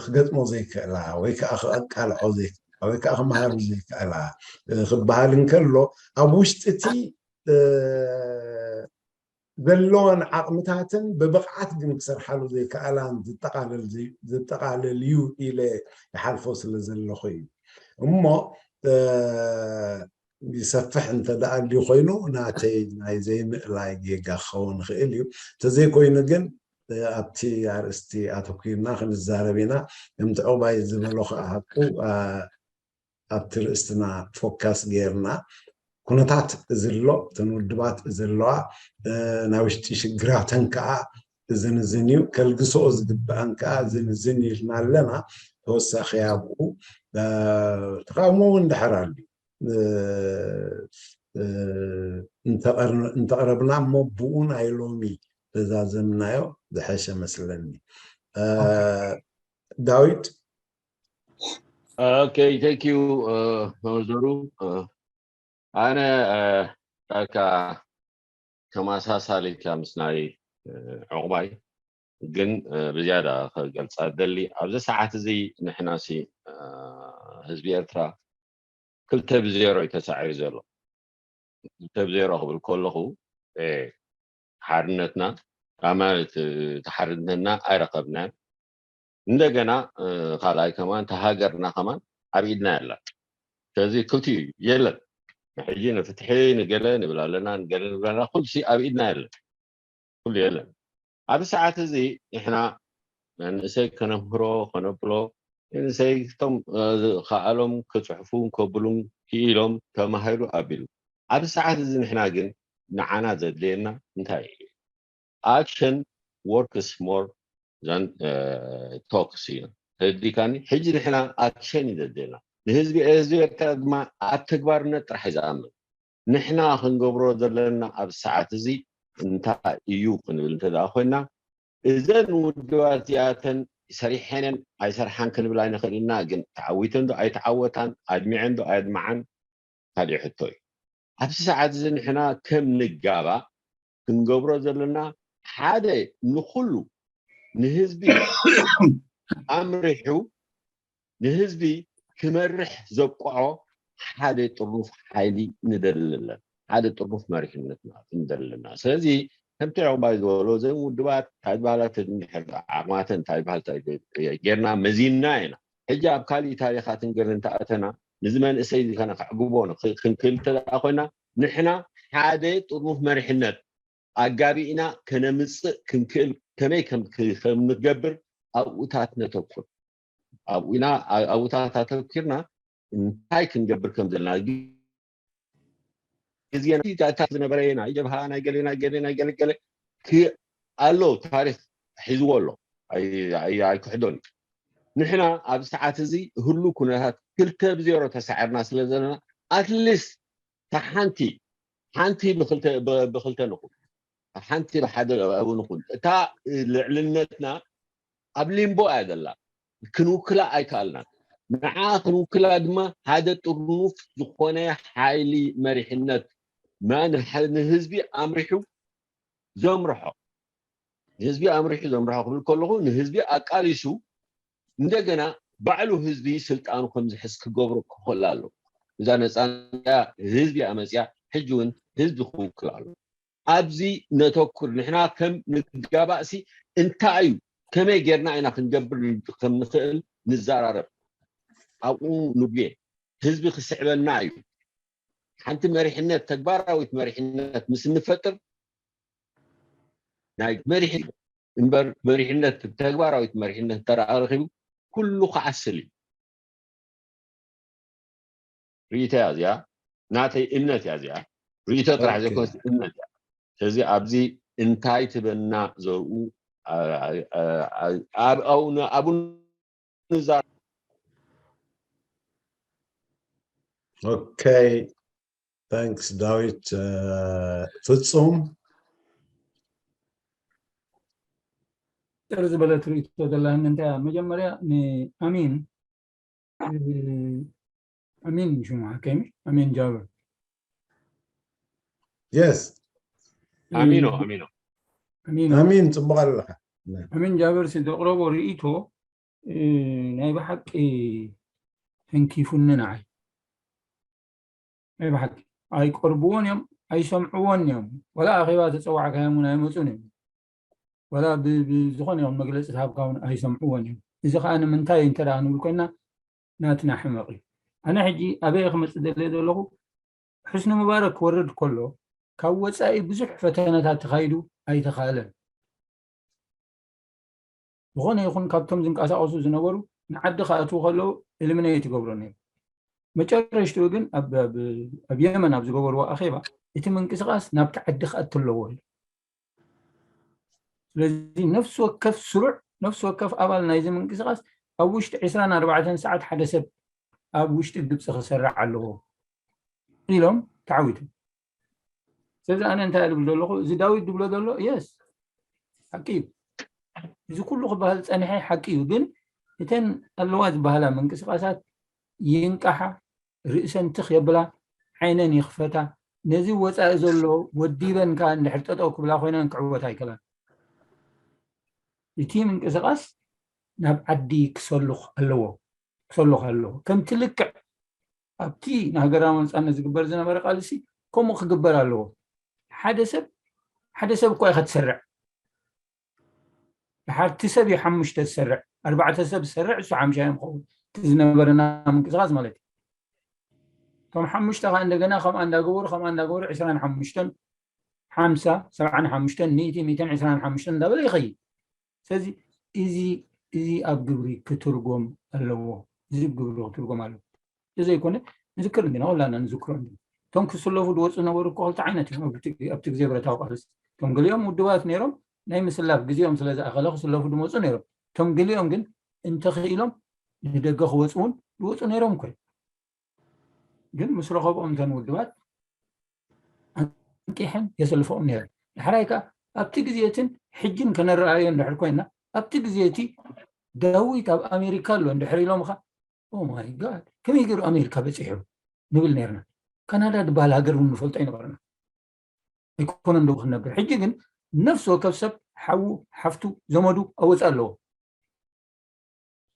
ክገጥሞ ዘይክእላ ወይ ከዓ ክቃልዖ ዘይክእላ ወይ ከዓ ክመሃሩ ዘይክእላ ክበሃል እንከሎ ኣብ ውሽጢ እቲ ዘለወን ዓቕምታትን ብብቕዓት ግን ክሰርሓሉ ዘይከኣላን ዝጠቓለል እዩ ኢለ ይሓልፎ ስለ ዘለኹ እዩ እሞ ይሰፍሕ እንተ ደኣ ኣልዩ ኮይኑ ናተይ ናይ ዘይምእላይ ጌጋ ክኸውን ይኽእል እዩ። እንተዘይኮይኑ ግን ኣብቲ ኣርእስቲ ኣተኲርና ክንዛረብ ኢና። ከምቲ ዕቑባይ ዝበሎ ከዓ ሓቁ ኣብቲ ርእስትና ፎካስ ጌርና ኩነታት እዚ ኣሎ እተን ውድባት እዚ ኣለዋ ናይ ውሽጢ ሽግራተን ከዓ እዝን እዝን እዩ ከልግስኦ ዝግብኣን ከዓ እዝን እዝን ኢልና ኣለና ተወሳኺ ኣብኡ ተቃውሞ እውን ድሕር ኣሉ እንተቐረብና እሞ ብኡ ናይ ሎሚ ተዛዘምናዮ ዝሐሸ መስለኒ ዳዊት Okay, thank you, መምህር ዘሩ። ኣነ ዳካ ተመሳሳሊ እያ ምስ ናይ ዕቑባይ ግን ብዝያዳ ከገልፃ ደሊ ኣብዚ ሰዓት እዚ ንሕና ሲ ህዝቢ ኤርትራ ክልተ ብዜሮ እዩ ተሳዒሩ ዘሎ። ክልተ ብዜሮ ክብል ከለኹ ሓርነትና ማለት ሓርነትና ኣይረኸብናን። እንደገና ካልኣይ ከማን ተሃገርና ከማን ኣብ ኢድና ያላ። ስለዚ ክልቲኡ የለን። ሕጂ ንፍትሒ ንገለ ንብል ኣለና ንገለ ንብል ኣለና ኩልሲ ኣብ ኢድና የለን። ኩሉ የለን። ኣብዚ ሰዓት እዚ ንሕና መንእሰይ ከነምህሮ ከነብሎ መንእሰይ እቶም ዝኸኣሎም ክፅሕፉን ከብሉን ክኢሎም ተማሂሩ ኣቢሉ ኣብዚ ሰዓት እዚ ንሕና ግን ንዓና ዘድልየና እንታይ እዩ? Action works more than talks እዩ ተረዲካኒ። ሕጂ ንሕና ኣክሽን እዩ ዘድልየና ንህዝቢ ህዝቢ ኤርትራ ድማ ኣብ ተግባርነት ጥራሕ እዩ ዝኣምን። ንሕና ክንገብሮ ዘለና ኣብ ሰዓት እዚ እንታይ እዩ ክንብል እንተ ኮይና እዘን ውድባት እዚኣተን ሰሪሐን ኣይሰርሓን ክንብል ኣይንኽእል ኢና። ግን ተዓዊተን ዶ ኣይተዓወታን ኣድሚዐን ዶ ኣየድምዓን ካልእ ሕቶ እዩ። ኣብዚ ሰዓት እዚ ንሕና ከም ንጋባ ክንገብሮ ዘለና ሓደ ንኹሉ ንህዝቢ ኣምሪሑ ንህዝቢ ክመርሕ ዘብቅዖ ሓደ ጥርኑፍ ሓይሊ ንደሊ ኣለና። ሓደ ጥርኑፍ መሪሕነት ንደሊ ኣለና። ስለዚ ከምቲ ዕቑባይ ዝበሎ እዘን ውድባት እንታይ ዝበሃላ ዓቕማተን እንታይ ዝበሃል ጌርና መዚንና ኢና። ሕጂ ኣብ ካሊእ ታሪኻትን ገለ እንተኣተና ንዚ መንእሰይ እዚ ከነክዕግቦ ክንክእል እንተ ኮይና ንሕና ሓደ ጥርኑፍ መሪሕነት ኣጋቢእና ከነምፅእ ክንክእል ከመይ ከም ንገብር ኣብኡታት ነተኩር ኣብኡና ኣብኡታት ኣተኪርና እንታይ ክንገብር ከም ዘለና ግዜና ዝነበረ ናይ ጀብሃ ናይ ገለ ናይ ገለ ናይ ገለገለ ኣሎ ታሪክ ሒዝዎ ኣሎ ኣይክሕዶን እዩ ንሕና ኣብ ሰዓት እዚ ህሉ ኩነታት ክልተ ብዜሮ ተሳዒርና ስለ ዘለና ኣትሊስት ሓንቲ ሓንቲ ብክልተ ንኹን ሓንቲ ብሓደ ንኹን እታ ልዕልነትና ኣብ ሊምቦ እያ ዘላ ክንውክላ ኣይከኣልናን ንዓ ክንውክላ ድማ ሓደ ጥርኑፍ ዝኾነ ሓይሊ መሪሕነት ንህዝቢ ኣምሪሑ ዘምርሖ ንህዝቢ ኣምሪሑ ዘምርሖ ክብል ከለኹ ንህዝቢ ኣቃሊሱ እንደገና ባዕሉ ህዝቢ ስልጣኑ ከም ዝሕዝ ክገብሮ ክኽእል ኣሎ። እዛ ነፃ ህዝቢ ኣመፅያ ሕጂ እውን ህዝቢ ክውክል ኣሎ። ኣብዚ ነተኩር። ንሕና ከም ንጋባእሲ እንታይ እዩ፣ ከመይ ጌርና ኢና ክንገብር ከም ንኽእል ንዘራረብ። ኣብኡ ንጉየ። ህዝቢ ክስዕበና እዩ። ሓንቲ መሪሕነት፣ ተግባራዊት መሪሕነት ምስ እንፈጥር ናይ መሪሕ እምበር መሪሕነት፣ ተግባራዊት መሪሕነት እንተ ደኣ ረኺቡ ኩሉ ክዓስል እዩ። ርእይቶ እያ እዚኣ፣ ናተይ እምነት እያ እዚኣ። ርእይቶ ጥራሕ ኦኬ። ዘይኮነስ እምነት እያ። ስለዚ ኣብዚ እንታይ ትበና ዘርኡ ኣ- ኣ- ኣ- ኣብ ኣብኡ ን- ኣብኡ ንዛረብ። Okay, thanks ዳዊት። ፍጹም ጥር ዝበለት ርእቶ ዘለኒ እንታይ እያ? መጀመርያ ንኣሚን ኣሚን ሽሙ ሓከሚ ኣሚን ጃብር የስ ኣሚኖ ኣሚኖ ኣሚን ኣሚን ጽቡቕ ኣለኻ። ኣሚን ጃብር ሲ ዘቕረቦ ርእቶ ናይ ብሓቂ ተንኪፉኒ ንዓይ። ናይ ብሓቂ ኣይቀርብዎን እዮም፣ ኣይሰምዕዎን እዮም። ወላ ኣኼባ ተፀዋዕካዮም እውን ኣይመፁን እዮም። ወላ ብ- ብዝኾነ ይኹን መግለፂ ዝሃብካ እውን ኣይሰምዕዎን እዮም። እዚ ከዓ ንምንታይ እንተ ደኣ ክንብል ኮይና ናትና ሕመቕ እዩ። ኣነ ሕጂ ኣበይ ክመፅእ ደለየ ዘለኹ፣ ሕስኒ ሙባረክ ክወርድ ከሎ ካብ ወፃኢ ብዙሕ ፈተነታት ተኻይዱ ኣይተኻለን። ዝኾነ ይኹን ካብቶም ዝንቀሳቐሱ ዝነበሩ ንዓዲ ክኣትዉ ከለዉ ኤሊሚኔት ይገብሮ ነይሩ። መጨረሽትኡ ግን ኣብ ኣብ- ኣብ የመን ኣብ ዝገበርዎ ኣኼባ እቲ ምንቅስቓስ ናብቲ ዓዲ ክኣቱ ኣለዎ ኢሉ። ስለዚ ነፍሲ ወከፍ ስሩዕ ነፍሲ ወከፍ ኣባል ናይዚ ምንቅስቓስ ኣብ ውሽጢ ዕስራን ኣርባዕተን ሰዓት ሓደ ሰብ ኣብ ውሽጢ ግብፂ ክሰርዕ ኣለዎ ኢሎም ተዓዊቶም። ስለዚ ኣነ እንታይ ዝብል ዘለኹ እዚ ዳዊት ዝብሎ ዘሎ የስ ሓቂ እዩ። እዚ ኩሉ ክበሃል ዝፀንሐ ሓቂ እዩ። ግን እተን ኣለዋ ዝበሃላ ምንቅስቃሳት ይንቃሓ፣ ርእሰን ትኽ የብላ፣ ዓይነን ይኽፈታ። ነዚ ወፃኢ ዘሎ ወዲበን ከዓ እንድሕር ጠጠው ክብላ ኮይነን ክዕወታ ኣይከላን። እቲ ምንቅስቃስ ናብ ዓዲ ክሰሉኽ ኣለዎ፣ ክሰሉኽ ኣለዎ። ከምቲ ልክዕ ኣብቲ ንሃገራዊ ነፃነት ዝግበር ዝነበረ ቃልሲ ከምኡ ክግበር ኣለዎ። ሓደ ሰብ ሓደ ሰብ እኳ ኢኻ ትሰርዕ። ድሓር እቲ ሰብ እዩ ሓሙሽተ ዝሰርዕ፣ ኣርባዕተ ሰብ ዝሰርዕ እሱ ሓምሻዮም ክኸውን እቲ ዝነበረና ምንቅስቃስ ማለት እዩ። እቶም ሓሙሽተ ከዓ እንደገና ከምኣ እንዳገበሩ ከምኣ እንዳገበሩ ዕስራን ሓሙሽተን ሓምሳ ሰብዓን ሓሙሽተን ሚእቲ ሚእትን ዕስራን ሓሙሽተን እንዳበለ ይኸይድ። ስለዚ እዚ እዚ ኣብ ግብሪ ክትርጎም ኣለዎ። እዚ ኣብ ግብሪ ክትርጎም ኣለዎ። እንተዘይኮነ ንዝክር እንዲና፣ ኩላና ንዝክሮ እንዲና። እቶም ክስለፉ ዝወፁ ነበሩ እኮ ክልተ ዓይነት እዮም ኣብቲ ኣብቲ ግዜ ብረታዊ ቃልሲ። እቶም ገሊኦም ውድባት ነይሮም ናይ ምስላፍ ግዜኦም ስለ ዝኣኸለ ክስለፉ ዝመፁ ነይሮም። እቶም ገሊኦም ግን እንተኽኢሎም ንደገ ክወፁ እውን ዝወፁ ነይሮም እኮ እዮም። ግን ምስ ረኸብኦም እተን ውድባት ኣንቂሐን የሰልፈኦም ነይረን። ዳሕራይ ከዓ ኣብቲ ግዜ እትን ሕጅን ከነረኣዮ እንድሕር ኮይና ኣብቲ ግዜ እቲ ዳዊት ኣብ ኣሜሪካ ኣሎ እንድሕር ኢሎምኻ ኦ ማይ ጋድ ከመይ ገይሩ ኣሜሪካ በፂሑ ንብል ነርና። ካናዳ ዝበሃል ሃገር እውን ንፈልጦ ኣይነበርና። ኣይኮነን ዶ ክንነብር። ሕጂ ግን ነፍሲ ወከፍ ሰብ ሓዉ ሓፍቱ ዘመዱ ኣወፃ ኣለዎ።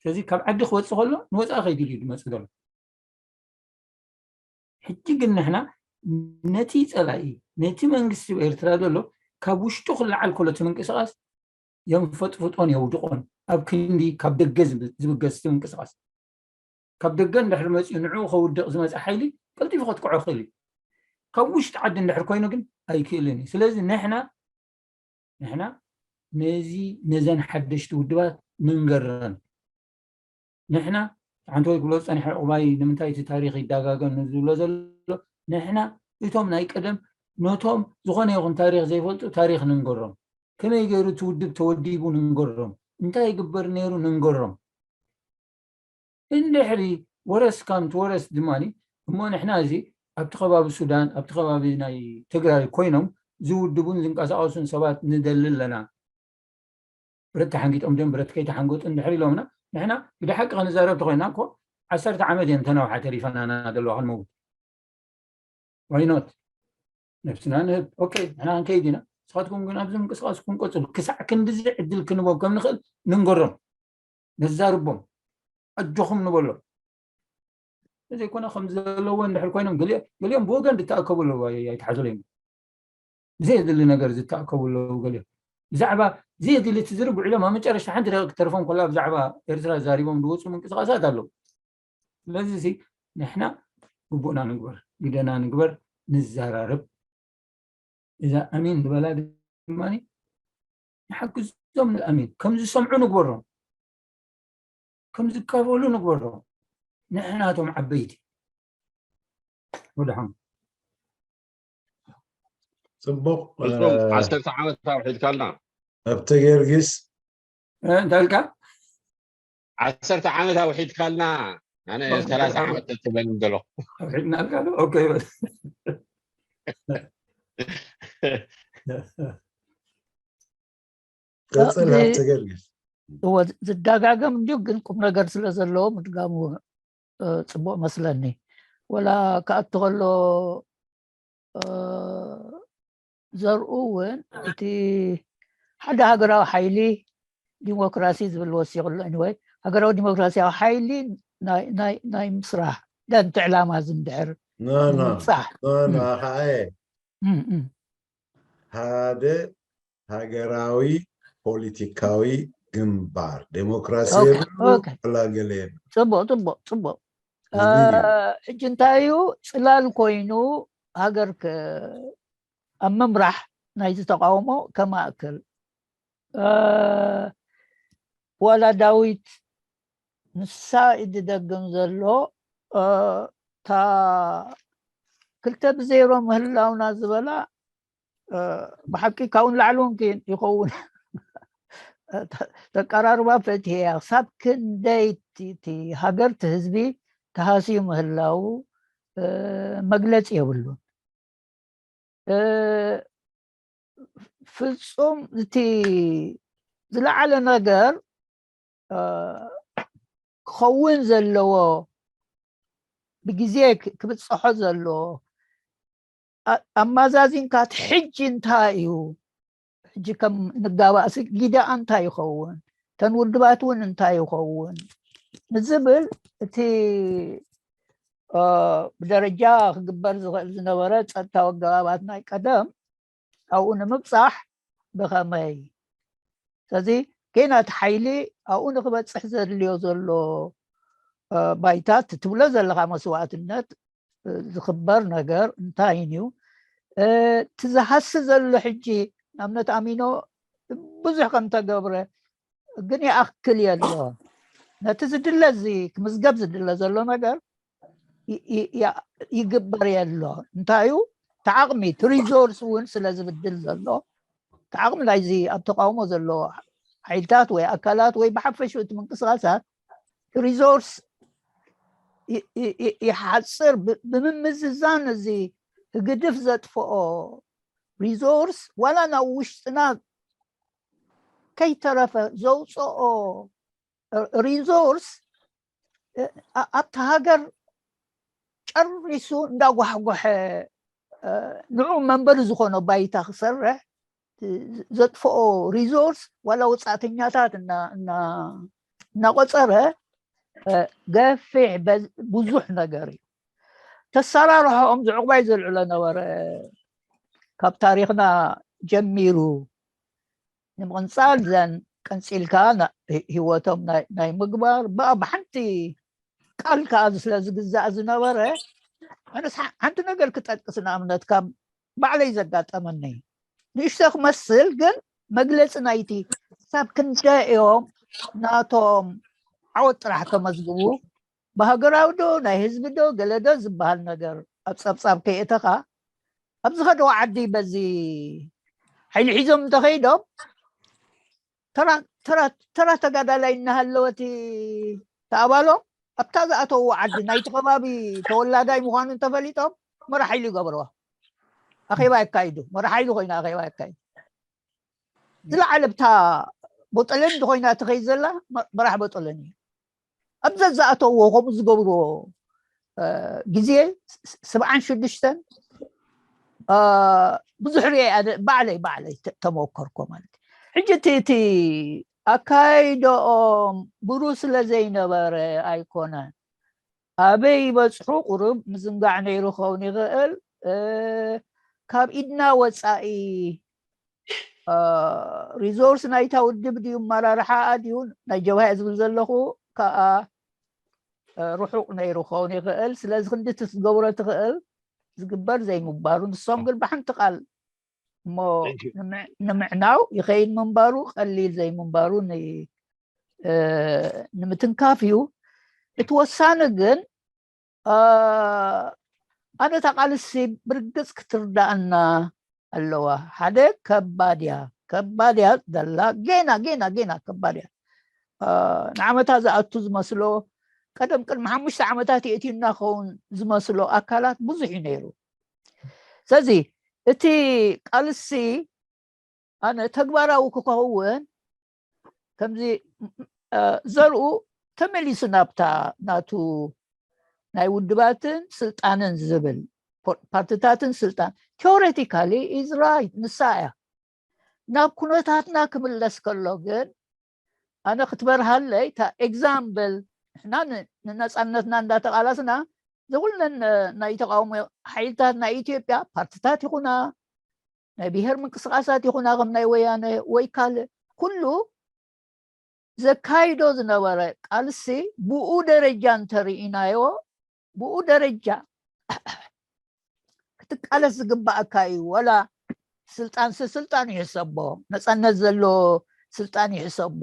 ስለዚ ካብ ዓዲ ክወፅእ ከሎ ንወፃኢ ከይድል እዩ ዝመፅእ ዘሎ። ሕጂ ግን ንሕና ነቲ ፀላኢ ነቲ መንግስቲ ኤርትራ ዘሎ ካብ ውሽጡ ክለዓል ከሎ እቲ ምንቅስቃስ የንፈጥፍጦን የውድቆን ኣብ ክንዲ ካብ ደገ ዝብ- ዝብገስ እቲ ምንቅስቃስ ካብ ደገ እንድሕር መፅኡ ንዕኡ ከውድቕ ዝመፀ ሓይሊ ቀልጢፉ ከጥቅዖ ይኽእል እዩ። ካብ ውሽጢ ዓዲ እንድሕር ኮይኑ ግን ኣይክእልን እዩ። ስለዚ ንሕና ንሕና ነዚ ነዘን ሓደሽቲ ውድባት ንንገረን። ንሕና ሓንቲ ወይ ክብሎ ዝፀንሐ ዕቑባይ ንምንታይ እቲ ታሪክ ይዳጋገም ዝብሎ ዘሎ ንሕና እቶም ናይ ቀደም ነቶም ዝኾነ ይኹን ታሪክ ዘይፈልጡ ታሪክ ንንገሮም። ከመይ ገይሩ እቲ ውድብ ተወዲቡ ንንገሮም። እንታይ ይግበር ነይሩ ንንገሮም። እንድሕሪ ወረስ ካምት ወረስ ድማ እሞ ንሕና እዚ ኣብቲ ከባቢ ሱዳን ኣብቲ ከባቢ ናይ ትግራይ ኮይኖም ዝውድቡን ዝንቀሳቀሱን ሰባት ንደሊ ኣለና። ብረት ተሓንጊጦም ድም ብረት ከይተሓንገጡ እንድሕር ኢሎምና ንሕና ብደ ሓቂ ክንዛረብ ተኮይና እኮ ዓሰርተ ዓመት እየን ተነውሓ ተሪፈናና ዘለዋ ክንመውት ዋይኖት ነብስና ንህብ ኦኬ ንሕና ክንከይድ ኢና። ንስኻትኩም ግን ኣብዚ ምንቅስቃስኩም ቀፅሉ። ክሳዕ ክንድዚ ዕድል ክንቦም ከም ንኽእል ንንገሮም፣ ነዛርቦም። ኣጆኹም ንበሎ። ዘይኮነ ከም ዘለዎ እንድሕር ኮይኖም ገሊኦም ብወገን ዝተኣከቡ ኣለዉ ኣይትሓዘለዮም። ብዘየድሊ ነገር ዝተኣከቡ ኣለዉ ገሊኦም። ብዛዕባ ዘየድሊ ትዝርብ ውዕሎም ኣብ መጨረሽታ ሓንቲ ደቂ ክትተርፎም ከላ ብዛዕባ ኤርትራ ዛሪቦም ዝወፁ ምንቅስቃሳት ኣለዉ። ስለዚ ንሕና ግቡእና ንግበር፣ ግደና ንግበር፣ ንዘራረብ። እዛ ኣሚን ዝበላ ድማ ንሓግዞም። ንኣሚን ከም ዝሰምዑ ንግበሮም፣ ከም ዝቀበሉ ንግበሮም። ንሕናቶም ዓበይቲ ወድሓም ፅቡቅ። ዓሰርተ ዓመት ኣውሒድካልና። ኣብተ ጊዮርጊስ እንታይ ኢልካ? ዓሰርተ ዓመት ኣውሒድካልና። ኣነ ሰላሳ ዓመት ትበል ዘሎ። ኣውሒድናልካ ዶ? ኦኬ ቀፅል። ኣብተ ጊዮርጊስ እወ ዝደጋገም እንዲሁ ግን ቁም ነገር ስለ ዘለዎ ምድጋሙ ፅቡቅ መስለኒ። ወላ ክኣቱ ከሎ ዘርኡ እውን እቲ ሓደ ሃገራዊ ሓይሊ ዲሞክራሲ ዝብል ወሲኹ ኣሎ። Anyway ሃገራዊ ዲሞክራሲያዊ ሓይሊ ናይ ምስራሕ ደንቲ ዕላማ ዝንድሕር ንምብፃሕ ኖ ኖ ኸዓ ሓደ ሃገራዊ ፖለቲካዊ ግንባር ዴሞክራሲ የብሉ ላገለ የብሉ። ፅቡቅ ፅቡቅ ፅቡቅ። ሕጂ እንታይ እዩ ፅላል ኮይኑ ሃገር ኣብ ምምራሕ ናይዚ ተቃውሞ ከማእክል ዋላ ዳዊት ንሳ እዩ ዝደግም ዘሎ እታ ክልተ ብዜሮ ምህላውና ዝበላ ብሓቂ ካብኡ ንላዕሊ እውን ይኸውን ተቀራርባ ፈትሕያ ክሳብ ክንደይ እቲ ሃገር እቲ ህዝቢ ተሃስዩ ምህላው መግለፂ የብሉን። ፍፁም እቲ ዝለዓለ ነገር ክኸውን ዘለዎ ብግዜ ክብፅሖ ዘለዎ ኣማዛዚንካ እቲ ሕጂ እንታይ እዩ? ሕጂ ከም ንጋባእሲ ጊደኣ እንታይ ይኸውን? እተን ውድባት እውን እንታይ ይኸውን ንዝብል እቲ ብደረጃ ክግበር ዝኽእል ዝነበረ ፀጥታዊ ኣገባባት ናይ ቀደም ኣብኡ ንምብፃሕ ብኸመይ? ስለዚ ጌና እቲ ሓይሊ ኣብኡ ንክበፅሕ ዘድልዮ ዘሎ ባይታ ትብሎ ዘለካ መስዋእትነት ዝኽበር ነገር እንታይ እዩ? እቲ ዝሃሲ ዘሎ ሕጂ ንኣብነት ኣሚኖ ብዙሕ ከም ተገብረ ግን ይኣክል የሎ። ነቲ ዝድለ እዚ ክምዝገብ ዝድለ ዘሎ ነገር ይግበር የሎ። እንታይ እዩ እቲ ዓቕሚ እቲ ሪዞርስ እውን ስለ ዝብድል ዘሎ እቲ ዓቕሚ ናይዚ ኣብ ተቃውሞ ዘሎ ሓይልታት ወይ ኣካላት ወይ ብሓፈሽኡ እቲ ምንቅስቃሳት ሪዞርስ ይሓፅር። ብምምዝዛን እዚ ህግድፍ ዘጥፍኦ ሪዞርስ ዋላ ናብ ውሽጥና ከይተረፈ ዘውፅኦ ሪዞርስ ኣብቲ ሃገር ጨሪሱ እንዳጓሕጓሐ ንዑ መንበሪ ዝኾኖ ባይታ ክሰርሕ ዘጥፍኦ ሪዞርስ ዋላ ወፃእተኛታት እናቆፀረ ገፊሕ ብዙሕ ነገር እዩ። ተሰራርሖኦም ዝዕቑባይ ዘልዕሎ ነበረ። ካብ ታሪኽና ጀሚሩ ንምቕንፃል ዘን ቀንፂልካ ህይወቶም ናይ ምግባር ብሓንቲ ቃል ከዓ ስለ ዝግዛእ ዝነበረ ኣነስ ሓንቲ ነገር ክጠቅስ ንኣብነት ካብ ባዕለይ ዘጋጠመኒ ንእሽቶ ክመስል ግን መግለፂ ናይቲ ክሳብ ክንደይ እዮም ናቶም ዓወት ጥራሕ ከመዝግቡ ብሃገራዊ ዶ ናይ ህዝቢ ዶ ገለ ዶ ዝበሃል ነገር ኣብ ፀብፃብ ከየእተኻ ኣብ ዝኸደዎ ዓዲ በዚ ሓይሊ ሒዞም እንተኸይዶም ተራ ተጋዳላይ እናሃለወ እቲ ኣባሎም ኣብታ ዝኣተውዎ ዓዲ ናይቲ ከባቢ ተወላዳይ ምዃኑ እንተፈሊጦም መራሕ ሓይሊ ይገብርዋ ኣኼባ የካይዱ መራሕ ሓይሊ ኮይና ኣኼባ የካይዱ ዝለዓለ ብታ ቦጠለን እንተኮይና ትኸይድ ዘላ መራሕ ቦጠለን እዩ ኣብ ዘዝኣተውዎ ከምኡ ዝገብርዎ ግዜ ስብዓን ሽዱሽተን ብዙሕ ርኤ ባዕለይ ባዕለይ ተመኮርኮ ማለት ሕጂ እቲ ኣካይደኦም ብሩህ ስለ ዘይነበረ ኣይኮነን። ኣበይ ይበጽሑ ቁሩብ ምዝንጋዕ ነይሩ ክኸውን ይኽእል። ካብ ኢድና ወፃኢ ሪሶርስ ናይታ ውድብ ድዩ፣ ኣመራርሓኣ ድዩ፣ ናይ ጀብሃ ዝብል ዘለኹ ከዓ ርሑቕ ነይሩ ክኸውን ይኽእል። ስለዚ ክንዲ ትገብሮ ትኽእል ዝግበር ዘይምባሩ፣ ንሶም ግን ብሓንቲ ቃል እሞ ንምዕናው ይኸይድ ምንባሩ፣ ቀሊል ዘይምንባሩ ንምትንካፍ እዩ። እቲ ወሳኒ ግን ኣነ እታ ቃልሲ ብርግፅ ክትርዳእና ኣለዋ። ሓደ ከባድ እያ፣ ከባድ እያ ዘላ፣ ጌና ጌና ጌና ከባድ እያ። ንዓመታ ዝኣቱ ዝመስሎ፣ ቀደም ቅድሚ ሓሙሽተ ዓመታት የእትዩና ክኸውን ዝመስሎ ኣካላት ብዙሕ እዩ ነይሩ። ስለዚ እቲ ቃልሲ ኣነ ተግባራዊ ክኸውን ከምዚ ዘርኡ ተመሊሱ ናብታ ናቱ ናይ ውድባትን ስልጣንን ዝብል ፓርትታትን ስልጣን ቴዎሬቲካሊ ኢዝ ራይት፣ ንሳ እያ። ናብ ኩነታትና ክምለስ ከሎ ግን ኣነ ክትበርሃለይ እታ ኤግዛምብል ንሕና ንነፃነትና እንዳተቃላስና ዘኩለን ናይ ተቃውሞ ሓይልታት ናይ ኢትዮጵያ ፓርትታት ይኹና ናይ ብሄር ምንቅስቃሳት ይኹና ከም ናይ ወያነ ወይ ካልእ ኩሉ ዘካይዶ ዝነበረ ቃልሲ ብኡ ደረጃ እንተርኢናዮ ብኡ ደረጃ ክትቃለስ ዝግባኣካ እዩ። ወላ ስልጣን ስልጣን ይሕሰቦ፣ ነፃነት ዘሎ ስልጣን ይሕሰቦ፣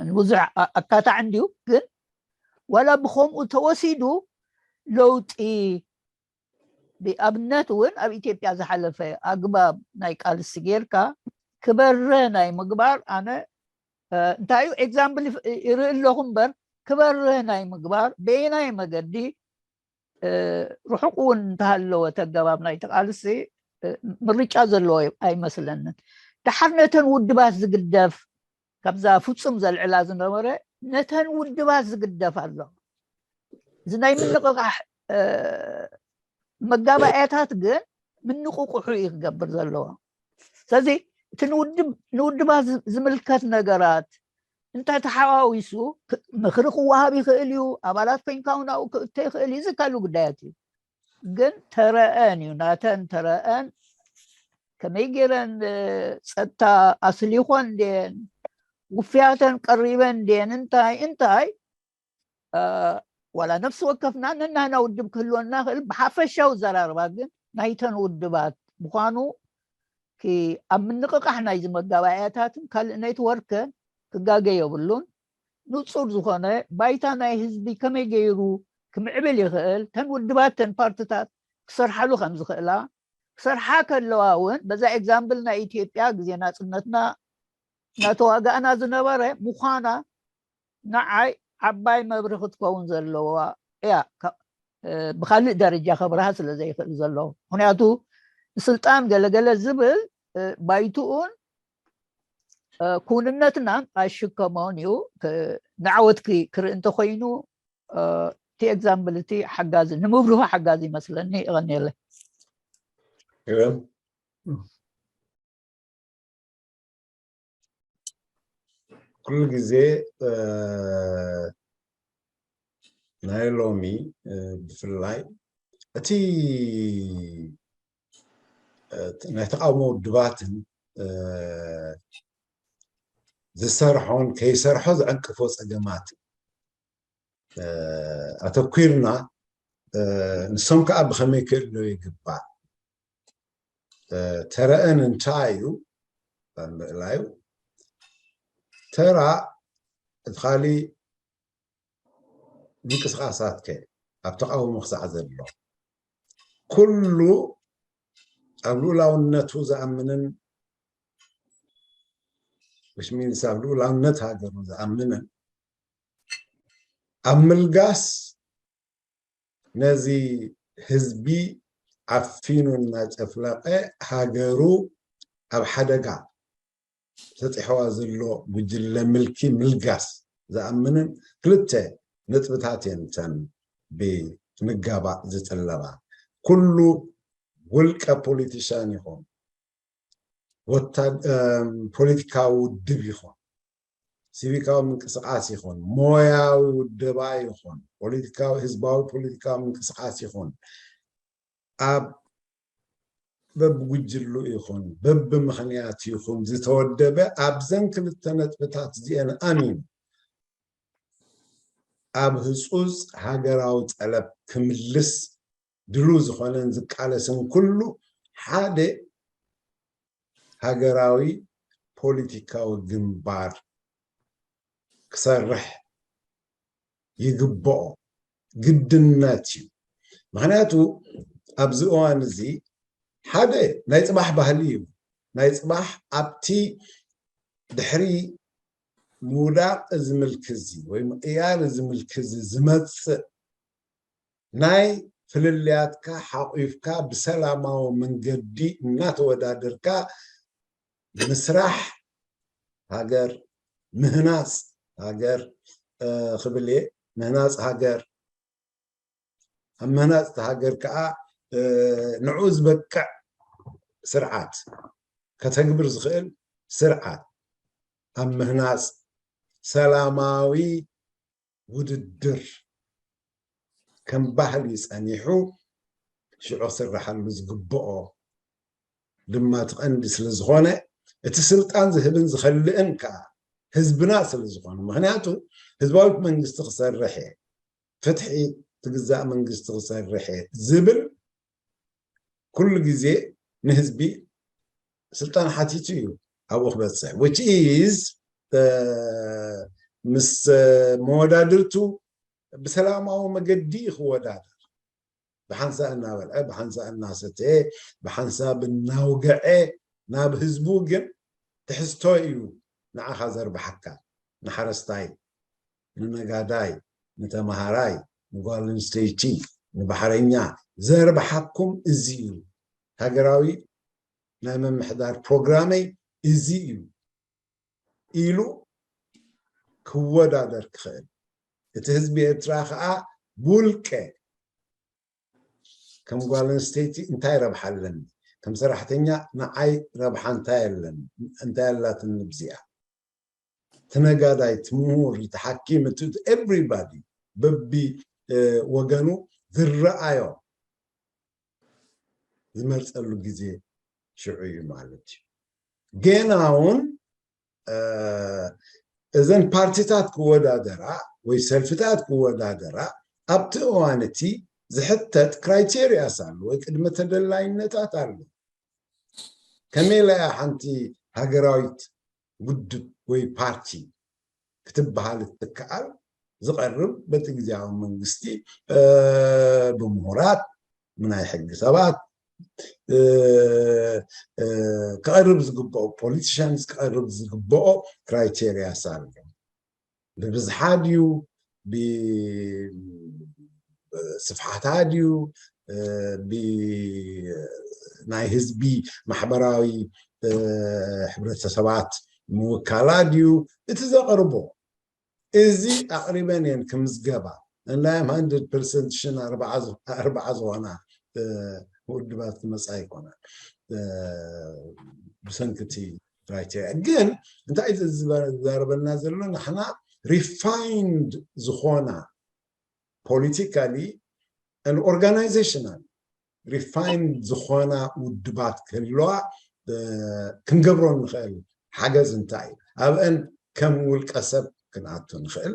ንብዙሕ ኣካታዕ እንዲዩ። ግን ዋላ ብከምኡ ተወሲዱ ለውጢ ብኣብነት እውን ኣብ ኢትዮጵያ ዝሓለፈ ኣግባብ ናይ ቃልሲ ጌርካ ክበርህ ናይ ምግባር ኣነ እንታይ እዩ ኤግዛምፕል ይርኢ ኣለኹ እምበር ክበርህ ናይ ምግባር በየናይ መገዲ ርሑቕ እውን እንተሃለወ ተገባብ ናይ ተቃልሲ ምርጫ ዘለዎ ኣይመስለንን። ደሓር ነተን ውድባት ዝግደፍ ካብዛ ፍጹም ዘልዕላ ዝነበረ ነተን ውድባት ዝግደፍ ኣሎ። እዚ ናይ ምንቕቓሕ መጋባእያታት ግን ምንቕቑሑ እዩ ክገብር ዘለዎ። ስለዚ እቲ ንውድባት ዝምልከት ነገራት እንተ ተሓዋዊሱ ምኽሪ ክወሃብ ይኽእል እዩ። ኣባላት ኮይንካ እውን ኣብኡ ክእቶ ይኽእል እዩ። እዚ ካልእ ጉዳያት እዩ። ግን ተረአን እዩ ናተን ተረአን ከመይ ገይረን ጸጥታ ኣስሊኾን ድየን ውፍያተን ቀሪበን ድየን እንታይ እንታይ ዋላ ነፍሲ ወከፍና ነናህና ውድብ ክህልወና ክእል ብሓፈሻዊ ዘራርባ ግን ናይተን ውድባት ምዃኑ ኣብ ምንቕቃሕ ናይዚ መጋባእያታትን ካልእ ኔትወርክን ክጋገ የብሉን። ንጹር ዝኾነ ባይታ ናይ ህዝቢ ከመይ ገይሩ ክምዕብል ይኽእል፣ ተን ውድባት ተን ፓርትታት ክሰርሓሉ ከም ዝኽእላ ክሰርሓ ከለዋ እውን በዛ ኤግዛምብል ናይ ኢትዮጵያ ግዜ ናጽነትና እናተዋጋእና ዝነበረ ምዃና ንዓይ ዓባይ መብርሂ ክትከውን ዘለዋ እያ። ብካልእ ደረጃ ከብርሃ ስለ ዘይኽእል ዘሎ ምክንያቱ ንስልጣን ገለገለ ዝብል ባይትኡን ክውንነትናን ኣይሽከሞን እዩ። ንዓወት ክርኢ እንተኮይኑ እቲ ኤግዛምብል እቲ ሓጋዚ ንምብርሁ ሓጋዚ ይመስለኒ። ይቐንየለ ኩሉ ግዜ ናይ ሎሚ ብፍላይ እቲ ናይ ተቃውሞ ውድባትን ዝሰርሖን ከይሰርሖ ዝዕንቅፎ ፀገማት ኣተኲርና ንሶም ከዓ ብኸመይ ክእለዩ ይግባእ። ተረአን እንታይ እዩ ምእላዩ ተራ እቲ ካሊእ ምንቅስቃሳት ከ ኣብ ተቃውሞ ክሳዕ ዘሎ ኩሉ ኣብ ልኡላውነቱ ዝኣምንን which means ኣብ ልኡላውነት ሃገሩ ዝኣምንን ኣብ ምልጋስ ነዚ ህዝቢ ዓፊኑ እናጨፍለቐ ሃገሩ ኣብ ሓደጋ ተፂሕዋ ዘሎ ጉጅለ ምልኪ ምልጋስ ዝኣምንን ክልተ ነጥብታት እየን እተን ብምጋባእ ዝጥለባ። ኩሉ ውልቀ ፖለቲሻን ይኹን ፖለቲካዊ ውድብ ይኹን ሲቪካዊ ምንቅስቃስ ይኹን፣ ሞያዊ ውደባ ይኹን፣ ፖለቲካዊ፣ ህዝባዊ ፖለቲካዊ ምንቅስቃስ ይኹን፣ ኣብ በብጉጅሉ ይኹን በብምኽንያት ይኹን ዝተወደበ ኣብዘን ክልተ ነጥብታት እዚአን ኣሚኑ ኣብ ህፁፅ ሃገራዊ ጠለብ ክምልስ ድሉ ዝኾነን ዝቃለስን ኩሉ ሓደ ሃገራዊ ፖለቲካዊ ግንባር ክሰርሕ ይግብኦ፣ ግድነት እዩ። ምኽንያቱ ኣብዚ እዋን እዚ ሓደ ናይ ፅባሕ ባህሊ እዩ። ናይ ፅባሕ ኣብቲ ድሕሪ ምውዳቕ እዚ ምልኪ እዚ ወይ ምቕያር እዚ ምልኪ እዚ ዝመፅእ ናይ ፍልልያትካ ሓቑፍካ ብሰላማዊ መንገዲ እናተወዳደርካ ምስራሕ ሃገር፣ ምህናፅ ሃገር ክብል እየ። ምህናፅ ሃገር፣ ኣብ ምህናፅ ሃገር ከዓ ንዑ ዝበቅዕ ስርዓት ከተግብር ዝኽእል ስርዓት ኣብ ምህናፅ ሰላማዊ ውድድር ከም ባህሊ ጸኒሑ ሽዑ ክስረሓሉ ዝግብኦ ድማ እቲ ቀንዲ ስለ ዝኾነ እቲ ስልጣን ዝህብን ዝኸልእን ከዓ ህዝብና ስለ ዝኾነ፣ ምኽንያቱ ህዝባዊት መንግስቲ ክሰርሕ እየ፣ ፍትሒ ትግዛእ መንግስቲ ክሰርሕ እየ ዝብል ኩሉ ግዜ ንህዝቢ ስልጣን ሓቲቱ እዩ ኣብኡ ክበፅሕ። Which is ምስ መወዳድርቱ ብሰላማዊ መገዲ እዩ ክወዳደር፣ ብሓንሳእ እናበልዐ፣ ብሓንሳእ እናሰተየ፣ ብሓንሳብ እናውገዐ ናብ ህዝቡ ግን ትሕዝቶ እዩ ንዓኻ ዘርብሓካ። ንሓረስታይ፣ ንነጋዳይ፣ ንተምሃራይ፣ ንጓል ኣንስተይቲ፣ ንባሕረኛ ዘርብሓኩም እዚ እዩ። ሃገራዊ ናይ ምምሕዳር ፕሮግራመይ እዚ እዩ ኢሉ ክወዳደር ክኽእል፣ እቲ ህዝቢ ኤርትራ ከዓ ብውልቀ ከም ጓል ኣንስተይቲ እንታይ ረብሓ ኣለኒ፣ ከም ሰራሕተኛ ንዓይ ረብሓ እንታይ ኣለኒ፣ እንታይ ኣላትኒ ብዚኣ፣ እቲ ነጋዳይ፣ እቲ ምሁር፣ እቲ ሓኪም፣ እቲ everybody በቢ ወገኑ ዝረኣዮ ዝመርፀሉ ግዜ ሽዑ እዩ ማለት እዩ። ገና እውን እዘን ፓርቲታት ክወዳደራ ወይ ሰልፍታት ክወዳደራ ኣብቲ እዋን እቲ ዝሕተት ክራይቴሪያስ ኣሎ ወይ ቅድመ ተደላይነታት ኣሎ። ከመይ ኢላ እያ ሓንቲ ሃገራዊት ውድብ ወይ ፓርቲ ክትበሃል እትከኣል ዝቐርብ በቲ ግዜያዊ መንግስቲ ብምሁራት፣ ብናይ ሕጊ ሰባት ክቐርብ ዝግብኦ፣ ፖለቲሽንስ ክቐርብ ዝግብኦ ክራይቴሪያስ ኣሎ። ብብዝሓ ድዩ፣ ብስፍሓታ ድዩ፣ ብናይ ህዝቢ ማሕበራዊ ሕብረተሰባት ምውካላ ድዩ፣ እቲ ዘቕርቦ እዚ ኣቕሪበን እየን ክምዝገባ። እንዳ እም ሃንድረድ ፐርሰንት ሽን ኣርባዓ ዝ-፣ ኣርባዓ ዝኾና ውድባት ክመፃ ኣይኮናን ብሰንክቲ ክራይቴሪያ። ግን እንታይ ዝዛረበና ዘሎ፣ ንሕና ሪፋይንድ ዝኾና ፖለቲካሊ ኦርጋናይዜሽናል ሪፋይንድ ዝኾና ውድባት ክህልዋ ክንገብሮ ንኽእል ሓገዝ እንታይ እዩ? ኣብአን ከም ውልቀ ሰብ ክንኣቱ ንኽእል፣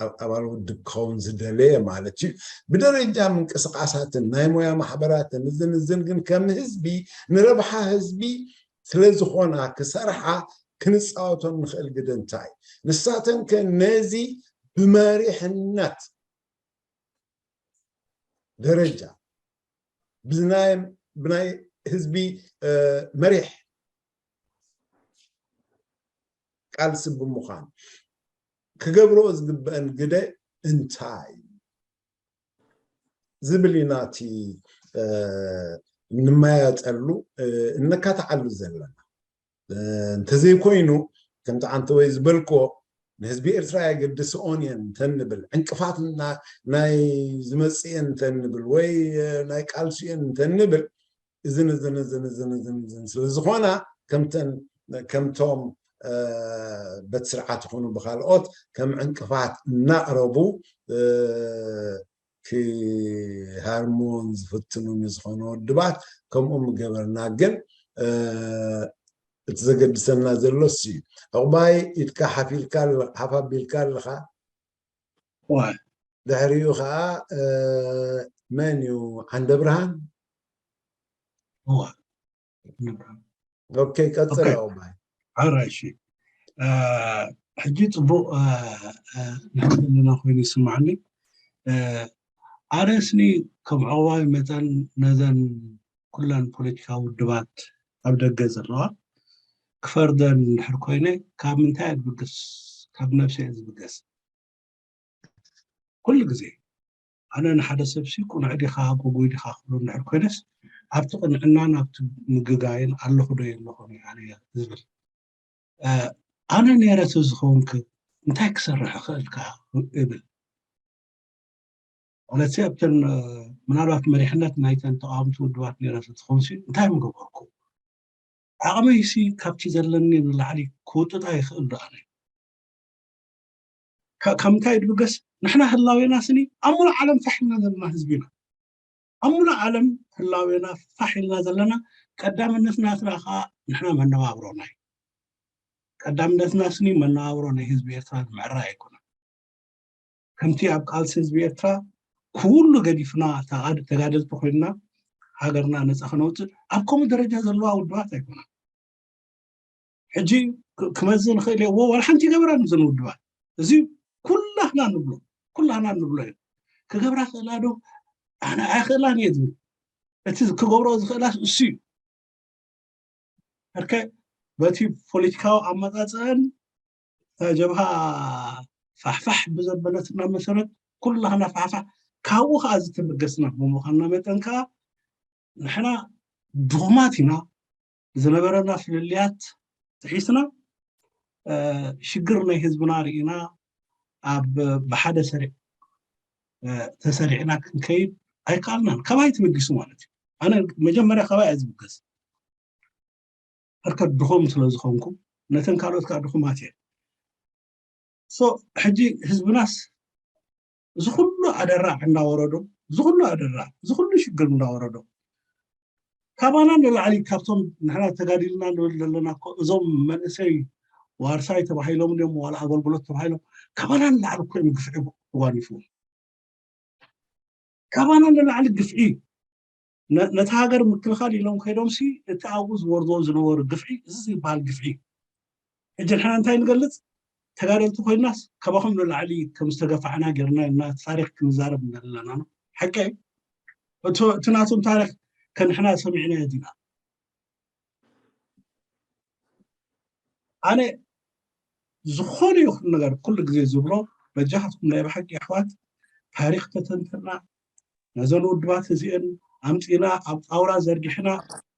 ኣብ ኣባል ውድብ ክኸውን ዝደለየ ማለት እዩ። ብደረጃ ምንቅስቃሳትን ናይ ሞያ ማሕበራትን እዝን እዝን ግን ከም ህዝቢ ንረብሓ ህዝቢ ስለ ዝኾና ክሰርሓ ክንፃወቶ ንኽእል ግደ እንታይ እዩ? ንሳተን ከ ነዚ ብመሪሕነት ደረጃ ብናይ ህዝቢ መሪሕ ቃልሲ ብምዃን ክገብርኦ ዝግበአን ግደ እንታይ ዝብል ኢና እቲ እንመያየጠሉ እነካትዓሉ ዘለና። እንተዘይኮይኑ ከምቲ ዓንተወይ ዝበልክዎ ንህዝቢ ኤርትራ የገድስኦን እየን እንተንብል፣ ዕንቅፋት ናይ ዝመፅእን እንተንብል ወይ ናይ ቃልሲእን እንተንብል እዝን እዝን እዝን እዝን እዝን እዝን ስለ ዝኾና ከምተን ከምቶም በቲ ስርዓት ይኹኑ ብካልኦት ከም ዕንቅፋት እናቕረቡ ክሃርሙን ዝፍትኑን ዝኾኑ ውድባት ከምኡ ምገበርና። ግን እቲ ዘገድሰና ዘሎ እሱ እዩ። ዕቑባይ ኢድካ ሓፍ ኣቢልካ ኣለኻ። ድሕሪኡ ከዓ መን እዩ? ዓንደ ብርሃን። ኦኬ፣ ቀፅል። ዕቑባይ። ሕራይ፣ እሺ። ሕጂ ፅቡቕ ንሕና ዘለና ኮይኑ ይስማዓኒ። ኣነ ስኒ ከም ዕቑባይ መጠን ነዘን ኩለን ፖለቲካዊ ውድባት ኣብ ደገ ዘለዋ ክፈርደን እንድሕር ኮይነ፣ ካብ ምንታይ እየ ዝብገስ? ካብ ነብሰ እየ ዝብገስ። ኩሉ ግዜ ኣነ ንሓደ ሰብሲ ቅኑዕ ዲኻ፣ ግጉይ ዲኻ ክብሎ እንድሕር ኮይነስ፣ ኣብቲ ቅንዕናን ኣብቲ ምግጋይን ኣለኹ ዶ የለኹን እየ ኣነ ዝብል። ኣነ ነይረ ተዝኸውን ከ እንታይ ክሰርሕ እኽእል ከ እብል። ማለት ኣብተን ምናልባት መሪሕነት ናይተን ተቃወምቲ ውድባት ነይረ ተትኾንሲ እንታይ ምገበርኩ? ዓቕመይሲ ካብቲ ዘለኒ ንላዕሊ ክውጥጥ ኣይኽእል ዶ ኣነ? ካብ ምንታይ ድብገስ? ንሕና ህላዌና ስኒ ኣብ ሙሉእ ዓለም ፋሕ ኢልና ዘለና ህዝቢ ኢና። ኣብ ሙሉእ ዓለም ህላዌና ፋሕ ኢልና ዘለና፣ ቀዳምነት ናትና ከዓ ንሕና መነባብሮና እዩ። ቀዳምነትና ስኒ መነባብሮ ናይ ህዝቢ ኤርትራ ንምዕራይ ኣይኮነን። ከምቲ ኣብ ቃልሲ ህዝቢ ኤርትራ ኩሉ ገዲፍና ተጋደልቲ ኮይንና ሃገርና ነፃ ክነውፅእ ኣብ ከምኡ ደረጃ ዘለዋ ውድባት ኣይኮነን። ሕጂ ክመዝን ይኽእል እየ፣ ዋላ ሓንቲ ይገበራን እዘን ውድባት። እዚ ኩላህና ንብሎ፣ ኩላህና ንብሎ እዩ። ክገብራ ክእላ ዶ? ኣነ ኣይኽእላን እየ ዝብል። እቲ ክገብሮ ዝኽእላስ እሱ እዩ። እርከ በቲ ፖለቲካዊ ኣመፃፅኣን ጀብሃ ፋሕፋሕ ብዘበለትና መሰረት ኩላህና ፋሕፋሕ ካብኡ ከዓ ዝተበገስና ብምዃንና መጠን ከዓ ንሕና ድኹማት ኢና። ዝነበረና ፍልልያት ጥሒስና ሽግር ናይ ህዝብና ርኢና ኣብ ብሓደ ሰሪዕ ተሰሪዕና ክንከይድ ኣይከኣልናን። ካባይ ተበጊሱ ማለት እዩ። ኣነ መጀመርያ ካባይ እየ ዝብገስ። እርከ ድኹም ስለ ዝኾንኩ ነተን ካልኦት ከዓ ድኹማት እየን። ሕጂ ህዝብናስ እዚ ኩሉ ኣደራዕ እንዳወረዶ፣ እዚ ኩሉ ኣደራዕ፣ እዚ ኩሉ ሽግር እንዳወረዶ፣ ካባና ንላዕሊ ካብቶም ንሕና ተጋዲልና ንብል ዘለና እኮ እዞም መንእሰይ ዋርሳይ ተባሂሎም ድዮም ዋላ ኣገልግሎት ተባሂሎም ካባና ንላዕሊ እኮ እዮም ግፍዒ ተጓኒፎም። ካባና ንላዕሊ ግፍዒ ነቲ ሃገር ምክልኻል ኢሎም ከይዶምሲ እቲ ኣብኡ ዝወርዶ ዝነበሩ ግፍዒ እዚ ዝበሃል ግፍዒ ሕጂ ንሕና እንታይ ንገልፅ? ተጋደልቲ ኮይናስ ካባኹም ንላዕሊ ከም ዝተገፋዕና ጌርና ኢልና ታሪክ ክንዛረብ ዘለና ነው። ሓቂ እቲ ናቶም ታሪክ ከንሕና ሰሚዕና ዲና? ኣነ ዝኾነ ይኹን ነገር ኩሉ ግዜ ዝብሎ በጃኻትኩም ናይ ብሓቂ ኣሕዋት ታሪክ ተተንትና ነዘን ውድባት እዚአን ኣምፂና ኣብ ጣውላ ዘርጊሕና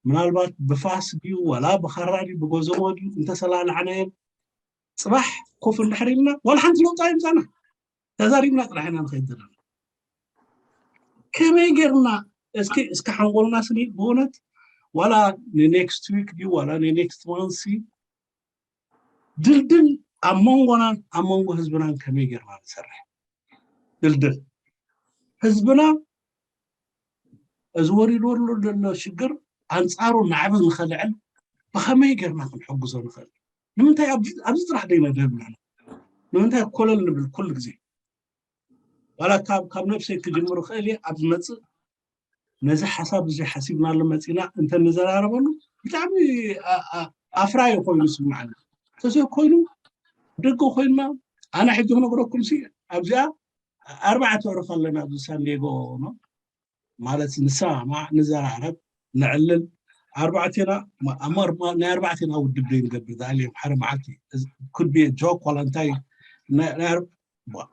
ምናልባት ብፋስ ድዩ ዋላ ብኻራ ድዩ ብጎዘሞ ድዩ እንተሰላልዓናየን ፅባሕ ኮፍ እንድሕር ኢልና ዋላ ሓንቲ ለውጢ ኣይምፃና ተዛሪብና ጥራሕ ኢና ንኸይድ ዘለና። ከመይ ጌርና እስኪ እስኪ ሓንጎልና ስኒ ብእውነት ዋላ ንኔክስት ዊክ ድዩ ዋላ ንኔክስት ማንስ ድልድል ኣብ መንጎናን ኣብ መንጎ ህዝብናን ከመይ ጌርና ንሰርሕ ድልድል ህዝብና እዚ ወሪድዎ ዘሎ ሽግር ኣንፃሩ ናዕቢ ንኸልዕል ብኸመይ ጌርና ክንሕግዞ ንኽእል? ንምንታይ ኣብዚ ጥራሕ ደይነደብና ንምንታይ ኮለል ንብል ኩሉ ግዜ? ዋላ ካብ ነብሰይ ክጅምር ክእል እየ ኣብ ዝመፅእ ነዚ ሓሳብ እዚ ሓሲብናሉ መፂና እንተንዘራረበሉ ብጣዕሚ ኣፍራይ ኮይኑ ስምዓኒ። ተዘይ ኮይኑ ደገ ኮይንና ኣነ ሕጂ ክነግረኩም ሲ ኣብዚኣ ኣርባዕተ ዕሩኽ ኣለና ኣብዚ ሳንዲጎ ማለት ንሰማማዕ ንዘራረብ ነዕልል ኣርባዕቴና ናይ ኣርባዕቴና ውድብ ደይ ንገብር ዝኣልዮም ሓደ መዓልቲ ኩድቢ ጆክ ዋላ እንታይ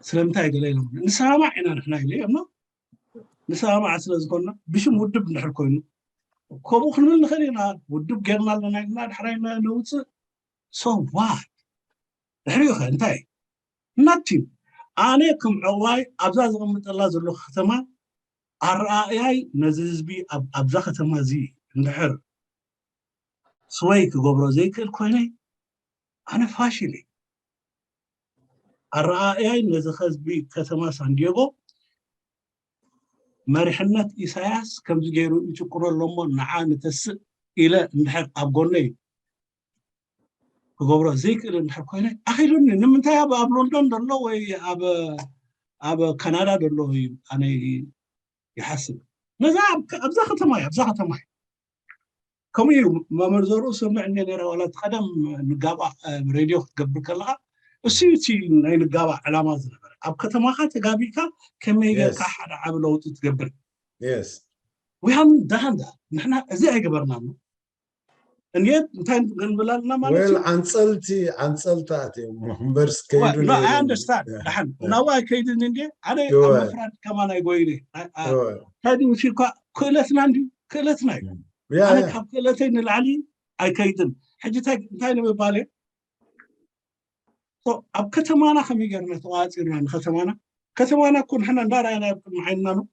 ስለምንታይ ገለ ኢሎም ንሰማማዕ ኢና ንሕና ኢለ እዮም ንሰማማዕ ስለ ዝኾንና ብሽም ውድብ እንድሕር ኮይኑ ከምኡ ክንብል ንኽእል ኢና ውድብ ጌርና ኣለና ኢልና ድሕራይ ነውፅእ so what ድሕሪኡ ኸ እንታይ nothing ኣነ ከም ዕዋይ ኣብዛ ዘቐምጠላ ዘለኹ ከተማ ኣረኣእያይ ነዚ ህዝቢ ኣብዛ ከተማ እዚ እንድሕር ስወይ ክገብሮ ዘይክእል ኮይነ ኣነ ፋሽል እየ ኣረኣእያይ ነዚ ህዝቢ ከተማ ሳንዲየጎ። መሪሕነት ኢሳያስ ከምዚ ገይሩ ይጭቁኖ ኣሎ እሞ ንዓ ንተስእ ኢለ እንድሕር ኣብ ጎነይ ክገብሮ ዘይክእል እንድሕር ኮይነ ኣኺሉኒ። ንምንታይ ኣብ ኣብ ሎንዶን ዘሎ ወይ ኣብ ኣብ ካናዳ ዘሎ እዩ ኣነ ይሓስብ። ነዛ ኣብዛ ከተማ ኣብዛ ከተማ ከምኡ እዩ። መምህር ዘርኡ ስምዕ እንደ ነረ ዋላ ቀደም ንጋባእ ሬድዮ ክትገብር ከለካ እሱ እቲ ናይ ንጋባእ ዕላማ ዝነበረ ኣብ ከተማካ ተጋቢካ ከመይ ጌርካ ሓደ ዓብ ለውጢ ትገብር። Yes. We haven't done that. ንሕና እዚ ኣይገበርና ነው እንዴት እንታይ ክንብል ኣለና ማለት well እዩ። ዓንፀልቲ ዓንፀልቲ ኣትዮም እምበርስ ከይዱ No, I ነይሩ። understand. Yeah. ደሓን Yeah. ናብኡ ኣይከይድን እንዴ ኣነ ኣብ Sure. ምፍራድ ከማን ኣይጎይነ። Sure. እንታይ ድምሲ እኳ ክእለትና እንድዩ ክእለትና እዩ። Yeah, ኣነ yeah. ካብ ክእለተይ ንላዕሊ ኣይከይድን። ሕጂ እንታይ እንታይ ንምባል እየ So፣ ኣብ ከተማና ከመይ ጌርና ተቋፂርና ንከተማና ከተማና እኮ ንሕና እንዳረኣና ኣብ ቅድሚ ዓይንና ነው።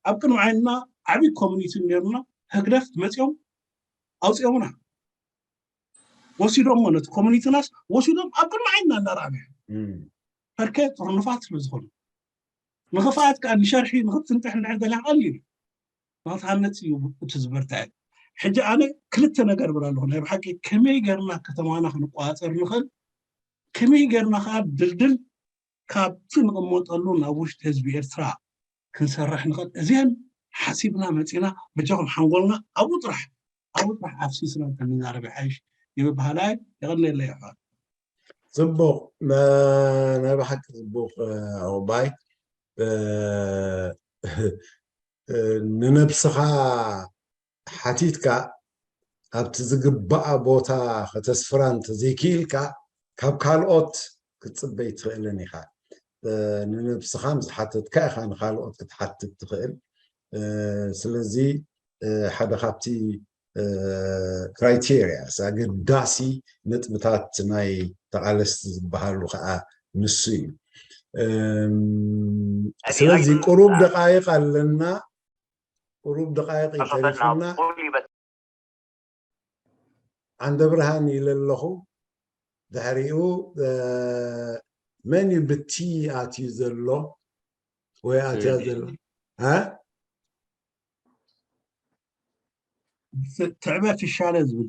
ኣብ ቅድሚ ዓይንና ዓብዪ ኮሚኒቲ ነርና ህግደፍ መፂኦም ኣውፂኦምና ወሲዶሞ ነቲ ኮሚኒቲናስ ወሲዶም ኣብ ቅድሚ ዓይንና እንዳረኣና Mm. ፈርከ ጥርኑፋት ስለ ዝኾኑ ንኽፍኣት ከዓ ንሸርሒ ንክትንጥሕ እንድሕር ገለ ቀሊል እዩ። ንክትሃነፅ እዩ እቲ ዝበርትዐ። ሕጂ ኣነ ክልተ ነገር ብል ኣለኹ ናይ ብሓቂ ከመይ ገርና ከተማና ክንቋፀር ንኽእል ከመይ ገርና ከዓ ድልድል ካብቲ ንቕመጠሉ ናብ ውሽጢ ህዝቢ ኤርትራ ክንሰርሕ ንኽእል እዚአን ሓሲብና መፂና በጃኹም ሓንጎልና ኣብኡ ጥራሕ ኣብኡ ጥራሕ ኣፍሲስና ተንዛረብ ይሓይሽ ይብል በሃላይ። የቐንየለይ ኣሕዋት። ፅቡቕ ናይ ብሓቂ ፅቡቕ ኣውባይ ንነብስኻ ሓቲትካ ኣብቲ ዝግባኣ ቦታ ከተስፍራ እንተዘይክኢልካ ካብ ካልኦት ክትፅበይ ትኽእልን ኢኻ። ንነብስኻ ምስ ሓተትካ ኢኻ ንካልኦት ክትሓትት ትኽእል። ስለዚ ሓደ ካብቲ criteria ኣገዳሲ ነጥብታት ናይ ተቓለስቲ ዝበሃሉ ከዓ ንሱ እዩ። ስለዚ ቁሩብ ደቃይቕ ኣለና፣ ቁሩብ ደቃይቕ ይተሪፉና። ዓንደ ብርሃን ኢለ ኣለኹ። ድሕሪኡ መን እዩ ብቲ ኣትዩ ዘሎ ወይ ኣትያ ዘሎ? ትዕበ ፍሻለ ዝብል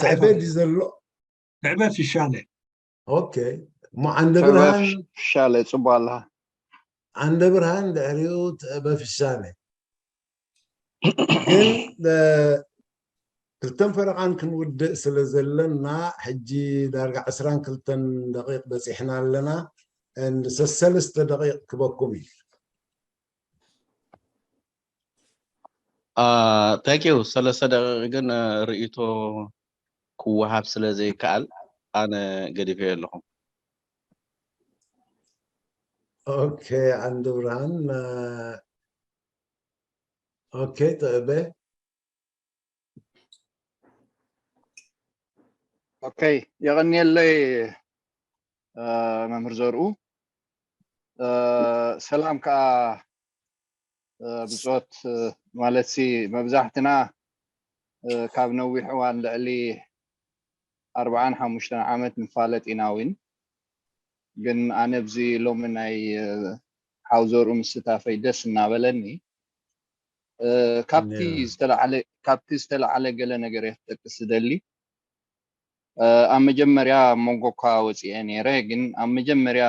ትዕበ ድዩ ዘሎ? ትዕበ ፍሻለ። ኦኬ። እሞ ዓንደ ብርሃን ፍሻለ ጽቡቅ ኣለካ። ዓንደ ብርሃን ድሕሪኡ ትዕበ ፍሻለ። ግን ክልተን ፈረቓን ክንውድእ ስለ ዘለና ሕጂ ዳርጋ ዕስራን ክልተን ደቂቕ በፂሕና ኣለና። ሰሰለስተ ደቂቕ ክበኩም እዩ። ታንኪዩ ሰለስተ ደቂቕ ግን ርእይቶ ክወሃብ ስለ ዘይከኣል ኣነ ገዲፈዮ ኣለኹ። ኦኬ ዓንዲ ብርሃን። ኦኬ ትዕበ። ኦኬ የቐንየለይ መምህር ዘርኡ። ሰላም ከዓ ብፆት ማለት ሲ መብዛሕትና ካብ ነዊሕ እዋን ልዕሊ ኣርባዓን ሓሙሽተን ዓመት ንፋለጥ ኢና እውን ግን ኣነ ብዚ ሎሚ ናይ ሓው ዘርኡ ምስታፈይ ደስ እናበለኒ ካብቲ ዝተለዓለ ገለ ነገር እየ ክጠቅስ ዝደሊ ኣብ መጀመርያ መንጎ እኳ ወፂአ ነይረ ግን ኣብ መጀመርያ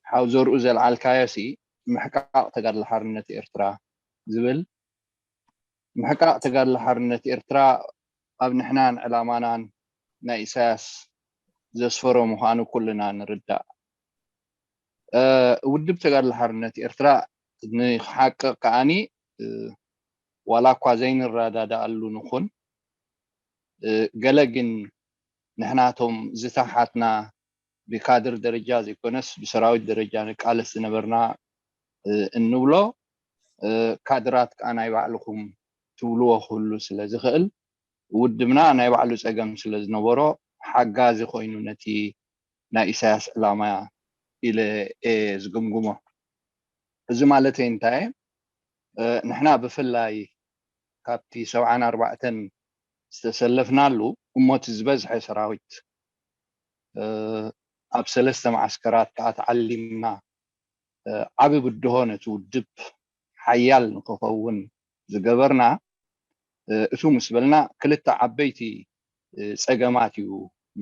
ሓው ዘርኡ ዘልዓልካዮ ሲ ምሕቃቕ ተጋድሎ ሓርነት ኤርትራ ዝብል ምሕቃቕ ተጋድሎ ሓርነት ኤርትራ ኣብ ንሕናን ዕላማናን ናይ ኢሳያስ ዘስፈሮ ምዃኑ ኩልና ንርዳእ። ውድብ ተጋድሎ ሓርነት ኤርትራ ንክሓቅቕ ከዓኒ ዋላ እኳ ዘይንረዳዳኣሉ ንኹን ገለ ግን ንሕናቶም ዝተሓትና ብካድር ደረጃ ዘይኮነስ ብሰራዊት ደረጃ ንቃለስ ዝነበርና እንብሎ ካድራት ከዓ ናይ ባዕልኹም ትብልዎ ክህሉ ስለ ዝኽእል ውድብና ናይ ባዕሉ ፀገም ስለ ዝነበሮ ሓጋዚ ኮይኑ ነቲ ናይ ኢሳያስ ዕላማ ኢለ እየ ዝግምግሞ። እዚ ማለተይ እንታይ ንሕና ብፍላይ ካብቲ ሰብዓን ኣርባዕተን ዝተሰለፍናሉ እሞ እቲ ዝበዝሐ ሰራዊት ኣብ ሰለስተ መዓስከራት ከዓ ተዓሊምና ዓቢ ብድሆ ነቲ ውድብ ሓያል ንክኸውን ዝገበርና እቱ ምስ በልና ክልተ ዓበይቲ ፀገማት እዩ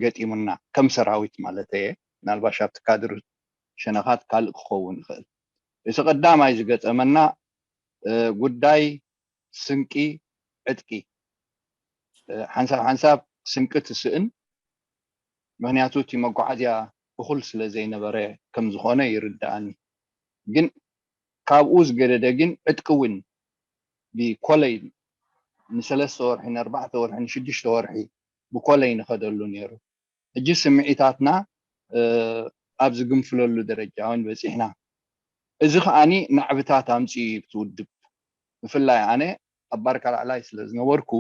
ገጢሙና ከም ሰራዊት ማለት እየ። ምናልባሽ ኣብቲ ካድር ሸነኻት ካልእ ክኸውን ይኽእል። እቲ ቀዳማይ ዝገጠመና ጉዳይ ስንቂ ዕጥቂ ሓንሳብ ሓንሳብ ስንቂ ትስእን። ምክንያቱ እቲ መጓዓዝያ እኹል ስለ ዘይነበረ ከም ዝኾነ ይርዳኣኒ። ግን ካብኡ ዝገደደ ግን ዕጥቂ እውን ብኮለይ ንሰለስተ ወርሒ ንኣርባዕተ ወርሒ ንሽዱሽተ ወርሒ ብኮለይ ንኸደሉ ነይሩ። ሕጂ ስምዒታትና ኣብ ዝግንፍለሉ ደረጃ እውን በፂሕና። እዚ ከዓኒ ናዕብታት ኣምፅኡ እዩ እቲ ውድብ። ብፍላይ ኣነ ኣብ ባርካ ላዕላይ ስለ ዝነበርኩ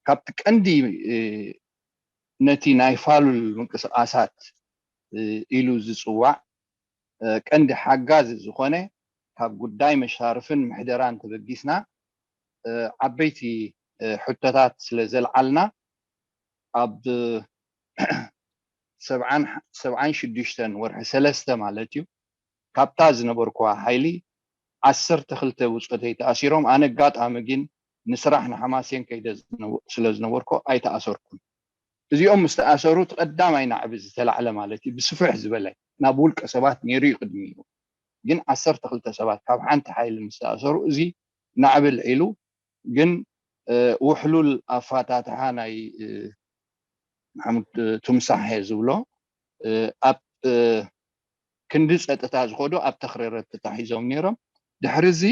ካብቲ ቀንዲ ነቲ ናይ ፋሉል ምንቅስቃሳት ኢሉ ዝፅዋዕ ቀንዲ ሓጋዚ ዝኾነ ካብ ጉዳይ መሻርፍን ምሕደራን ተበጊስና ዓበይቲ ሕቶታት ስለ ዘልዓልና ኣብ ሰብዓን ሽዱሽተን ወርሒ ሰለስተ ማለት እዩ ካብታ ዝነበርኩዋ ሓይሊ ዓሰርተ ክልተ ብፆተይ ተኣሲሮም። ኣነ ኣጋጣሚ ግን ንስራሕ ንሓማሴን ከይደ ስለ ዝነበርኩ ኣይተኣሰርኩን። እዚኦም ምስ ተኣሰሩ እቲ ቀዳማይ ናዕቢ ዝተላዕለ ማለት እዩ ብስፍሕ ዝበለ ናብ ውልቀ ሰባት ነይሩ እዩ ቅድሚኡ። ግን ዓሰርተ ክልተ ሰባት ካብ ሓንቲ ሓይሊ ምስ ተኣሰሩ እዚ ናዕቢ ልዒሉ። ግን ውሕሉል ኣፋታትሓ ናይ ሓሙድ ቱምሳሕ ዝብሎ ኣብ ክንዲ ፀጥታ ዝኸዱ ኣብ ተኽረረት ተታሒዞም ነይሮም። ድሕሪ እዚ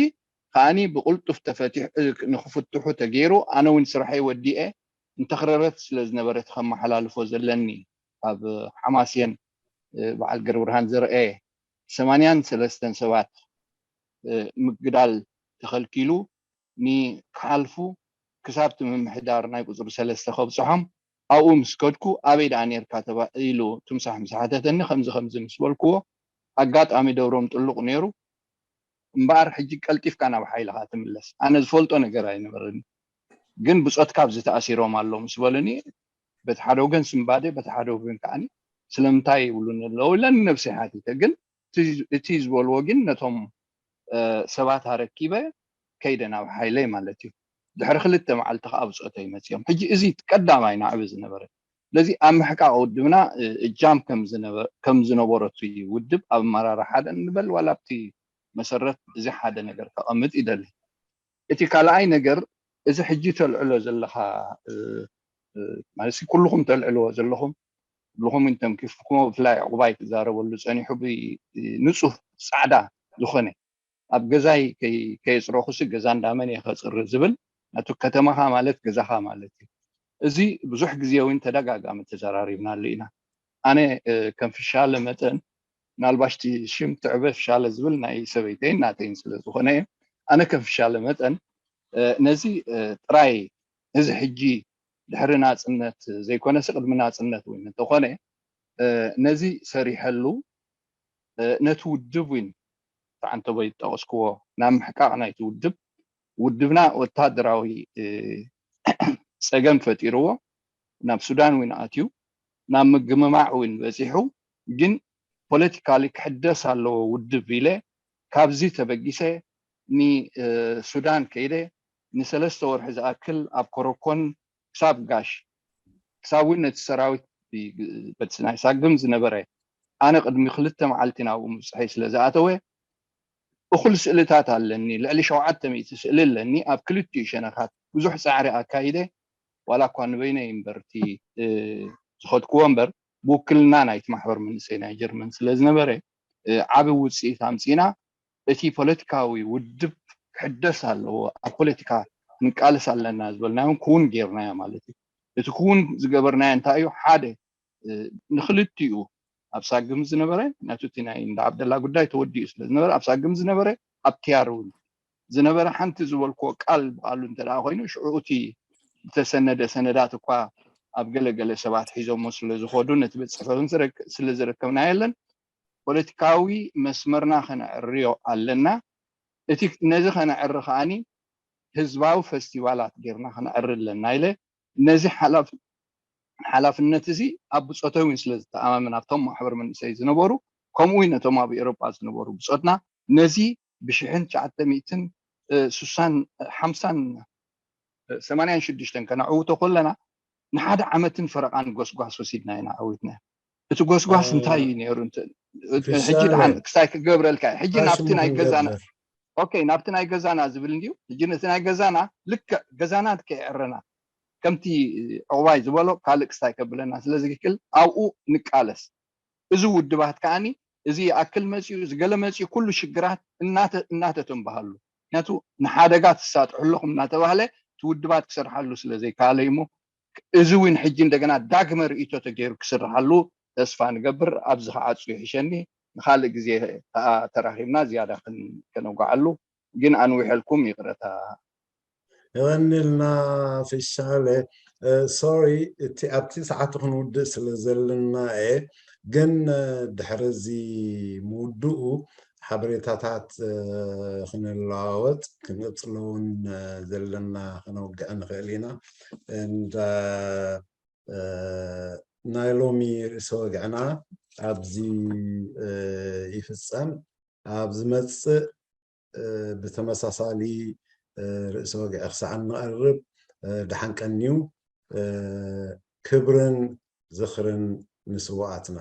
ከዓኒ ብቕልጡፍ ተፈቲሑ ንክፍትሑ ተገይሩ። ኣነ እውን ስራሐይ ወዲኤ ንተኽረረት ስለ ዝነበረ እቲ ከመሓላልፎ ዘለኒ ኣብ ሓማስየን በዓል ገርብርሃን ዘርአየ ሰማንያን ሰለስተን ሰባት ምግዳል ተኸልኪሉ ንክሓልፉ ክሳብ እቲ ምምሕዳር ናይ ቁፅሪ ሰለስተ ከብፅሖም ኣብኡ ምስ ከድኩ ኣበይ ደኣ ነርካ ተባኢሉ ትምሳሕ ምስ ሓተተኒ ከምዚ ከምዚ ምስ በልክዎ ኣጋጣሚ ደብሮም ጥሉቕ ነይሩ እምበኣር ሕጂ ቀልጢፍካ ናብ ሓይልኻ ትምለስ ኣነ ዝፈልጦ ነገር ኣይነበረኒ ግን ብፆትካ ኣብዚ ተኣሲሮም ኣለዉ ምስ በሉኒ በቲ ሓደ ወገን ስምባደ በቲ ሓደ ወገን ከዓኒ ስለምንታይ ይብሉኒ ኣለዉ ኢለን ንነብሰይ ሓቲተ ግን እቲ ዝበልዎ ግን ነቶም ሰባት ኣረኪበ ከይደ ናብ ሓይለይ ማለት እዩ ድሕሪ ክልተ መዓልቲ ከዓ ብፆተይ መፅኦም ሕጂ እዚ ቀዳማይ ናዕቢ ዝነበረ ስለዚ ኣብ ምሕቃቅ ውድብና እጃም ከም ዝነበረቱ ውድብ ኣብ ኣመራርሓ ንበል ዋላ ኣብቲ መሰረት እዚ ሓደ ነገር ከቐምጥ ይደሊ እቲ ካልኣይ ነገር እዚ ሕጂ ተልዕሎ ዘለካ ማለት ኩልኹም ተልዕልዎ ዘለኹም ኩልኹም እንተምኪፍኩሞ ብፍላይ ዕቁባይ ክዛረበሉ ፀኒሑ ብንፁህ ፃዕዳ ዝኾነ ኣብ ገዛይ ከየፅረኹሲ ገዛ እንዳመን እየ ከፅሪ ዝብል ነቱ ከተማኻ ማለት ገዛኻ ማለት እዩ እዚ ብዙሕ ግዜ እውን ተደጋጋሚ ተዘራሪብናሉ ኢና ኣነ ከም ፍሻለ መጠን ምናልባሽ ሽም ትዕበ ፍሻለ ዝብል ናይ ሰበይተይን ናተይን ስለ ዝኾነ እየ ኣነ ከም ፍሻለ መጠን ነዚ ጥራይ እዚ ሕጂ ድሕሪ ናፅነት ዘይኮነስ ቅድሚ ናፅነት እውን እንተኾነ ነዚ ሰሪሐሉ ነቲ ውድብ እውን ተዓንተቦ ይጠቀስክዎ ናብ ምሕቃቅ ናይቲ ውድብ ውድብና ወታደራዊ ፀገም ፈጢርዎ ናብ ሱዳን እውን ኣትዩ ናብ ምግምማዕ እውን በፂሑ ግን ፖለቲካሊ ክሕደስ ኣለዎ ውድብ ኢለ ካብዚ ተበጊሰ ንሱዳን ከይደ ንሰለስተ ወርሒ ዝኣክል ኣብ ኮረኮን ክሳብ ጋሽ ክሳብ እውን ነቲ ሰራዊት በቲ ናይ ሳግም ዝነበረ ኣነ ቅድሚ ክልተ መዓልቲ ናብኡ ምብፅሐይ ስለ ዝኣተወ እኹል ስእልታት ኣለኒ ልዕሊ ሸውዓተ ሚእቲ ስእሊ ኣለኒ ኣብ ክልቲኡ ሸነኻት ብዙሕ ፃዕሪ ኣካይደ ዋላ እኳ ንበይነይ እምበርቲ ዝኸድክዎ እምበር ብውክልና ናይቲ ማሕበር መንእሰይ ናይ ጀርመን ስለ ዝነበረ ዓቢ ውፅኢት ኣምፂና እቲ ፖለቲካዊ ውድብ ክሕደስ ኣለዎ ኣብ ፖለቲካ ክንቃለስ ኣለና ዝበልናዮ ክውን ጌርናዮ ማለት እዩ እቲ ክውን ዝገበርናዮ እንታይ እዩ ሓደ ንክልቲኡ ኣብ ሳግም ዝነበረ ነቱ እቲ ናይ እንዳ ዓብደላ ጉዳይ ተወዲኡ ስለ ዝነበረ ኣብ ሳግም ዝነበረ ኣብ ቲያር እውን ዝነበረ ሓንቲ ዝበልክዎ ቃል ብቃሉ እንተ ኮይኑ ሽዑ እቲ ዝተሰነደ ሰነዳት እኳ ኣብ ገለገለ ሰባት ሒዞሞ ስለ ዝኸዱ ነቲ ቤት ፅሕፈት ስለ ዝረከብና የለን ፖለቲካዊ መስመርና ከነዕርዮ ኣለና እቲ ነዚ ከነዕሪ ከዓኒ ህዝባዊ ፈስቲቫላት ጌርና ከነዕሪ ኣለና ኢለ ነዚ ሓላፍ ሓላፍነት እዚ ኣብ ብፆተይ እውን ስለ ዝተኣማመን ኣብቶም ማሕበር መንእሰይ ዝነበሩ ከምኡ እውን ነቶም ኣብ ኤሮጳ ዝነበሩ ብፆትና ነዚ ብሽሕን ትሽዓተ ሚእትን ስሳን ሓምሳን ሰማንያን ሽዱሽተን ከነዕውቶ ከለና ንሓደ ዓመትን ፈረቓን ጎስጓስ ወሲድና ኢና ዓዊትና። እቲ ጎስጓስ እንታይ እዩ ነይሩ? ሕጂ ድሓን ክስታይ ክገብረልካ ሕጂ ናብቲ ናይ ገዛና ኦኬ ናብቲ ናይ ገዛና ዝብል እንድዩ። ሕጂ ነቲ ናይ ገዛና ልክዕ ገዛና ከይዕረና ከምቲ ዕቑባይ ዝበሎ ካልእ ክስታይ ከብለና ስለ ዝክክል ኣብኡ ንቃለስ። እዚ ውድባት ከዓኒ እዚ ይኣክል መፅዩ እዚ ገለ መፅዩ ኩሉ ሽግራት እናተተንበሃሉ ምክንያቱ ንሓደጋ ትሳጥሑ ኣለኹም እናተባህለ እቲ ውድባት ክሰርሓሉ ስለ ዘይከኣለ እሞ እዚ እውን ሕጂ እንደገና ዳግመ ርእይቶ ተገይሩ ክስርሓሉ ተስፋ ንገብር። ኣብዚ ክዓፁ ይሕሸኒ። ንካልእ ግዜ ከዓ ተራኺብና ዝያዳ ከነውግዓሉ ግን ኣንዊሐልኩም ይቕረታ። የቐንልና ፊሻለ ሶሪ እቲ ኣብቲ ሰዓት ክንውድእ ስለ ዘለና እየ ግን ድሕሪ እዚ ምውድኡ ሓበሬታታት ክንለዋወጥ ክንቅፅሎ እውን ዘለና ከነውግዐ ንኽእል ኢና እንዳ ናይ ሎሚ ርእሰ ወግዕና ኣብዚ ይፍፀም ኣብ ዝመፅእ ብተመሳሳሊ ርእሰ ወግዒ ክሳዕ እንቐርብ ደሓን ቀንዩ ክብርን ዝኽርን ንስዋኣትና